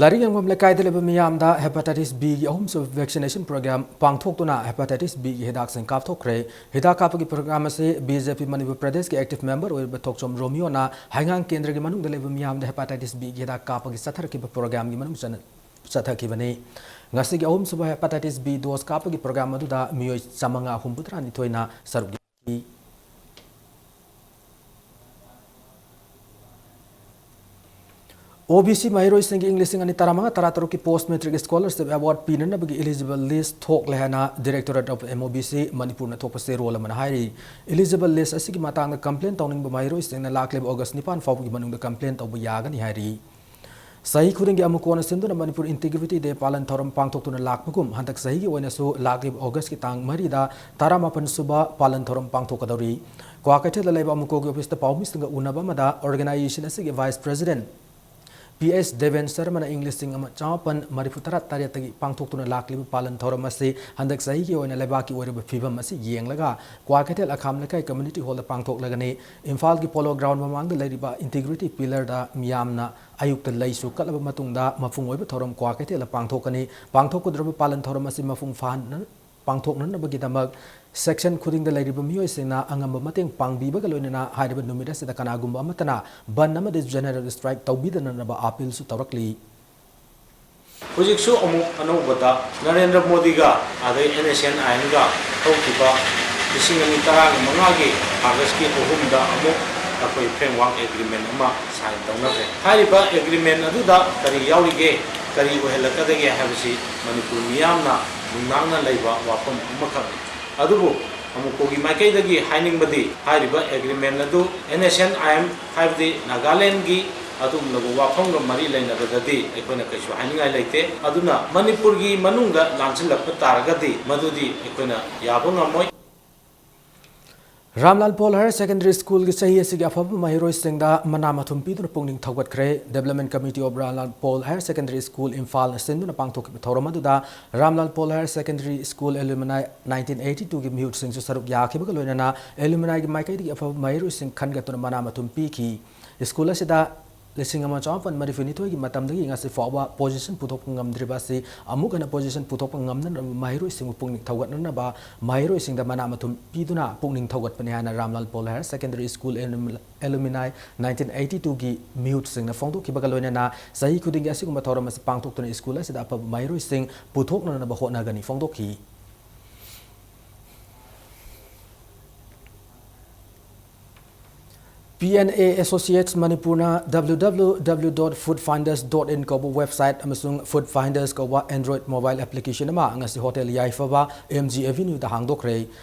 ꯂꯥꯏꯔꯤꯛ ꯌꯦꯡꯐꯝ ꯂꯩꯀꯥꯏꯗ ꯂꯩꯕ ꯃꯤꯌꯥꯝꯗ ꯍꯦꯄꯥꯇꯥꯏꯇꯤꯁ ꯕꯤꯒꯤ ꯑꯍꯨꯝꯁꯨꯕ ꯚꯦꯛꯁꯤꯅꯦꯁꯟ ꯄ꯭ꯔꯣꯒ꯭ꯔꯥꯝ ꯄꯥꯡꯊꯣꯛꯇꯨꯅ ꯍꯦꯄꯥꯇꯥꯏꯇꯤꯁ ꯕꯤꯒꯤ ꯍꯤꯗꯥꯛꯁꯤꯡ ꯀꯥꯞꯊꯣꯛꯈ꯭ꯔꯦ꯫ ꯍꯤꯗꯥꯛ ꯀꯥꯞꯄꯒꯤ ꯄ꯭ꯔꯣꯒ꯭ꯔꯥꯝ ꯑꯁꯤ ꯕꯤ ꯖꯦ ꯄꯤ ꯃꯅꯤꯄꯨꯔ ꯄ꯭ꯔꯗꯦꯁꯀꯤ ꯑꯦꯛꯇꯤꯚ ꯃꯦꯝꯕꯔ ꯑꯣꯏꯔꯤꯕ ꯊꯣꯛꯆꯣꯝ ꯔꯣꯃꯤꯌꯣꯅ ꯍꯩꯉꯥꯡ ꯀꯦꯟꯗ꯭ꯔꯒꯤ ꯃꯅꯨꯡꯗ ꯂꯩꯕ ꯃꯤꯌꯥꯝꯗ ꯍꯦꯄꯥꯇꯥꯏꯇꯤꯁ ꯕꯤꯒꯤ ꯍꯤꯗꯥꯛ ꯀꯥꯞꯄꯒꯤ ꯆꯠꯊꯔꯛꯈꯤꯕ ꯄ꯭ꯔꯣꯒ꯭ꯔꯥꯝꯒꯤ ꯃꯅꯨꯡ ꯆꯟꯅ ꯆꯠꯊꯈꯤꯕꯅꯤ꯫ ꯉꯁꯤꯒꯤ ꯑꯍꯨꯝꯁꯨꯕ ꯍꯦꯄꯥꯇꯥꯏꯇꯤꯁ ꯕꯤ ꯗꯣꯁ ꯀꯥꯞꯄꯒꯤ ꯄ꯭ꯔꯣꯒ꯭ꯔꯥꯝ ꯑꯗꯨꯗ ꯃꯤꯑꯣꯏ ꯆꯥꯃꯉꯥ ꯍꯨꯝꯐꯨꯇꯔꯥꯅꯤꯊꯣꯏꯅ ꯁꯔꯨꯛ ꯌꯥꯈꯤ꯫ ꯑꯣ ꯕꯤ ꯁꯤ ꯃꯍꯩꯔꯣꯏꯁꯤꯡꯒꯤ ꯏꯪ ꯂꯤꯁꯤꯡ ꯑꯅꯤ ꯇꯔꯥꯃꯉꯥ ꯇꯔꯥꯇꯔꯨꯛꯀꯤ ꯄꯣꯁ ꯃꯦꯇ꯭ꯔꯤꯛ ꯁ꯭ꯀꯣꯂꯔꯁꯤꯞ ꯑꯦꯋꯥꯔꯗ ꯄꯤꯅꯅꯕꯒꯤ ꯏꯂꯤꯖꯤꯕꯜ ꯂꯤꯁ ꯊꯣꯛꯂꯦ ꯍꯥꯏꯅ directorate of M O B C ꯃꯅꯤꯄꯨꯔꯅ ꯊꯣꯛꯄ ꯆꯦꯔꯣꯜ ꯑꯃꯅ ꯍꯥꯏꯔꯤ꯫ ꯏꯂꯤꯖꯤꯕꯜ ꯂꯤꯁ ꯑꯁꯤꯒꯤ ꯃꯇꯥꯡꯗ ꯀꯝꯄ꯭ꯂꯦꯟ ꯇꯧꯅꯤꯡꯕ ꯃꯍꯩꯔꯣꯏꯁꯤꯡꯅ ꯂꯥꯛꯂꯤꯕ ꯑꯣꯒꯁ ꯅꯤꯄꯥꯟ ꯐꯥꯎꯕꯒꯤ ꯃꯅꯨꯡꯗ ꯀꯝꯄ꯭ꯂꯦꯟ ꯇꯧꯕ ꯌꯥꯒꯅꯤ ꯍꯥꯏꯔꯤ꯫ ꯆꯍꯤ ꯈꯨꯗꯤꯡꯒꯤ ꯑꯃꯨꯛ ꯀꯣꯟꯅ ꯁꯤꯟꯗꯨꯅ ꯃꯅꯤꯄꯨꯔ ꯏꯟꯇꯤꯒ꯭ꯔꯤꯇꯤ ꯗꯦ ꯄꯥꯂꯟ ꯊꯧꯔꯝ ꯄꯥꯡꯊꯣꯛꯇꯨꯅ ꯂꯥꯛꯄꯒꯨꯝ, ꯍꯟꯗꯛ ꯆꯍꯤꯒꯤ ꯑꯣꯏꯅꯁꯨ ꯂꯥꯛꯂꯤꯕ ꯑꯣꯒꯁꯀꯤ ꯇꯥꯡ ꯃꯔꯤꯗ ꯇꯔꯥꯃꯥꯄꯟ ꯁꯨꯕ ꯄꯥꯂꯟ ꯊꯧꯔꯝ ꯄꯥꯡꯊꯣꯛꯀꯗꯧꯔꯤ꯫ ꯀ꯭ꯋꯥꯀꯩꯊꯦꯜꯗ ꯂꯩꯕ ꯑꯃꯨꯀꯣꯒꯤ ꯑꯣꯐꯤꯁꯇ ꯄꯥꯎꯃꯤꯁꯤꯡꯒ ꯎꯅꯕ ꯑꯃꯗ ꯑꯣꯔꯒꯅꯥꯏꯖꯦꯁꯟ ꯑꯁꯤꯒꯤ vice president P S Deben ꯁꯔꯃꯅ ꯏꯪ ꯂꯤꯁꯤꯡ ꯑꯃ ꯆꯃꯥꯄꯟ ꯃꯔꯤꯐꯨ ꯇꯔꯥ ꯇꯔꯦꯠꯇꯒꯤ ꯄꯥꯡꯊꯣꯛꯇꯨꯅ ꯂꯥꯛꯂꯤꯕ ꯄꯥꯂꯟ ꯊꯧꯔꯝ ꯑꯁꯤ ꯍꯟꯗꯛ ꯆꯍꯤꯒꯤ ꯑꯣꯏꯅ ꯂꯩꯕꯥꯛꯀꯤ ꯑꯣꯏꯔꯤꯕ ꯐꯤꯕꯝ ꯑꯁꯤ ꯌꯦꯡꯂꯒ ꯀ꯭ꯋꯥꯀꯩꯊꯦꯜ ꯑꯈꯥꯝ ꯂꯩꯀꯥꯏ ꯀꯝꯃ꯭ꯌꯨꯅꯤꯇꯤ ꯍꯣꯜꯗ ꯄꯥꯡꯊꯣꯛꯂꯒꯅꯤ꯫ ꯏꯝꯐꯥꯜꯒꯤ ꯄꯣꯂꯣ ꯒ꯭ꯔꯥꯎꯟ ꯃꯃꯥꯡꯗ ꯂꯩꯔꯤꯕ ꯏꯟꯇꯤꯒ꯭ꯔꯤꯇꯤ ꯄꯤꯂꯔꯗ ꯃꯤꯌꯥꯝꯅ ꯑꯌꯨꯛꯇ ꯂꯩꯁꯨ ꯀꯠꯂꯕ ꯃꯇꯨꯡꯗ ꯃꯄꯨꯡ ꯑꯣꯏꯕ ꯊꯧꯔꯝ ꯀ꯭ꯋꯥꯀꯩꯊꯦꯜꯗ ꯄꯥꯡꯊꯣꯛꯀꯅꯤ꯫ ꯄꯥꯡꯊꯣꯛꯀꯗꯧꯔꯤꯕ ꯄꯥꯂꯟ ꯊꯧꯔꯝ ꯑꯁꯤ ꯃꯄꯨꯡ ꯐꯥꯍꯟꯅ-, ꯄꯥꯡꯊꯣꯛꯅꯅꯕꯒꯤꯗꯃꯛ ꯁꯦꯛꯁꯟ ꯈꯨꯗꯤꯡꯗ ꯂꯩꯔꯤꯕ ꯃꯤꯑꯣꯏꯁꯤꯡꯅ ꯑꯉꯝꯕ ꯃꯇꯦꯡ ꯄꯥꯡꯕꯤꯕꯒ ꯂꯣꯏꯅꯅ ꯍꯥꯏꯔꯤꯕ ꯅꯨꯃꯤꯠ ꯑꯁꯤꯗ ꯀꯅꯥꯒꯨꯝꯕ ꯑꯃꯠꯇꯅ ꯕꯟ ꯑꯃꯗꯤ ꯖꯦꯅꯦꯔꯦꯜ ꯁ꯭ꯇ꯭ꯔꯥꯏꯛ ꯇꯧꯕꯤꯗꯅꯅꯕ ꯑꯥꯄꯤꯜꯁꯨ ꯇꯧꯔꯛꯂꯤ꯫ ꯍꯧꯖꯤꯛꯁꯨ ꯑꯃꯨꯛ ꯑꯅꯧꯕꯗ ꯅꯔꯦꯟꯗ꯭ꯔ ꯃꯣꯗꯤꯒ ꯑꯗꯩ ꯑꯦꯟ ꯑꯦꯁ ꯑꯦꯟ ꯑꯥꯏ ꯑꯦꯟꯒ ꯍꯧꯈꯤꯕ ꯂꯤꯁꯤꯡ ꯑꯅꯤ ꯇꯔꯥꯒ ꯃꯉꯥꯒꯤ ꯑꯥꯒꯁꯀꯤ ꯑꯍꯨꯝꯗ ꯑꯃꯨꯛ ꯑꯩꯈꯣꯏ ꯐ꯭ꯔꯦꯝꯋꯥꯔꯛ ꯑꯦꯒ꯭ꯔꯤꯃꯦꯟ ꯑꯃ ꯁꯥꯏꯟ ꯇꯧꯅꯈ꯭ꯔꯦ꯫ ꯍꯥꯏꯔꯤꯕ ꯑꯦꯒ꯭ꯔꯤꯃꯦꯟ ꯑꯗꯨꯗ ꯀꯔꯤ ꯌꯥꯎꯔꯤꯒꯦ? ꯀꯔꯤ ꯑꯣꯏꯍꯜꯂꯛꯀꯗꯒꯦ ꯍꯥꯏꯕꯁꯤ ꯃꯅꯤꯄꯨꯔ ꯃꯤꯌꯥꯝꯅ ꯅꯨꯡꯅꯥꯡꯅ ꯂꯩꯕ ꯋꯥꯐꯝ ꯑꯃꯈꯛꯅꯤ꯫ ꯑꯗꯨꯕꯨ ꯑꯃꯨꯛꯄꯒꯤ ꯃꯥꯏꯀꯩꯗꯒꯤ ꯍꯥꯏꯅꯤꯡꯕꯗꯤ, ꯍꯥꯏꯔꯤꯕ ꯑꯦꯒ꯭ꯔꯤꯃꯦꯟ ꯑꯗꯨ NSNIM, ꯍꯥꯏꯕꯗꯤ ꯅꯥꯒꯥꯂꯦꯟꯒꯤ ꯑꯗꯨꯒꯨꯝꯂꯕ ꯋꯥꯐꯝꯒ ꯃꯔꯤ ꯂꯩꯅꯕꯗꯗꯤ ꯑꯩꯈꯣꯏꯅ ꯀꯩꯁꯨ ꯍꯥꯏꯅꯤꯡꯉꯥꯏ ꯂꯩꯇꯦ꯫ ꯑꯗꯨꯅ ꯃꯅꯤꯄꯨꯔꯒꯤ ꯃꯅꯨꯡꯗ ꯂꯥꯟꯁꯤꯜꯂꯛꯄ ꯇꯥꯔꯒꯗꯤ ꯃꯗꯨꯗꯤ ꯑꯩꯈꯣꯏꯅ ꯌꯥꯕ ꯉꯝꯃꯣꯏ꯫ ꯔꯥꯝꯂꯥꯜ ꯄꯣꯜ ꯍꯥꯌꯔ ꯁꯦꯀꯦꯟꯗꯔꯤ ꯁ꯭ꯀꯨꯜꯒꯤ ꯆꯍꯤ ꯑꯁꯤꯒꯤ ꯑꯐꯕ ꯃꯍꯩꯔꯣꯏꯁꯤꯡꯗ ꯃꯅꯥ ꯃꯊꯨꯝ ꯄꯤꯗꯨꯅ ꯄꯨꯛꯅꯤꯡ ꯊꯧꯒꯠꯈ꯭ꯔꯦ꯫ Development Committee of Ramlal Paul Higher Secondary School, ꯏꯝꯐꯥꯜꯅ ꯁꯤꯟꯗꯨꯅ ꯄꯥꯡꯊꯣꯛꯈꯤꯕ ꯊꯧꯔꯝ ꯑꯗꯨꯗ Ramlal Paul higher secondary school alumni nineteen eighty ꯇꯨꯒꯤ ꯃꯤꯍꯨꯠꯁꯤꯡꯁꯨ ꯁꯔꯨꯛ ꯌꯥꯈꯤꯕꯒ ꯂꯣꯏꯅꯅ ꯑꯦꯂꯨꯃꯤꯅꯥꯏꯒꯤ ꯃꯥꯏꯀꯩꯗꯒꯤ ꯑꯐꯕ ꯃꯍꯩꯔꯣꯏꯁꯤꯡ ꯈꯟꯒꯠꯇꯨꯅ ꯃꯅꯥ ꯃꯊꯨꯝ ꯄꯤꯈꯤ꯫ ꯁ꯭ꯀꯨꯜ ꯑꯁꯤꯗ ꯂꯤꯁꯤꯡ ꯑꯃ ꯆꯃꯥꯄꯟ ꯃꯔꯤꯐꯨ ꯅꯤꯊꯣꯏꯒꯤ ꯃꯇꯝꯗꯒꯤ ꯉꯁꯤ ꯐꯥꯎꯕ position ꯄꯨꯊꯣꯛꯄ ꯉꯝꯗ꯭ꯔꯤꯕ ꯑꯁꯤ ꯑꯃꯨꯛ ꯍꯟꯅ position ꯄꯨꯊꯣꯛꯄ ꯉꯝꯅꯅꯕ ꯃꯍꯩꯔꯣꯏꯁꯤꯡꯕꯨ ꯄꯨꯛꯅꯤꯡ ꯊꯧꯒꯠꯅꯅꯕ ꯃꯍꯩꯔꯣꯏꯁꯤꯡꯗ ꯃꯅꯥ ꯃꯊꯨꯝ ꯄꯤꯗꯨꯅ ꯄꯨꯛꯅꯤꯡ ꯊꯧꯒꯠꯄꯅꯤ ꯍꯥꯏꯅ Ramlal Paul higher secondary school alumni nineteen eighty ꯇꯨꯒꯤ ꯃꯤꯍꯨꯠꯁꯤꯡꯅ ꯐꯣꯡꯗꯣꯛꯈꯤꯕꯒ ꯂꯣꯏꯅꯅ ꯆꯍꯤ ꯈꯨꯗꯤꯡꯒꯤ ꯑꯁꯤꯒꯨꯝꯕ ꯊꯧꯔꯝ ꯑꯁꯤ ꯄꯥꯡꯊꯣꯛꯇꯨꯅ ꯁ꯭ꯀꯨꯜ ꯑꯁꯤꯗ ꯑꯐꯕ ꯃꯍꯩꯔꯣꯏꯁꯤꯡ ꯄꯨꯊꯣꯛꯅꯅꯕ ꯍꯣꯠꯅꯒꯅꯤ ꯐꯣꯡꯗꯣꯛꯈꯤ꯫ P N A Associates ꯃꯅꯤꯄꯨꯔꯅ W W W dot food finders dot in ꯀꯧꯕ website ꯑꯃꯁꯨꯡ Food Finders ꯀꯧꯕ Android mobile application ꯑꯃ ꯉꯁꯤ ꯍꯣꯇꯦꯜ ꯌꯥꯏꯐꯕ, M G Avenue ꯗ ꯍꯥꯡꯗꯣꯛꯈ꯭ꯔꯦ꯫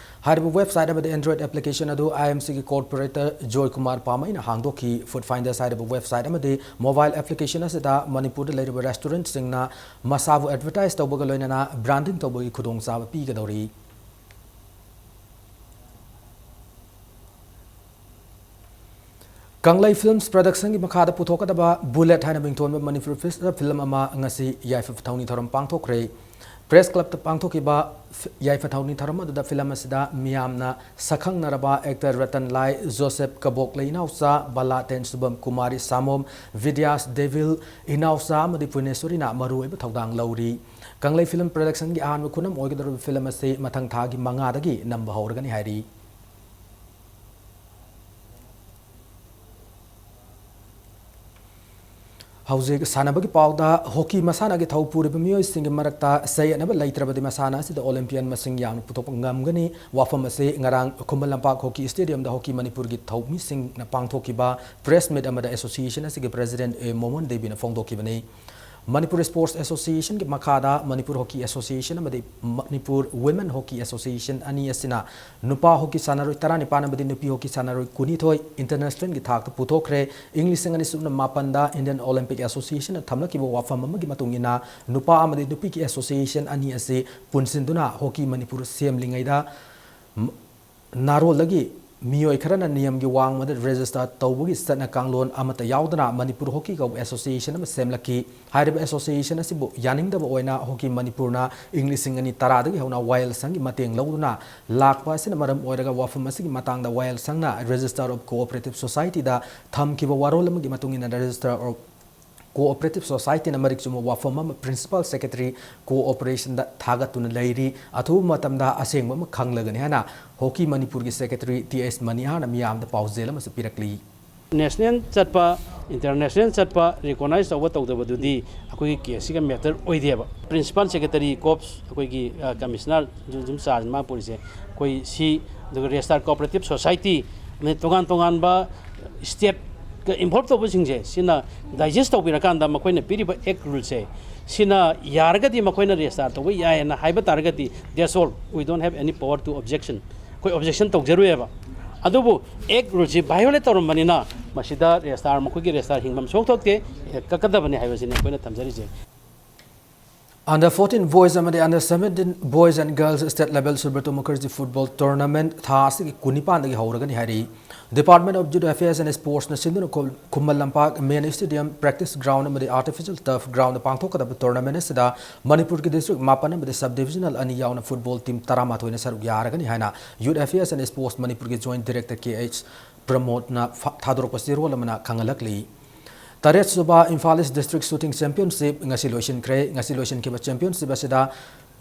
ꯍꯥꯏꯔꯤꯕ website ꯑꯃꯗꯤ Android application ꯑꯗꯨ I M C ꯒꯤ corporator ꯖꯣꯏ ꯀꯨꯃꯥꯔ ꯄꯥꯃꯩꯅ ꯍꯥꯡꯗꯣꯛꯈꯤ꯫ Food Finders ꯍꯥꯏꯔꯤꯕ website ꯑꯃꯗꯤ mobile application ꯑꯁꯤꯗ ꯃꯅꯤꯄꯨꯔꯗ ꯂꯩꯔꯤꯕ restaurant ꯁꯤꯡꯅ ꯃꯁꯥꯕꯨ advertise ꯇꯧꯕꯒ ꯂꯣꯏꯅꯅ branding ꯇꯧꯕꯒꯤ ꯈꯨꯗꯣꯡꯆꯥꯕ ꯄꯤꯒꯗꯧꯔꯤ꯫ ꯀꯪꯂꯩ Films Production ꯒꯤ ꯃꯈꯥꯗ ꯄꯨꯊꯣꯛꯀꯗꯕ Bullet ꯍꯥꯏꯅ ꯃꯤꯡꯊꯣꯟꯕ ꯃꯅꯤꯄꯨꯔꯤ feature film ꯑꯃ ꯉꯁꯤ ꯌꯥꯏꯐ ꯊꯧꯅꯤ ꯊꯧꯔꯝ ꯄꯥꯡꯊꯣꯛꯈ꯭ꯔꯦ꯫ Press Club ꯇ ꯄꯥꯡꯊꯣꯛꯈꯤꯕ ꯐꯤ-, ꯌꯥꯏꯐ ꯊꯧꯅꯤ ꯊꯧꯔꯝ ꯑꯗꯨꯗ film ꯑꯁꯤꯗ ꯃꯤꯌꯥꯝꯅ ꯁꯛꯈꯪꯅꯔꯕ actor ꯔꯇꯟ ꯂꯥꯏ, ꯖꯣꯁꯦꯐ ꯀꯕꯣꯛꯂꯩ ꯏꯅꯥꯎꯆꯥ, ꯕꯂꯥ ꯇꯦꯟ ꯁꯨꯕꯝ, ꯀꯨꯃꯥꯔꯤ ꯁꯥꯃꯣꯝ, ꯕꯤꯗ꯭ꯌꯥꯁ ꯗꯦꯚꯤꯜ ꯏꯅꯥꯎꯆꯥ ꯑꯃꯗꯤ ꯄꯨꯔꯅꯦꯁꯣꯔꯤꯅ ꯃꯔꯨꯑꯣꯏꯕ ꯊꯧꯗꯥꯡ ꯂꯧꯔꯤ꯫ ꯀꯪꯂꯩ Film Production ꯒꯤ ꯑꯍꯥꯟꯕ ꯈꯨꯅꯝ ꯑꯣꯏꯒꯗꯧꯔꯤꯕ film ꯑꯁꯤ ꯃꯊꯪ ꯊꯥꯒꯤ ꯃꯉꯥꯗꯒꯤ ꯅꯝꯕ ꯍꯧꯔꯒꯅꯤ ꯍꯥꯏꯔꯤ꯫ ꯍꯧꯖꯤꯛ ꯁꯥꯟꯅꯕꯒꯤ ꯄꯥꯎꯗ, hockey ꯃꯁꯥꯟꯅꯒꯤ ꯊꯧ ꯄꯨꯔꯤꯕ ꯃꯤꯑꯣꯏꯁꯤꯡꯒꯤ ꯃꯔꯛꯇ ꯆꯌꯦꯠꯅꯕ ꯂꯩꯇ꯭ꯔꯕꯗꯤ ꯃꯁꯥꯟꯅ ꯑꯁꯤꯗ Olympian ꯃꯁꯤꯡ ꯌꯥꯝꯅ ꯄꯨꯊꯣꯛꯄ ꯉꯝꯒꯅꯤ꯫ ꯋꯥꯐꯝ ꯑꯁꯤ ꯉꯔꯥꯡ ꯈꯨꯃꯟ ꯂꯝꯄꯥꯛ hockey stadium ꯗ Hockey ꯃꯅꯤꯄꯨꯔꯒꯤ ꯊꯧꯃꯤꯁꯤꯡꯅ ꯄꯥꯡꯊꯣꯛꯈꯤꯕ press meet ꯑꯃꯗ association ꯑꯁꯤꯒꯤ president A ꯃꯣꯃꯣꯟ ꯗꯦꯕꯤꯅ ꯐꯣꯡꯗꯣꯛꯈꯤꯕꯅꯤ꯫ ꯃꯅꯤꯄꯨꯔ ꯁ꯭ꯄꯣꯔꯠꯁ ꯑꯦꯁꯣꯁꯤꯌꯦꯁꯟꯒꯤ ꯃꯈꯥꯗ ꯃꯅꯤꯄꯨꯔ ꯍꯣꯀꯤ ꯑꯦꯁꯣꯁꯤꯌꯦꯁꯟ ꯑꯃꯗꯤ ꯃꯅꯤꯄꯨꯔ ꯋꯤꯃꯦꯟ ꯍꯣꯀꯤ ꯑꯦꯁꯣꯁꯤꯌꯦꯁꯟ ꯑꯅꯤ ꯑꯁꯤꯅ ꯅꯨꯄꯥ ꯍꯣꯀꯤ ꯁꯥꯟꯅꯔꯣꯏ ꯇꯔꯥꯅꯤꯄꯥꯟ ꯑꯃꯗꯤ ꯅꯨꯄꯤ ꯍꯣꯀꯤ ꯁꯥꯟꯅꯔꯣꯏ ꯀꯨꯟꯅꯤꯊꯣꯏ ꯏꯟꯇꯔꯅꯦꯁꯅꯦꯜꯒꯤ ꯊꯥꯛꯇ ꯄꯨꯊꯣꯛꯈ꯭ꯔꯦ꯫ ꯏꯪ ꯂꯤꯁꯤꯡ ꯑꯅꯤ ꯁꯨꯞꯅ ꯃꯥꯄꯟꯗ ꯏꯟꯗꯤꯌꯟ ꯑꯣꯂꯤꯝꯄꯤꯛ ꯑꯦꯁꯣꯁꯤꯌꯦꯁꯟꯅ ꯊꯝꯂꯛꯈꯤꯕ ꯋꯥꯐꯝ ꯑꯃꯒꯤ ꯃꯇꯨꯡ ꯏꯟꯅ ꯅꯨꯄꯥ ꯑꯃꯗꯤ ꯅꯨꯄꯤꯒꯤ ꯑꯦꯁꯣꯁꯤꯌꯦꯁꯟ ꯑꯅꯤ ꯑꯁꯤ ꯄꯨꯟꯁꯤꯟꯗꯨꯅ ꯍꯣꯀꯤ ꯃꯅꯤꯄꯨꯔ ꯁꯦꯝꯂꯤꯉꯩꯗ ꯅꯥꯔꯣꯜꯗꯒꯤ ꯃꯤꯑꯣꯏ ꯈꯔꯅ ꯅꯤꯌꯝꯒꯤ ꯋꯥꯡꯃꯗ ꯔꯦꯖꯤꯁꯇꯔ ꯇꯧꯕꯒꯤ ꯆꯠꯅ ꯀꯥꯡꯂꯣꯟ ꯑꯃꯠꯇ ꯌꯥꯎꯗꯅ ꯃꯅꯤꯄꯨꯔ ꯍꯣꯀꯤ ꯀꯧꯕ ꯑꯦꯁꯣꯁꯤꯌꯦꯁꯟ ꯑꯃ ꯁꯦꯝꯂꯛꯈꯤ꯫ ꯍꯥꯏꯔꯤꯕ ꯑꯦꯁꯣꯁꯤꯌꯦꯁꯟ ꯑꯁꯤꯕꯨ ꯌꯥꯅꯤꯡꯗꯕ ꯑꯣꯏꯅ ꯍꯣꯀꯤ ꯃꯅꯤꯄꯨꯔꯅ ꯏꯪ ꯂꯤꯁꯤꯡ ꯑꯅꯤ ꯇꯔꯥꯗꯒꯤ ꯍꯧꯅ ꯋꯥꯌꯦꯜ ꯁꯪꯒꯤ ꯃꯇꯦꯡ ꯂꯧꯗꯨꯅ ꯂꯥꯛꯄ ꯑꯁꯤꯅ ꯃꯔꯝ ꯑꯣꯏꯔꯒ ꯋꯥꯐꯝ ꯑꯁꯤꯒꯤ ꯃꯇꯥꯡꯗ ꯋꯥꯌꯦꯜ ꯁꯪꯅ Register of Cooperative Societyꯗ ꯊꯝꯈꯤꯕ ꯋꯥꯔꯣꯜ ꯑꯃꯒꯤ ꯃꯇꯨꯡ ꯏꯟꯅ Register of Cooperative Societyꯅ ꯃꯔꯤꯛ ꯆꯨꯝꯕ ꯋꯥꯐꯝ ꯑꯃ Principal Secretary Cooperationꯗ ꯊꯥꯒꯠꯇꯨꯅ ꯂꯩꯔꯤ꯫ ꯑꯊꯨꯕ ꯃꯇꯝꯗ ꯑꯁꯦꯡꯕ ꯑꯃ ꯈꯪꯂꯒꯅꯤ ꯍꯥꯏꯅ ꯍꯣꯀꯤ ꯃꯅꯤꯄꯨꯔꯒꯤ Secretary ꯇꯤ ꯑꯦꯁ ꯃꯅꯤꯍꯥꯔꯅ ꯃꯤꯌꯥꯝꯗ ꯄꯥꯎꯖꯦꯜ ꯑꯃꯁꯨ ꯄꯤꯔꯛꯂꯤ꯫ ꯅꯦꯁꯅꯦꯜ ꯆꯠꯄ, ꯏꯟꯇꯔꯅꯦꯁꯅꯦꯜ ꯆꯠꯄ ꯔꯤꯀꯣꯛꯅꯥꯏꯖ ꯇꯧꯕ ꯇꯧꯗꯕꯗꯨꯗꯤ ꯑꯩꯈꯣꯏꯒꯤ ꯀꯦꯁꯁꯤꯒ ꯃꯦꯇꯔ ꯑꯣꯏꯗꯦꯕ꯫ ꯄ꯭ꯔꯤꯟꯁꯤꯄꯥꯜ ꯁꯦꯀ꯭ꯔꯦꯇꯔꯤ ꯀꯣꯞꯁ, ꯑꯩꯈꯣꯏꯒꯤ ꯀꯃꯤꯁꯅꯔ ꯖꯨꯝ ꯆꯥꯔꯖ ꯃꯥ ꯄꯨꯔꯤꯁꯦ ꯑꯩꯈꯣꯏ ꯁꯤ, ꯑꯗꯨꯒ ꯔꯦꯖꯤꯁꯇꯥꯔ ꯀꯣꯑꯣꯄꯔꯦꯇꯤꯞ ꯁꯣꯁꯥꯏꯇꯤ, ꯑꯃꯗꯤ ꯇꯣꯉꯥꯟ ꯇꯣꯉꯥꯟꯕ ꯁ꯭ꯇꯦꯠꯀ ꯏꯟꯚꯣꯜꯕ ꯇꯧꯕꯁꯤꯡꯁꯦ ꯁꯤꯅ ꯗꯥꯏꯖꯦꯁ ꯇꯧꯕꯤꯔꯀꯥꯟꯗ ꯃꯈꯣꯏꯅ ꯄꯤꯔꯤꯕ ꯑꯦꯛ ꯔꯨꯜꯁꯦ ꯁꯤꯅ ꯌꯥꯔꯒꯗꯤ ꯃꯈꯣꯏꯅ ꯔꯦꯖꯤꯁꯇꯥꯔ ꯇꯧꯕ ꯌꯥꯏꯌꯦꯅ ꯍꯥꯏꯕ ꯇꯥꯔꯒꯗꯤ, that's all, we don't have any power to objection, ꯑꯩꯈꯣꯏ ꯑꯣꯕꯖꯦꯛꯁꯟ ꯇꯧꯖꯔꯨꯏꯌꯦꯕ꯫ ꯑꯗꯨꯕꯨ ꯑꯦꯛ ꯔꯨꯜꯁꯤ ꯚꯥꯏꯑꯣꯂꯦꯠ ꯇꯧꯔꯝꯕꯅꯤꯅ ꯃꯁꯤꯗ ꯔꯦꯖꯤꯁꯇꯥꯔ, ꯃꯈꯣꯏꯒꯤ ꯔꯦꯖꯤꯁꯇꯥꯔ ꯍꯤꯡꯐꯝ ꯁꯣꯛ ꯊꯣꯛꯇꯦ, ꯀꯛꯀꯗꯕꯅꯤ ꯍꯥꯏꯕꯁꯤꯅꯤ ꯑꯩꯈꯣꯏꯅ ꯊꯝꯖꯔꯤꯁꯦ꯫ Under fourteen boys ꯑꯃꯗꯤ Under seventeen boys and girls state level Subrata Mukherjee football tournament ꯊꯥ ꯑꯁꯤꯒꯤ ꯀꯨꯟꯅꯤꯄꯥꯟꯗꯒꯤ ꯍꯧꯔꯒꯅꯤ ꯍꯥꯏꯔꯤ꯫ Department of Youth Affairs and Sportsꯅ ꯁꯤꯟꯗꯨꯅ ꯈꯨ-, Khuman Lampak main stadium, practice ground ꯑꯃꯗꯤ artificial turf groundꯗ ꯄꯥꯡꯊꯣꯛꯀꯗꯕ tournament ꯑꯁꯤꯗ ꯃꯅꯤꯄꯨꯔꯒꯤ district ꯃꯥꯄꯟ ꯑꯃꯗꯤ sub divisional ꯑꯅꯤ ꯌꯥꯎꯅ football team ꯇꯔꯥꯃꯥꯊꯣꯏꯅ ꯁꯔꯨꯛ ꯌꯥꯔꯒꯅꯤ ꯍꯥꯏꯅ Youth Affairs and Sports ꯃꯅꯤꯄꯨꯔꯒꯤ Joint Director ꯀꯦ ꯑꯩꯆ ꯄ꯭ꯔꯃꯣꯗꯅ ꯐ-, ꯊꯥꯗꯣꯔꯛꯄ ꯆꯦꯔꯣꯜ ꯑꯃꯅ ꯈꯪꯍꯜꯂꯛꯂꯤ꯫ ꯇꯔꯦꯠ ꯁꯨꯕ Imphal East District Shooting Championship ꯉꯁꯤ ꯂꯣꯏꯁꯤꯟꯈ꯭ꯔꯦ꯫ ꯉꯁꯤ ꯂꯣꯏꯁꯤꯟꯈꯤꯕ championship ꯑꯁꯤꯗ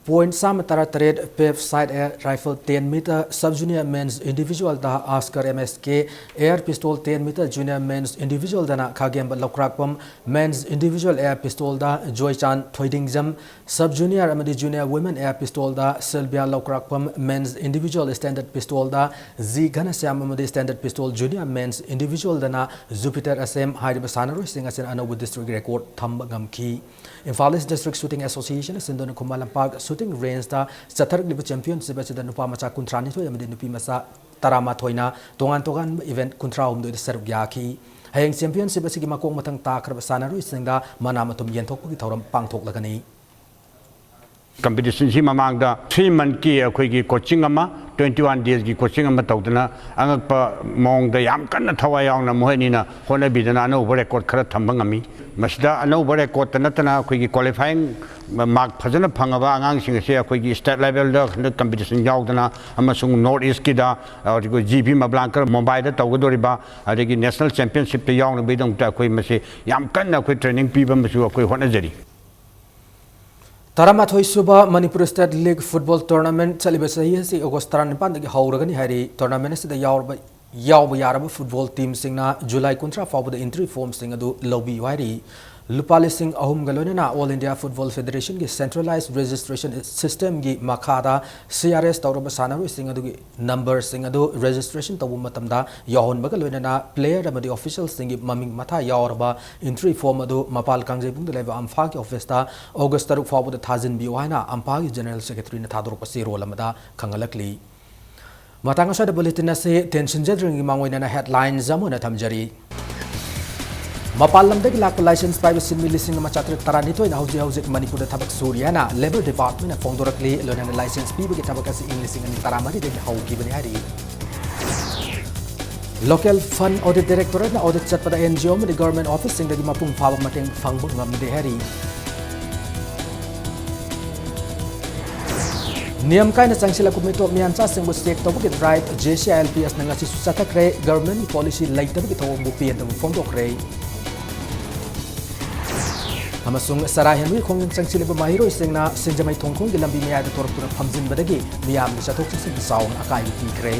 Point ꯆꯥꯝꯃ ꯇꯔꯥ ꯇꯔꯦꯠ P E P Side Air Rifle ten meter Sub Junior Men's Individual ꯗ Askar M S K, Air Pistol ten meter Junior Men's Individual ꯗꯅ ꯈꯥꯒꯦꯝꯕ ꯂꯧꯀ꯭ꯔꯥꯛꯄꯝ, Men's Individual Air Pistol ꯗ Joychan ꯊꯣꯏꯗꯤꯡꯖꯝ, Sub Junior ꯑꯃꯗꯤ Junior Women Air Pistol ꯗ ꯁꯤꯜꯕꯤꯌꯥ ꯂꯧꯀ꯭ꯔꯥꯛꯄꯝ, Men's Individual Standard Pistol ꯗ G ꯘꯅꯁ꯭ꯌꯥꯝ ꯑꯃꯗꯤ Standard Pistol Junior Men's Individual ꯗꯅ Jupiter ꯑꯁꯦꯝ ꯍꯥꯏꯔꯤꯕ ꯁꯥꯟꯅꯔꯣꯏꯁꯤꯡ ꯑꯁꯤꯅ ꯑꯅꯧꯕ district record ꯊꯝꯕ ꯉꯝꯈꯤ꯫ Imphal East District Shooting Association ꯁꯤꯟꯗꯨꯅ ꯈꯨꯃꯟ ꯂꯝꯄꯥꯛ shooting range ꯇ ꯆꯠꯊꯔꯛꯂꯤꯕ championship ꯑꯁꯤꯗ ꯅꯨꯄꯥ ꯃꯆꯥ ꯀꯨꯟꯊ꯭ꯔꯥ ꯅꯤꯊꯣꯏ ꯑꯃꯗꯤ ꯅꯨꯄꯤ ꯃꯆꯥ ꯇꯔꯥꯃꯥꯊꯣꯏꯅ ꯇꯣꯉꯥꯟ ꯇꯣꯉꯥꯟꯕ event ꯀꯨꯟꯊ꯭ꯔꯥ ꯍꯨꯝꯗꯣꯏꯗ ꯁꯔꯨꯛ ꯌꯥꯈꯤ꯫ ꯍꯌꯦꯡ championship ꯑꯁꯤꯒꯤ ꯃꯀꯣꯛ ꯃꯊꯪ ꯇꯥꯈ꯭ꯔꯕ ꯁꯥꯟꯅꯔꯣꯏꯁꯤꯡꯗ ꯃꯅꯥ ꯃꯊꯨꯝ ꯌꯦꯟꯊꯣꯛꯄꯒꯤ ꯊꯧꯔꯝ ꯄꯥꯡꯊꯣꯛꯂꯒꯅꯤ꯫ Competition ꯁꯤ ꯃꯃꯥꯡꯗ three month ꯀꯤ ꯑꯩꯈꯣꯏꯒꯤ coaching ꯑꯃ, twenty one days ꯀꯤ coaching ꯑꯃ ꯇꯧꯗꯅ, ꯑꯉꯛꯄ ꯃꯑꯣꯡꯗ ꯌꯥꯝ ꯀꯟꯅ ꯊꯋꯥꯏ ꯌꯥꯎꯅ ꯃꯈꯣꯏ ꯑꯅꯤꯅ ꯍꯣꯠꯅꯕꯤꯗꯅ ꯑꯅꯧꯕ record ꯈꯔ ꯊꯝꯕ ꯉꯝꯃꯤ꯫ ꯃꯁꯤꯗ ꯑꯅꯧꯕ record ꯇ ꯅꯠꯇꯅ ꯑꯩꯈꯣꯏꯒꯤ qualifying mark ꯐꯖꯅ ꯐꯪꯉꯕ ꯑꯉꯥꯡꯁꯤꯡ ꯑꯁꯦ ꯑꯩꯈꯣꯏꯒꯤ state level ꯗ ꯍꯟꯗꯛ competition ꯌꯥꯎꯗꯅ ꯑꯃꯁꯨꯡ North East ꯀꯤꯗ, ꯑꯗꯨꯒ G P Mablankar ꯃꯨꯝꯕꯥꯏꯗ ꯇꯧꯒꯗꯧꯔꯤꯕ ꯑꯗꯒꯤ national championship ꯇ ꯌꯥꯎꯅꯕꯒꯤꯗꯃꯛꯇ ꯑꯩꯈꯣꯏ ꯃꯁꯤ ꯌꯥꯝ ꯀꯟꯅ ꯑꯩꯈꯣꯏ training ꯄꯤꯕ ꯑꯃꯁꯨ ꯑꯩꯈꯣꯏ ꯍꯣꯠꯅꯖꯔꯤ꯫ ꯇꯔꯥꯃꯥꯊꯣꯏ ꯁꯨꯕ Manipur State League Football Tournament ꯆꯠꯂꯤꯕ ꯆꯍꯤ ꯑꯁꯤ August ꯇꯔꯥꯅꯤꯄꯥꯟꯗꯒꯤ ꯍꯧꯔꯒꯅꯤ ꯍꯥꯏꯔꯤ꯫ Tournament ꯑꯁꯤꯗ ꯌꯥꯎꯔꯕ, ꯌꯥꯎꯕ ꯌꯥꯔꯕ football team ꯁꯤꯡꯅ July ꯀꯨꯟꯊ꯭ꯔꯥ ꯐꯥꯎꯕꯗ entry form ꯁꯤꯡ ꯑꯗꯨ ꯂꯧꯕꯤꯌꯨ ꯍꯥꯏꯔꯤ꯫ ꯂꯨꯄꯥ ꯂꯤꯁꯤꯡ ꯑꯍꯨꯝꯒ ꯂꯣꯏꯅꯅ All India Football Federation ꯒꯤ centralized registration system ꯒꯤ ꯃꯈꯥꯗ C R S ꯇꯧꯔꯕ ꯁꯥꯟꯅꯔꯣꯏꯁꯤꯡ ꯑꯗꯨꯒꯤ number ꯁꯤꯡ ꯑꯗꯨ registration ꯇꯧꯕ ꯃꯇꯝꯗ ꯌꯥꯎꯍꯟꯕꯒ ꯂꯣꯏꯅꯅ player ꯑꯃꯗꯤ official ꯁꯤꯡꯒꯤ ꯃꯃꯤꯡ ꯃꯊꯥ ꯌꯥꯎꯔꯕ entry form ꯑꯗꯨ ꯃꯄꯥꯜ ꯀꯥꯡꯖꯩꯕꯨꯡꯗ ꯂꯩꯕ ꯑꯝꯐꯥꯒꯤ office ꯇ August ꯇꯔꯨꯛ ꯐꯥꯎꯕꯗ ꯊꯥꯖꯤꯟꯕꯤꯌꯨ ꯍꯥꯏꯅ ꯑꯝꯐꯥꯒꯤ General Secretary ꯅ ꯊꯥꯗꯣꯔꯛꯄ ꯆꯦꯔꯣꯜ ꯑꯃꯗ ꯈꯪꯍꯜꯂꯛꯂꯤ꯫ ꯃꯇꯥꯡ ꯑꯁ꯭ꯋꯥꯏꯗ bulletin ꯑꯁꯤ ꯇꯦꯟꯁꯤꯟꯖꯗ꯭ꯔꯤꯉꯩ ꯃꯥꯡꯑꯣꯏꯅꯅ headlines ꯑꯃ ꯑꯣꯏꯅ ꯊꯝꯖꯔꯤ꯫ ꯃꯄꯥꯟ ꯂꯝꯗꯒꯤ ꯂꯥꯛꯄ license ꯄꯥꯏꯕ ꯁꯤꯟꯃꯤ ꯂꯤꯁꯤꯡ ꯑꯃ ꯆꯥꯇ꯭ꯔꯦꯠ ꯇꯔꯥꯅꯤꯊꯣꯏꯅ ꯍꯧꯖꯤꯛ ꯍꯧꯖꯤꯛ ꯃꯅꯤꯄꯨꯔꯗ ꯊꯕꯛ ꯁꯨꯔꯤ ꯍꯥꯏꯅ Labour Department ꯅ ꯐꯣꯡꯗꯣꯔꯛꯂꯤ꯫ ꯂꯣꯏꯅꯅ license ꯄꯤꯕꯒꯤ ꯊꯕꯛ ꯑꯁꯤ ꯏꯪ ꯂꯤꯁꯤꯡ ꯑꯅꯤ ꯇꯔꯥꯃꯔꯤꯗꯒꯤ ꯍꯧꯈꯤꯕꯅꯤ ꯍꯥꯏꯔꯤ꯫ Local Fund Audit Directorate ꯅ audit ꯆꯠꯄꯗ N G O ꯑꯃꯗꯤ government office ꯁꯤꯡꯗꯒꯤ ꯃꯄꯨꯡ ꯐꯥꯕ ꯃꯇꯦꯡ ꯐꯪꯕ ꯉꯝꯗꯦ ꯍꯥꯏꯔꯤ꯫ ꯅꯤꯌꯝ ꯀꯥꯏꯅ ꯆꯪꯁꯤꯜꯂꯛꯄ ꯃꯤꯇꯣꯞ ꯃꯤꯌꯥꯟꯆꯥꯁꯤꯡꯕꯨ check ꯇꯧꯕꯒꯤ drive J C I L P S ꯅ ꯉꯁꯤꯁꯨ ꯆꯠꯊꯈ꯭ꯔꯦ꯫ Government ꯀꯤ policy ꯂꯩꯇꯕꯒꯤ ꯊꯧꯑꯣꯡꯕꯨ ꯄꯦꯟꯗꯕ ꯐꯣꯡꯗꯣꯛꯈ꯭ꯔꯦ꯫ ꯑꯃꯁꯨꯡ ꯆꯔꯥ ꯍꯦꯟꯕꯒꯤ ꯈꯣꯡꯖꯪ ꯆꯪꯁꯤꯜꯂꯤꯕ ꯃꯍꯩꯔꯣꯏꯁꯤꯡꯅ ꯁꯤꯡꯖꯃꯩ ꯊꯣꯡꯈꯣꯡꯒꯤ ꯂꯝꯕꯤ ꯃꯌꯥꯏꯗ ꯊꯣꯔꯛꯇꯨꯅ ꯐꯝꯖꯤꯟꯕꯗꯒꯤ ꯃꯤꯌꯥꯝꯒꯤ ꯆꯠꯊꯣꯛ ꯆꯠꯁꯤꯟꯗ ꯆꯥꯎꯅ ꯑꯀꯥꯏꯕ ꯄꯤꯈ꯭ꯔꯦ꯫